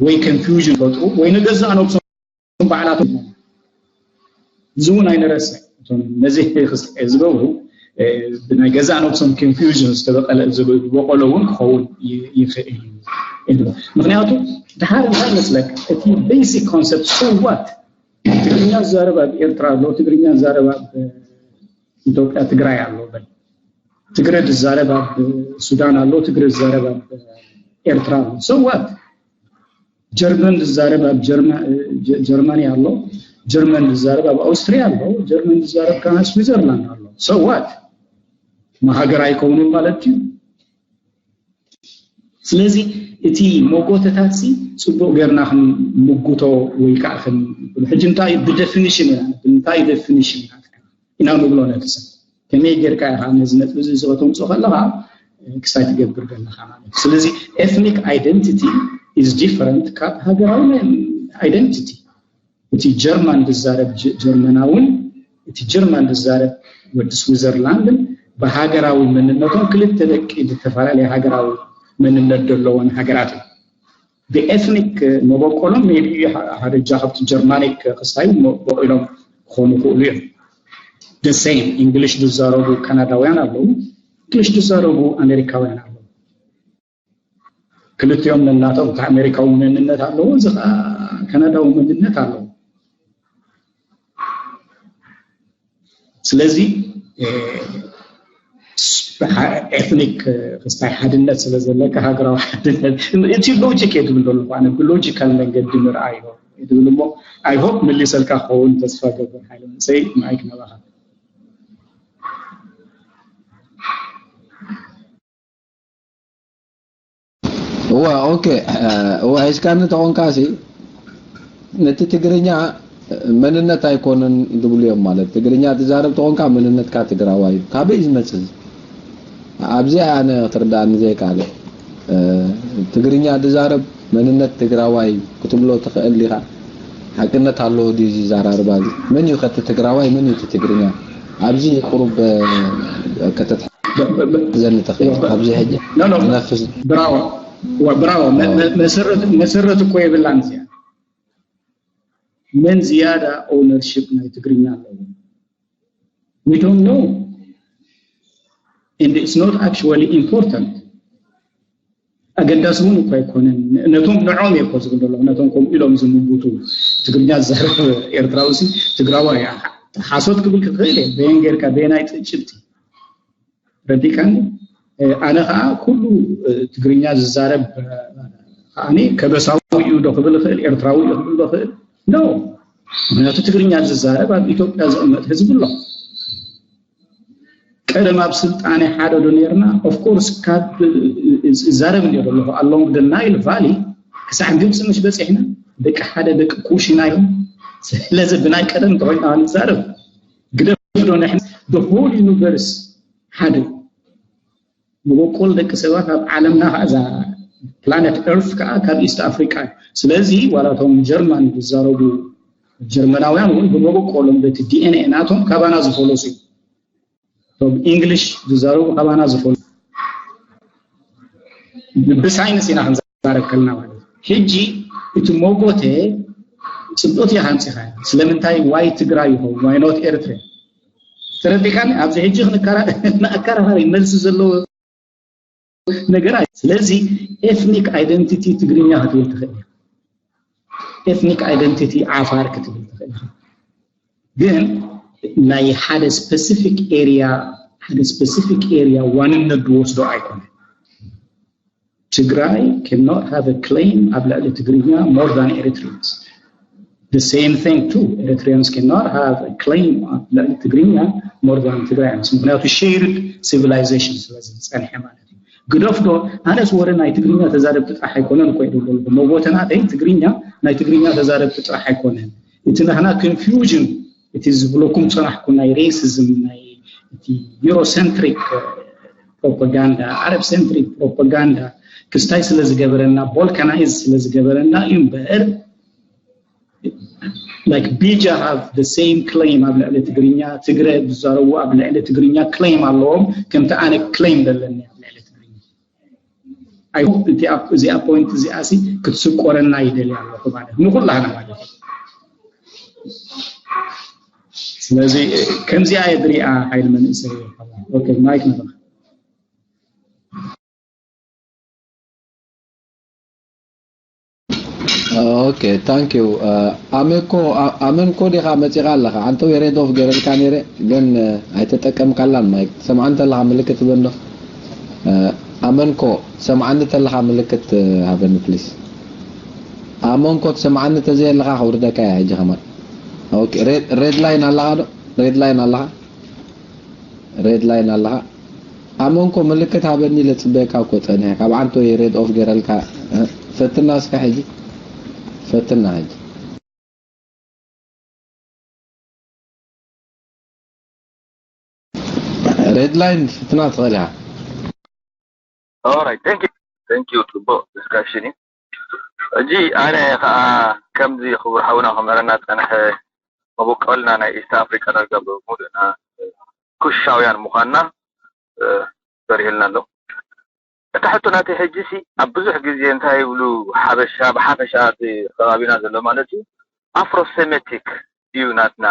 ወይ ኮንፊውዥን ፈጥሩ ወይ ንገዛእ ነብሶም ባዕላቶም እዚ እውን ኣይንረስዕ። እቶም ነዚ ዝገብሩ ብናይ ገዛእ ነብሶም ኮንፊውዥን ዝተበቀለ ዝበቆሎ እውን ክኸውን ይኽእል እዩ። ምክንያቱ ድሓር እንታይ መስለክ እቲ ቤሲክ ኮንሰፕት ሶዋት ትግርኛ ዝዛረብ ኣብ ኤርትራ ኣሎ፣ ትግርኛ ዝዛረብ ኣብ ኢትዮጵያ ትግራይ ኣሎ በል። ትግረ ዝዛረብ ኣብ ሱዳን ኣሎ፣ ትግረ ዝዛረብ ኣብ ኤርትራ ኣሎ። ሶዋት ጀርመን ዝዛረብ ኣብ ጀርማኒ ኣሎ፣ ጀርመን ዝዛረብ ኣብ ኣውስትሪያ ኣሎ፣ ጀርመን ዝዛረብ ከዓ ስዊዘርላንድ ኣሎ። ሶዋት መሃገር ኣይከውኑን ማለት እዩ። ስለዚ እቲ መጎተታት ሲ ጽቡቕ ጌርና ክንምጉቶ ወይ ከዓ ክንብሎ ሕጂ እንታይ ብደፊኒሽን ኢና እንታይ ደፊኒሽን ኢና ኢና ንብሎ ነቲ ሰብ ከመይ ጌርካ ኢኻ ነዚ ነጥቢ እዚ ከተምፅኦ ከለኻ ክስታይ ትገብር ዘለኻ ማለት እዩ። ስለዚ ethnic identity is different ካብ ሃገራዊ identity። እቲ ጀርማን ዝዛረብ ጀርመናውን እቲ ጀርማን ዝዛረብ ወዲ ስዊዘርላንድን ብሃገራዊ መንነቶም ክልተ ደቂ ዝተፈላለየ ሃገራዊ መንነት ዘለዎን ሃገራት እዮም። ብኤትኒክ መበቆሎም ሜቢ ሓደ እጃ ካብቲ ጀርማኒክ ክስታይ በቂሎም ክኾኑ ይኽእሉ እዮም። ደሴም እንግሊሽ ዝዛረቡ ካናዳውያን ኣለዉ፣ እንግሊሽ ዝዛረቡ ኣሜሪካውያን ኣለዉ። ክልቲኦም ነናቶም እቲ ኣሜሪካዊ መንነት ኣለዎ፣ እዚ ከዓ ካናዳዊ መንነት ኣለዎ። ስለዚ ኤትኒክ ክስታይ ሓድነት ስለ ዘለካ ሃገራዊ ሓድነት እቲ ሎጂክ እየ ትብል ዘለኹ ኣነ ብሎጂካል መንገዲ ንርኣዮ ትብል እሞ ኣይሆፕ መሊሰልካ ክኸውን ተስፋ ገብር ሓይለ መንእሰይ ማይክ ናባኻ። እዋ ኦኬ እዋ ሒዝካኒ ተኾንካሲ ነቲ ትግርኛ መንነት ኣይኮነን ዝብሉ እዮም ማለት ትግርኛ ትዛረብ ተኾንካ መንነትካ ትግራዋይ እዩ ካበይ ዝመፅእ ኣብዚ ኣነ ክትርዳእኒ ዘይከኣለ ትግርኛ ትዛረብ መንነት ትግራዋይ ክትብሎ ትኽእል ዲኻ ሓቅነት ኣለዎ ድዩ እዚ ዘራርባ እዚ መን እዩ ከቲ ትግራዋይ መን እዩ እቲ ትግርኛ ኣብዚ ቁሩብ ከተትሕዘኒ ትኽእል ኣብዚ ሕጂ ዝነፍስ ብራዎ ብራዎ መሰረት እኮ የብላን እዚኣ መን ዝያዳ ኦነርሽፕ ናይ ትግርኛ ኣለዎ we don't know and it's not actually important ኣገዳሲ እውን እኮ ኣይኮነን ነቶም ንዖም እየ እኮ ዝብል ዘለኹ ነቶም ከምኡ ኢሎም ዝምጉቱ ትግርኛ ዝዛረብ ኤርትራዊ ሲ ትግራዋይ ሓሶት ክብል ክኽእል እየ በየን ጌርካ በየናይ ጭብጢ ረዲካኒ ኣነ ከዓ ኩሉ ትግርኛ ዝዛረብ ከዓኒ ከበሳዊ እዩ ዶ ክብል ይኽእል ኤርትራዊ እዩ ክብል ዶ ክእል no ምክንያቱ ትግርኛ ዝዛረብ ኣብ ኢትዮጵያ ዝቕመጥ ህዝቢ ኣሎ። ቀደም ኣብ ስልጣነ ሓደ ዶ ነርና? Of course ካብ እዛረብ እንዲ ኣለኹ along the Nile Valley ክሳዕ ግብፂ ምሽ በፂሕና ደቂ ሓደ ደቂ ኩሽና እዮም። ስለዚ ብናይ ቀደም ተኮይና ንዛረብ ግደፍ ዶ ንሕና the whole universe ሓደ መበቆል ደቂ ሰባት ኣብ ዓለምና ከኣ እዛ planet Earth ከኣ ካብ East Africa እዩ። ስለዚ ዋላቶም ጀርመን ዝዛረቡ ጀርመናውያን እውን ብመበቆሎም በቲ D N A ናቶም ካባና ዝፈለሱ እዮም። እቶም English ዝዛረቡ ካባና ዝፈለሱ ብሳይንስ ኢና ክንዛረብ ከልና ማለት እዩ። ሕጂ እቲ መጎተ ጽብቕቲ ኢኻ ኣምጺኻ። ስለምንታይ why ትግራይ ይኸውን why not ኤርትራ? ተረዲእካኒ? ኣብዚ ሕጂ ክንከራኸር መኣከራኸሪ መልሲ ዘለዎ ነገር ኣይ ስለዚ ethnic identity ትግርኛ ክትብል ትኽእል ኢኻ። Ethnic identity ዓፋር ክትብል ትኽእል ኢኻ። ግን ናይ ሓደ specific area ሓደ specific area ዋንነት ዝወስዶ ኣይኮነ። ትግራይ cannot have a claim ኣብ ልዕሊ ትግርኛ more than Eritreans. The same thing too. Eritreans cannot have a claim ኣብ ልዕሊ ትግርኛ more than ትግራይ ምክንያቱ shared civilization ስለዚ ዝፀንሐ ማለት እዩ። ግደፍ ዶ ኣነስ ወረ ናይ ትግርኛ ተዛረብቲ ጥራሕ ኣይኮነን እኮ ይብል ዘለኹ መጎተ ናተይ ትግርኛ ናይ ትግርኛ ተዛረብቲ ጥራሕ ኣይኮነን እቲ ናህና confusion እቲ ዝብለኩም ፀናሕኩ ናይ racism ናይ እቲ Eurocentric propaganda Arab centric propaganda ክስታይ ስለ ዝገበረና balkanize ስለ ዝገበረና እዩ እምበር like ቢጃ have the same claim ኣብ ልዕሊ ትግርኛ ትግረ ዝዛረቡ ኣብ ልዕሊ ትግርኛ claim ኣለዎም ከምቲ ኣነ claim ዘለኒ ኣብ ልዕሊ ትግርኛ I hope እዚኣ point እዚኣ ሲ ክትስቆረና ይደልያ ኣለኹ ማለት ንኩላህና ማለት ስለዚ ከምዚኣ የድሪኣ ሓይል መንእሰይ okay mike ንብኻ Okay thank you ኣመኮ ኣመንኮ ዲኻ መፂኻ ኣለኻ ኣንተ ወይ ሬድ ኦፍ ገረልካ ነይረ ግን ኣይተጠቀምካላን ማይክ ትሰምዓኒ ተለኻ ምልክት ትበሎ ኣመንኮ ትሰምዓኒ ተለኻ ምልክት ሃበኒ please ኣመንኮ ትሰምዓኒ ተዘየለኻ ከውርደካ እያ ሕጂ ከማን ሬድ ላይን ኣለኻ ዶ ሬድ ላይን ኣለኻ ሬድ ላይን ኣለኻ ኣመንኮ ምልክት ሃበኒ ኢለ ፅበየካ እኮ ፀኒሐ ካብ ዓንቶ ሬድ ኦፍ ገረልካ ፈትና እስከ ሕጂ ፈትና ሕጂ ሬድ ላይን ፍትና ትኽእል ኢኻ Alright, thank you. Thank you. ጽቡቕ discussion እዩ። ሕጂ ኣነ ከዓ ከምዚ ክቡር ሓውና ክምህረና ዝፀንሐ መበቆልና ናይ ኢስት ኣፍሪቃ ዳርጋ ብምሉእና ኩሻውያን ምዃንና በሪህልና ኣሎ። እታ ሕቶ ናተይ ሕጂ ሲ ኣብ ብዙሕ ግዜ እንታይ ይብሉ ሓበሻ ብሓፈሻ እቲ ከባቢና ዘሎ ማለት እዩ ኣፍሮሴሜቲክ ድዩ ናትና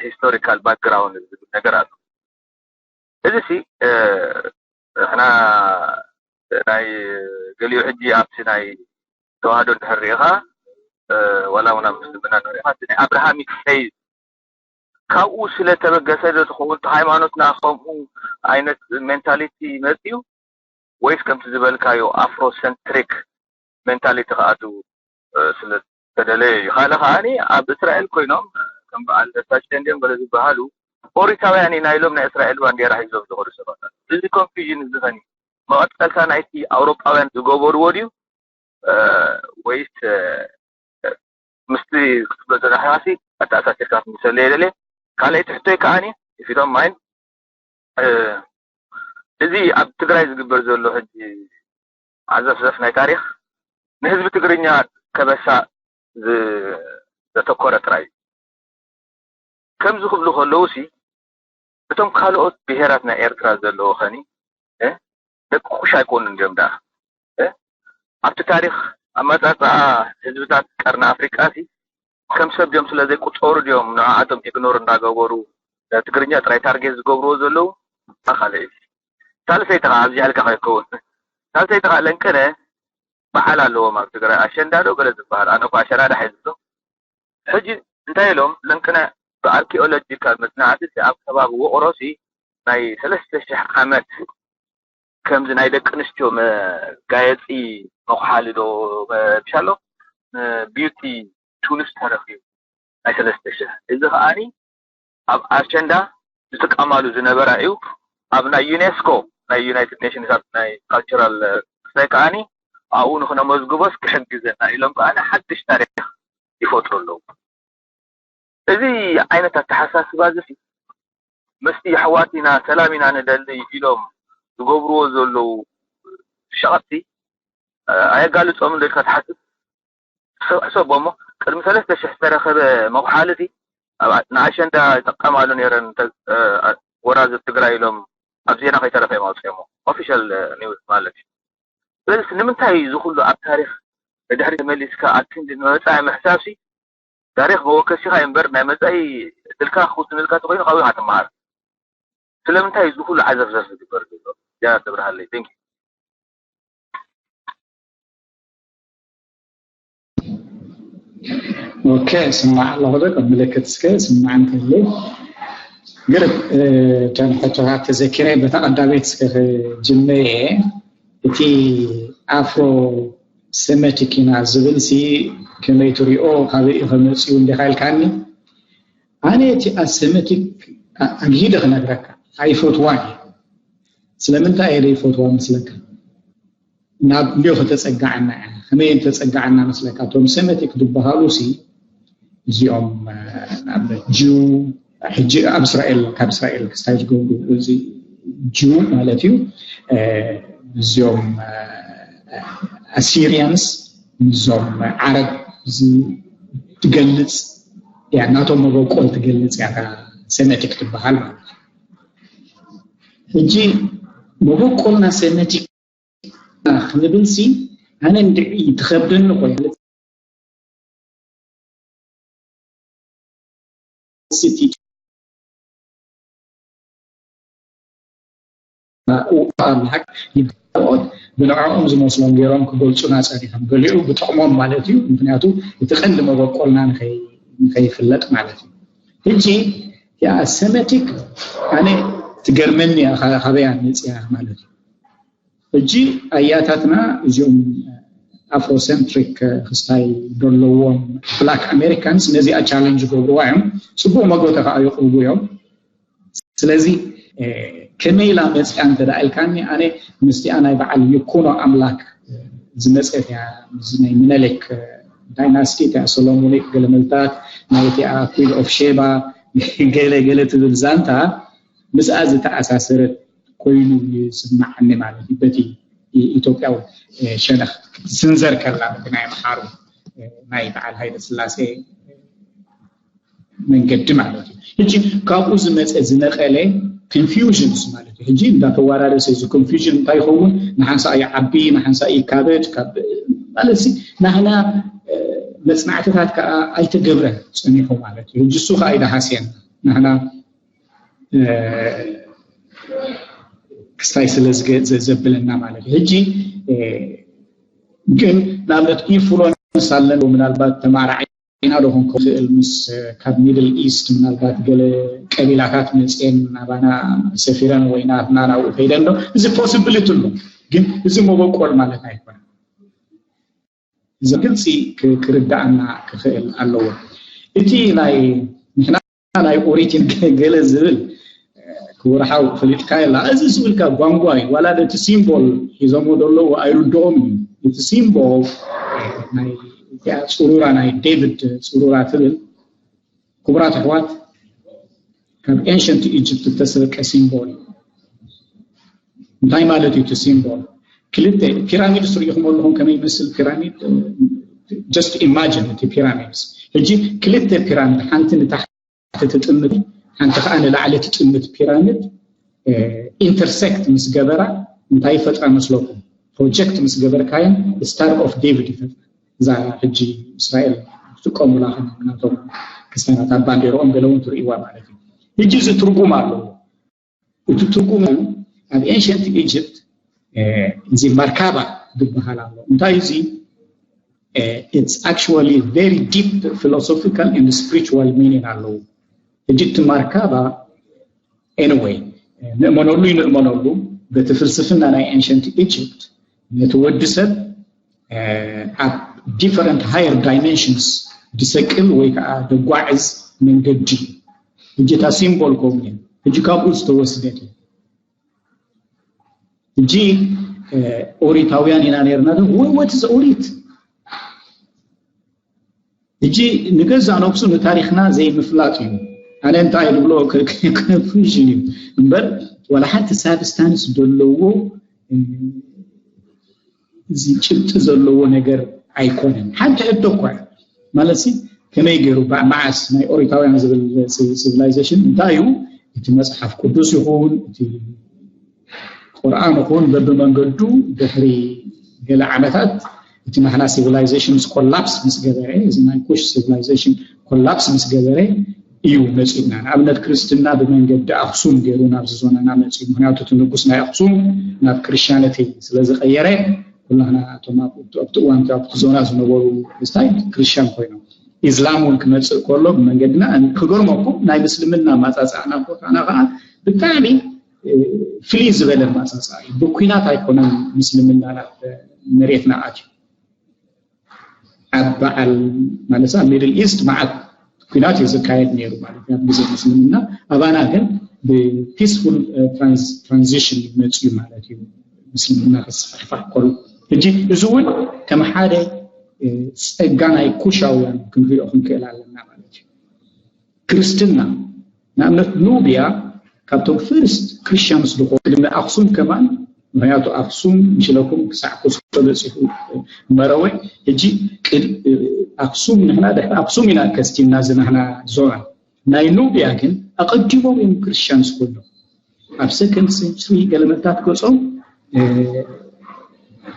ሂስቶሪካል ባክግራውንድ ዝብል ነገር ኣሎ። እዚ ሲ ንሕና ናይ ገሊኡ ሕጂ ኣብቲ ናይ ተዋህዶ እንድሕር ርኢኻ ዋላ እውን ኣብ ምስልምና ንሪኢኻ እቲ ናይ ኣብርሃሚክ ፌይዝ ካብኡ ስለ ተበገሰ ዶ ትኸውን ሃይማኖትና ከምኡ ዓይነት ሜንታሊቲ መፅዩ ወይስ ከምቲ ዝበልካዮ ኣፍሮሰንትሪክ ሜንታሊቲ ክኣትው ስለ ተደለየ እዩ። ካልእ ከዓኒ ኣብ እስራኤል ኮይኖም ከም በዓል ደሳቸ እንዲኦም ገለ ዝበሃሉ ኦሪታውያን ኢና ኢሎም ናይ እስራኤል ባንዴራ ሒዞም ዝኸዱ ሰባት ኣለዉ። እዚ ኮንፊውዥን እዚ ኸኒ መቐጸልታ ናይቲ ኣውሮጳውያን ዝገበርዎ ድዩ ወይስ ምስቲ ክትብሎ ዘለኻ ሲ ኣተኣሳሲርካ ክትምልሰለይ የደልየ። ካልኣይቲ ሕቶይ ከዓኒ if you don't mind እዚ ኣብ ትግራይ ዝግበር ዘሎ ሕጂ ዓዘፍዘፍ ናይ ታሪኽ ንህዝቢ ትግርኛ ከበሳ ዘተኮረ ጥራይ እዩ። ከምዚ ክብሉ ከለዉ ሲ እቶም ካልኦት ብሄራት ናይ ኤርትራ ዘለዉ ኸኒ ደቂ ኩሽ ኣይኮኑን ድዮም ደኣ ኣብቲ ታሪኽ ኣመፃፅኣ ህዝብታት ቀርኒ ኣፍሪቃ ሲ ከም ሰብ ድዮም ስለ ዘይቁፀሩ ድዮም ንዓኣቶም ኢግኖር እንዳገበሩ ትግርኛ ጥራይ ታርጌት ዝገብርዎ ዘለዉ ካልእ እዩ። ሳልሰይቲ ከዓ ኣብዚኣ ኢልካ ከይከውን ሳልሰይቲ ከዓ ለንቅነ በዓል ኣለዎም ኣብ ትግራይ ኣሸንዳ ዶ ገለ ዝበሃል ኣነ እኳ ኣሸራዳ ሒዝሎ ሕጂ እንታይ ኢሎም ለንቅነ ብኣርኪኦሎጂካል መፅናዕቲ ኣብ ከባቢ ውቕሮ ሲ ናይ ሰለስተ ሽሕ ዓመት ከምዚ ናይ ደቂ ኣንስትዮ መጋየፂ መኩሓሊ ዶ ምሻሎ ቢዩቲ ቱልስ ተረኺቡ ናይ ሰለስተ ሽሕ። እዚ ከዓኒ ኣብ ኣሸንዳ ዝጥቀማሉ ዝነበራ እዩ። ኣብ ናይ ዩኔስኮ፣ ናይ ዩናይትድ ኔሽንስ፣ ኣብ ናይ ካልቸራል ክስታይ ከዓኒ ኣብኡ ንክነመዝግቦስ ክሕግዘና ኢሎም ከዓኒ ሓድሽ ታሪክ ይፈጥሩ ኣለዉ። እዚ ዓይነት ኣተሓሳስባ እዚ ምስቲ ኣሕዋት ኢና፣ ሰላም ኢና ንደሊ ኢሎም ዝገብርዎ ዘለዉ ሸቐጥቲ ኣየጋልጾምን ኢልካ ትሓስብ? ሕሰቦ እሞ፣ ቅድሚ ሰለስተ ሽሕ ዝተረኸበ መጉሓልቲ ንኣሸንዳ ይጥቀማሉ ነይረን፣ ወራዝት ትግራይ ኢሎም ኣብ ዜና ከይተረፈ እዮም ኣውፅኦሞ፣ ኦፊሻል ኒውስ ማለት እዩ። ስለዚ ንምንታይ እዚ ኩሉ ኣብ ታሪክ ንድሕሪ ተመሊስካ ኣብቲ ንመፃኢ ምሕሳብሲ፣ ታሪክ መወከሲኻ እምበር ናይ መፃኢ እድልካ ክውስንልካ ተኮይኑ ካብኡ ኢኻ ትመሃር። ስለምንታይ እዚ ኩሉ ዓዘፍዘፍ ዝግበር ዘሎ? ያ ተብርሃለይ። Thank you። ኦኬ፣ ስማዕ ኣለኹ ዶ ከም ምልክት እስከ ስማዕ እንተሉ ግርብ እ፣ እተን ሕቶታት ተዘኪረ በታ ቀዳመይቲ እስከ ክጅምር እየ። እቲ ኣፍሮ ሴሜቲክ ኢና ዝብል ሲ ከመይ ትሪኦ፣ ካበይ እዩ ከመፅኡ እንዲኻ ኢልካኒ። ኣነ እቲ ኣሰመቲክ ኣግሂደ ክነግረካ ኣይፈትዋን እየ። ስለምንታይ እየ ዘይፈትዋ መስለካ? ናብ እንድዮ ከተፀጋዐና እያ። ከመይ እዮም ተፀጋዐና መስለካ? እቶም ሰመቲክ ዝበሃሉ ሲ እዚኦም ንኣብነት ጅው ሕጂ ኣብ እስራኤል ካብ እስራኤል ክስታይ ዝገብሩ እዚ ጅው ማለት እዩ። እዚኦም ኣሲሪያንስ ምስዞም ዓረብ ትገልፅ እያ፣ ናቶም መበቆል ትገልፅ እያ እታ ሰመቲክ ትበሃል ማለት እዩ። ሕጂ መበቆልና ሰመቲክ ክንብል ሲ ኣነ እንድዒ ትኸብደኒ ኮይና ስቲ ኣምላክ ይብኦት ብንዕኦም ዝመስሎም ገይሮም ክገልፁና ፀኒሖም። ገሊኡ ብጥቕሞም ማለት እዩ። ምክንያቱ እቲ ቀንዲ መበቆልና ንኸይፍለጥ ማለት እዩ። ሕጂ ያ ሰመቲክ ኣነ ትገርመኒ እያ ካበያ መፅያ ማለት እዩ። ሕጂ ኣያታትና እዚኦም ኣፍሮሰንትሪክ ክስታይ ዘለዎም ብላክ ኣሜሪካንስ ነዚኣ ቻለንጅ ገብርዋ እዮም። ፅቡቅ መጎተ ከዓ የቅርቡ እዮም። ስለዚ ከመይ ኢላ መፅያ እንተ ኢልካኒ ኣነ ምስቲኣ ናይ በዓል ይኩኖ ኣምላክ ዝመፀት እያ። ናይ ምነልክ ዳይናስቲ እቲኣ ሰሎሞኒክ ገለመልታት ናይ እቲኣ ኩን ኦፍ ሼባ ገለ ገለ ትብል ዛንታ ምስኣ ዝተኣሳሰረት ኮይኑ ይስማዓኒ ማለት እዩ። በቲ ኢትዮጵያዊ ሸነኽ ክትስንዘር ከላ በቲ ናይ ኣምሓሩ ናይ በዓል ሃይለ ስላሴ መንገዲ ማለት እዩ። ሕጂ ካብኡ ዝመፀ ዝነቀለ ኮንፊውዥንስ ማለት እዩ። ሕጂ እንዳተወራረሰ እዚ ኮንፊውዥን እንታይ ይኸውን? ንሓንሳእ ይዓቢ፣ ንሓንሳእ ይካበድ ማለት ሲ ናህና መፅናዕትታት ከዓ ኣይተገብረን ፀኒሑ ማለት እዩ። ሕጂ እሱ ከዓ ይደሃስየና ናህና ክስታይ ስለ ዘብለና ማለት እዩ። ሕጂ ግን ንኣብነት ኢንፍሉወንስ ኣለዎ ምናልባት ተማራዒ ኢና ዶ ክንከውን ክእል ምስ ካብ ሚድል ኢስት ምናልባት ገለ ቀቢላታት መፅኤን ናባና ሰፊረን ወይ ናትና ናብኡ ከይደን ዶ እዚ ፖስብሊቲ ኣሎ። ግን እዚ መበቆል ማለት ኣይኮነን። እዚ ግልፂ ክርዳኣና ክኽእል ኣለዎ። እቲ ናይ ንሕና ናይ ኦሪትን ገለ ዝብል ክቡር ሓው ፈሊጥካ የላ እዚ ዝብልካ ጓንጓ እዩ። ዋላ እቲ ሲምቦል ሒዞሞ ዘለዉ ኣይርድኦም እዩ። እቲ ሲምቦል ናይ እቲኣ ፅሩራ ናይ ዴቪድ ፅሩራ ትብል ክቡራት ኣሕዋት ካብ ኤንሸንት ኢጅፕት ዝተሰረቀ ሲምቦል እዩ። እንታይ ማለት እዩ እቲ ሲምቦል? ክልተ ፒራሚድ ስርኢኹም ኣለኹም ከመይ ይመስል ፒራሚድ? Just imagine እቲ ፒራሚድ ሕጂ ክልተ ፒራሚድ ሓንቲ ንታሕቲ ትጥምት ሓንቲ ከዓ ንላዕሊ ትጥምት ፒራሚድ ኢንተርሴክት ምስ ገበራ እንታይ ይፈጥራ መስለኩም? ፕሮጀክት ምስ ገበርካዮም ስታር ኦፍ ዴቪድ ይፈጥራ። እዛ ሕጂ እስራኤል ዝጥቀሙላ ከ ናቶም ክስታናት ኣብ ባንዴርኦም ገለ እውን ትርእይዋ ማለት እዩ። ሕጂ እዚ ትርጉም ኣለዎ። እቲ ትርጉም ኣብ ኤንሸንት ኢጅፕት እዚ መርካባ ዝበሃል ኣሎ። እንታይ እዚ? It's actually very deep philosophical and spiritual meaning ኣለዎ። ሕጂ እቲ መርካባ anyway ንእመነሉ ይንእመነሉ በቲ ፍልስፍና ናይ ኤንሸንት ኢጅፕት ነቲ ወዲ ሰብ ኣብ different higher dimensions ድሰቅል ወይ ከዓ ደጓዕዝ መንገዲ እዩ። ሕጂ እታ ሲምቦል ከምኡ እዩ። ሕጂ ካብኡ ዝተወስደት እዩ። ሕጂ ኦሪታውያን ኢና ነርና። ወትስ ኦሪት? ሕጂ ንገዛእ ነብሱ ንታሪኽና ዘይምፍላጥ እዩ። ኣነ እንታይ ዝብሎ ኮንፊዥን እዩ እምበር፣ ዋላ ሓንቲ ሳብስታንስ ዘለዎ እዚ ጭብጢ ዘለዎ ነገር ኣይኮነን። ሓንቲ ሕቶ እኳ ማለት ሲ ከመይ ገይሩ መዓስ ናይ ኦሪታውያን ዝብል ሲቪላይዜሽን እንታይ እዩ? እቲ መፅሓፍ ቅዱስ ይኹን እቲ ቁርኣን ይኹን በብመንገዱ ድሕሪ ገለ ዓመታት እቲ ናህና ሲቪላይዜሽን ኮላፕስ ምስ ገበረ፣ እዚ ናይ ኩሽ ሲቪላይዜሽን ኮላፕስ ምስ ገበረ እዩ መፂኡና። ንኣብነት ክርስትና ብመንገዲ ኣክሱም ገይሩ ናብዚ ዞናና መፂኡ። ምክንያቱ እቲ ንጉስ ናይ ኣክሱም ናብ ክርስቲያኒቲ ስለ ዝቀየረ ኩላና እቶም ኣብቲ እዋን ኣብቲ ዞና ዝነበሩ ስታይ ክርስቲያን ኮይኖም፣ ኢስላም እውን ክመፅእ ከሎ ብመንገድና ክገርመኩም ናይ ምስልምና ማፃፃዕና ቦታና ከዓ ብጣዕሚ ፍልይ ዝበለ ማፃፃዕ እዩ። ብኩናት ኣይኮነን ምስልምና ናብ መሬትና ኣትዩ። ኣብ በዓል ማለት ኣብ ሚድል ኢስት መዓት ኩናት እዩ ዝካየድ ነይሩ ማለት ኣብ ግዜ ምስልምና። ኣባና ግን ብፒስፉል ትራንዚሽን መፅዩ ማለት እዩ። ምስልምና ክስፋሕፋሕ ከሎ ሕጂ እዚ እውን ከም ሓደ ፀጋ ናይ ኩሻውያን ክንሪኦ ክንክእል ኣለና ማለት እዩ። ክርስትና ንኣብነት ኑብያ ካብቶም ፈርስት ክርስቲያንስ ዝኾኑ ቅድሚ ኣክሱም ከማን ምክንያቱ ኣክሱም ምሽለኩም ክሳዕ ኩስኮ በፂሑ መረወ። ሕጂ ኣክሱም ንሕና ድሕሪ ኣክሱም ኢና ከስቲና ዝናህና ዞና ናይ ኑብያ ግን ኣቐዲሞም እዮም ክርስቲያንስ ኮይኖም ኣብ ሰከንድ ሴንቹሪ ገለመታት ገፆም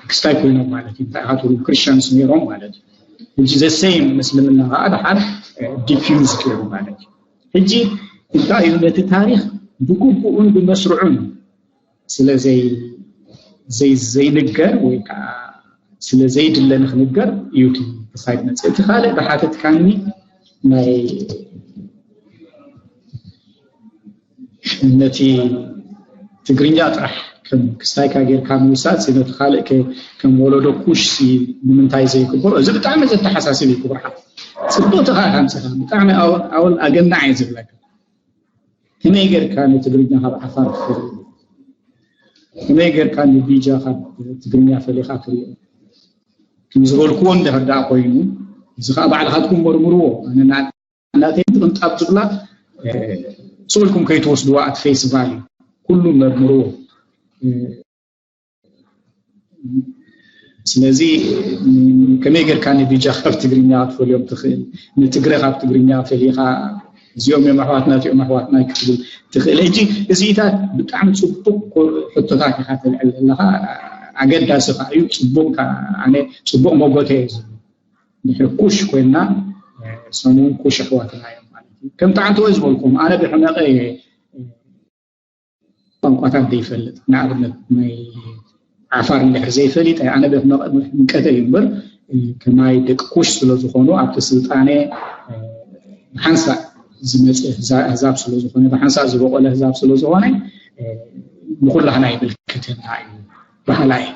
ክስታይ ኮይኖም ማለት እዩ። እንታይ ኢኻ ትብሉ ክርስቲያንስ ነይሮም ማለት እዩ። ሕጂ ዘሰይም ምስልምና ከዓ ድሓር ዲፊውዝ ገይሩ ማለት እዩ። ሕጂ እንታይ እዩ ነቲ ታሪኽ ብግቡኡን ብመስርዑን ስለ ዘይንገር ወይ ከዓ ስለ ዘይድለ ንክንገር እዩ ክሳይድ መፅእ እቲ ካልእ ብሓተትካኒ ናይ ነቲ ትግርኛ ጥራሕ ከም ክስታይካ ጌርካ ምውሳድ ነቲ ካልእ ከም ወለዶ ኩሽ ንምንታይ ዘይክበሮ እዚ ብጣዕሚ ዘተሓሳስብ እዩ ክቡር ሓ ፅቡቅ ተካ ካምፅካ ብጣዕሚ ኣወል ኣገናዕ እየ ዝብለካ ከመይ ጌርካ ንትግርኛ ካብ ዓፋር ትፈልዮ ከመይ ጌርካ ንቢጃ ካብ ትግርኛ ፈሊካ ትሪኦ ከም ዝበልክዎ እንድሕር ደኣ ኮይኑ እዚ ከዓ ባዕልካትኩም መርምርዎ ኣነ ናተይ ቅንጣብ ዝብላ ስኡልኩም ከይትወስድዋ ኣት ፌስ ቫሊ ኩሉ መርምርዎ ስለዚ ከመይ ጌርካ ንቢጃ ካብ ትግርኛ ክትፈልዮም ትኽእል ንትግረ ካብ ትግርኛ ፈሊኻ እዚኦም እዮም ኣሕዋትና እዚኦም ኣሕዋትና ክትብል ትኽእል ሕጂ እዚታት ብጣዕሚ ፅቡቅ ሕቶታት ኢካ ተልዕል ዘለካ ኣገዳሲ ከዓ እዩ ፅቡቅ ኣነ ፅቡቅ መጎተ እየ ዝብል ድሕሪ ኩሽ ኮይና ሰሙን ኩሽ ኣሕዋትና እዮም ማለት እዩ ከምቲ ዓንተወይ ዝበልኩም ኣነ ብሕመቀ ቋንቋታት ዘይፈልጥ ንኣብነት ናይ ዓፋር እንድሕር ዘይፈሊጠ ኣነ ቤት መቀተ እዩ እምበር ከማይ ደቂ ኩሽ ስለ ዝኾኑ ኣብቲ ስልጣነ ብሓንሳእ ዝመፀ ህዛብ ስለ ዝኾነ ብሓንሳእ ዝበቆለ ህዛብ ስለ ዝኾነ ንኩላህና ይምልከተና እዩ ባህላ እዩ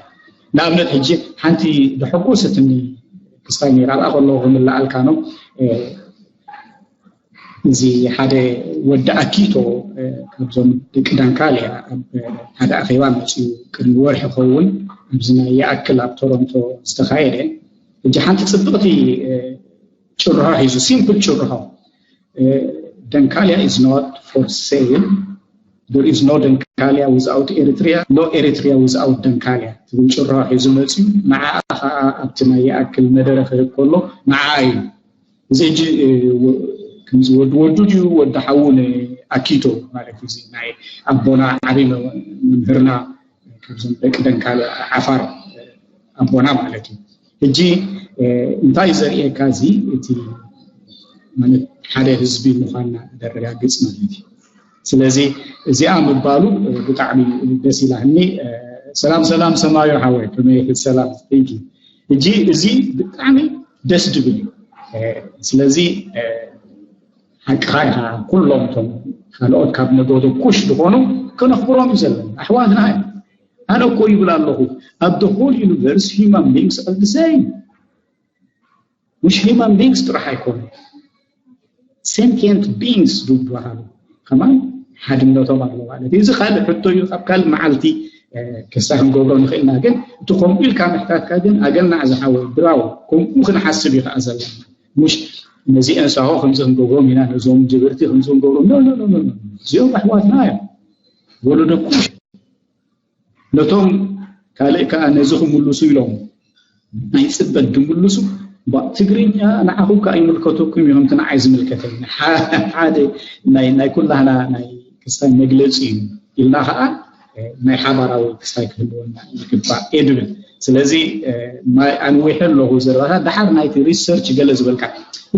ንኣብነት ሕጂ ሓንቲ ዘሐጎሰትኒ ክስታይ ነይራ ኣብኣ ከለኹ ክምልኣልካ ነው እዚ ሓደ ወዲ ኣኪቶ ካብዞም ደቂ ዳንካልያ ኣብ ሓደ ኣኼባ መፅኡ ቅድሚ ወርሒ ኸውን ኣብዚ ናይ ይኣክል ኣብ ቶሮንቶ ዝተኻየደ እጂ ሓንቲ ፅብቕቲ ጭርሖ ሒዙ ሲምፕል ጭርሖ ደንካልያ is not for sale there is no ደንካልያ without Eritrea no Eritrea without ደንካልያ ትብል ጭርሖ ሒዙ መፅኡ ንዓ ከዓ ኣብቲ ናይ ይኣክል መደረ ክህብ ከሎ ንዓ እዩ እዚ ሕጂ ከምዚ ወዲ ወዱ ድዩ ወዲ ሓዉ ንኣኪቶ ማለት እዩ ናይ ኣቦና ዓብይ መምህርና ካብዞም ደቂ ደንካል ዓፋር ኣቦና ማለት እዩ ሕጂ እንታይ ዘርእየካ እዚ እቲ ማለት ሓደ ህዝቢ ምዃንና ዘረጋግፅ ማለት እዩ ስለዚ እዚኣ ምባሉ ብጣዕሚ ደስ ኢላኒ ሰላም ሰላም ሰማዩ ሓወይ ከመይ ሰላም ሕጂ እዚ ብጣዕሚ ደስ ድብል እዩ ስለዚ ሓቅኻ ኢኻ ኩሎም ቶም ካልኦት ካብ ነገዶ ኩሽ ዝኾኑ ከነኽብሮም እዩ ዘለና ኣሕዋትና ኣነ እኮ ይብል ኣለኹ ኣብ the whole universe human beings are the same مش human beings ጥራሕ ኣይኮኑ sentient beings ዝበሃሉ ከማን ሓድነቶም ኣሎ ማለት እዩ። እዚ ካልእ ሕቶ እዩ። ካብ ካልእ መዓልቲ ክሳ ክንገብሮ ንኽእልና፣ ግን እቲ ከምኡ ኢልካ ምሕታትካ ግን ኣገናዕ ዝሓወ ብራው። ከምኡ ክንሓስብ እዩ ከዓ ዘለና። مش ነዚ እንሳሆ ከምዚ ክንገብሮም ኢና፣ ነዞም ጀበርቲ ከምዚ ክንገብሮም ኖ ኖ ኖ ኖ። እዚኦም ኣሕዋትና እዮም፣ ወለዶኩም። ነቶም ካልእ ከዓ ነዚ ክምልሱ ኢሎም ናይ ፅበት ድምልሱ፣ ትግርኛ ንዓኹም ከዓ ይምልከተኩም እዩ ከምቲ ንዓይ ዝምልከተኒ። ሓደ ናይ ኩላህና ናይ ክስታይ መግለፂ እዩ ኢልና ከዓ ናይ ሓባራዊ ክስታይ ክህልወና ይግባእ እየ ድብል። ስለዚ ኣንዊሐ ኣለኹ ዘረባታት። ደሓር ናይቲ ሪሰርች ገለ ዝበልካ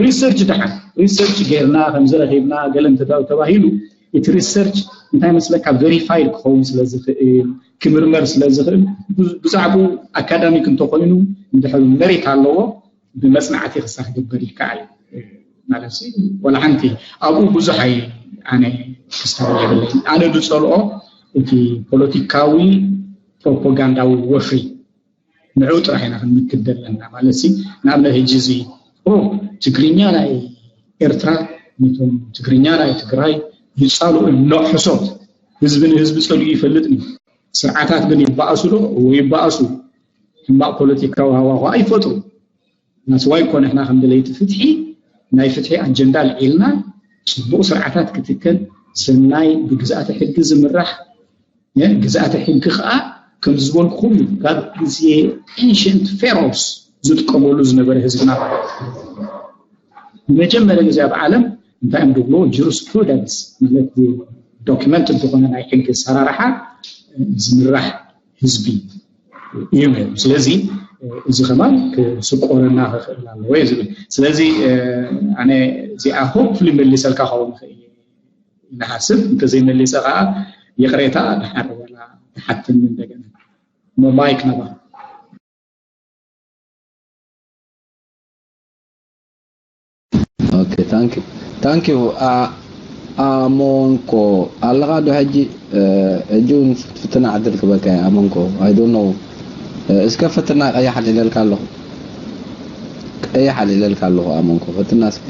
ሪሰርች፣ ደሓር ሪሰርች ጌርና ከምዚ ረኺብና ገለ እንተተባሂሉ፣ እቲ ሪሰርች እንታይ መስለካ፣ ቨሪፋይድ ክኸውን ስለ ዝኽእል፣ ክምርመር ስለ ዝኽእል፣ ብዛዕባኡ ኣካዳሚክ እንተኾይኑ እንድሕር መሬት ኣለዎ፣ ብመፅናዕቲ ክሳ ክግበር ይከኣል ማለት ሲ ወላ ሓንቲ ኣብኡ ብዙሕ ኣይ ኣነ ክስተባል የብለይ። ኣነ ዝፀልኦ እቲ ፖለቲካዊ ፕሮፓጋንዳዊ ወፍሪ ንዑ ጥራሕ ኢና ክንምክት ዘለና ማለት ሲ። ንኣብነት ሕጂ እዚ ትግርኛ ናይ ኤርትራ፣ ነቶም ትግርኛ ናይ ትግራይ ይፃልኡ እዮም። ኖ ሕሶት። ህዝቢ ንህዝቢ ፀሊኡ ይፈልጥ እዩ። ስርዓታት ግን ይበኣሱ ዶ? እዎ ይበኣሱ። ሕማቕ ፖለቲካዊ ሃዋሁ ኣይፈጥሩ። ናስዋይ እኮ ንሕና ከም ደለይቲ ፍትሒ ናይ ፍትሒ ኣጀንዳ ልዒልና፣ ፅቡቕ ስርዓታት ክትከል፣ ሰናይ ብግዝኣተ ሕጊ ዝምራሕ ግዝኣተ ሕጊ ከዓ ከምዚ ዝበልኩኹም ካብ ግዜ ኤንሽንት ፌሮስ ዝጥቀመሉ ዝነበረ ህዝብና ማለት እዩ። ንመጀመርያ ግዜ ኣብ ዓለም እንታይ እዮም ዝብልዎ? ጁሪስፕሩደንስ ማለት ዶክመንት ዝኾነ ናይ ሕጊ ኣሰራርሓ ዝምራሕ ህዝቢ እዩ ነይሩ። ስለዚ እዚ ከማን ክስቆረና ክኽእል ኣለዎ እየ ዝብል። ስለዚ ኣነ እዚኣ ሆፕፉሊ መሊሰልካ ክኸውን ይኽእል እየ ንሓስብ። እንተዘይመሊሰ ከዓ ይቕሬታ፣ ድሓር ወላ ትሓትኒ እንደገና። ማይክ ናባኻ። Okay, thank you. Thank you. ኣሞንኮ ኣለኻ ዶ ሕጂ? ሕጂ እውን ፍትና ዕድል ክበካ ኣሞንኮ። I don't know. እስከ ፍትና ቀይሕ ኣሊለልካ ኣለኹ። ቀይሕ ኣሊለልካ ኣለኹ ኣሞንኮ። ፍትና እስከ።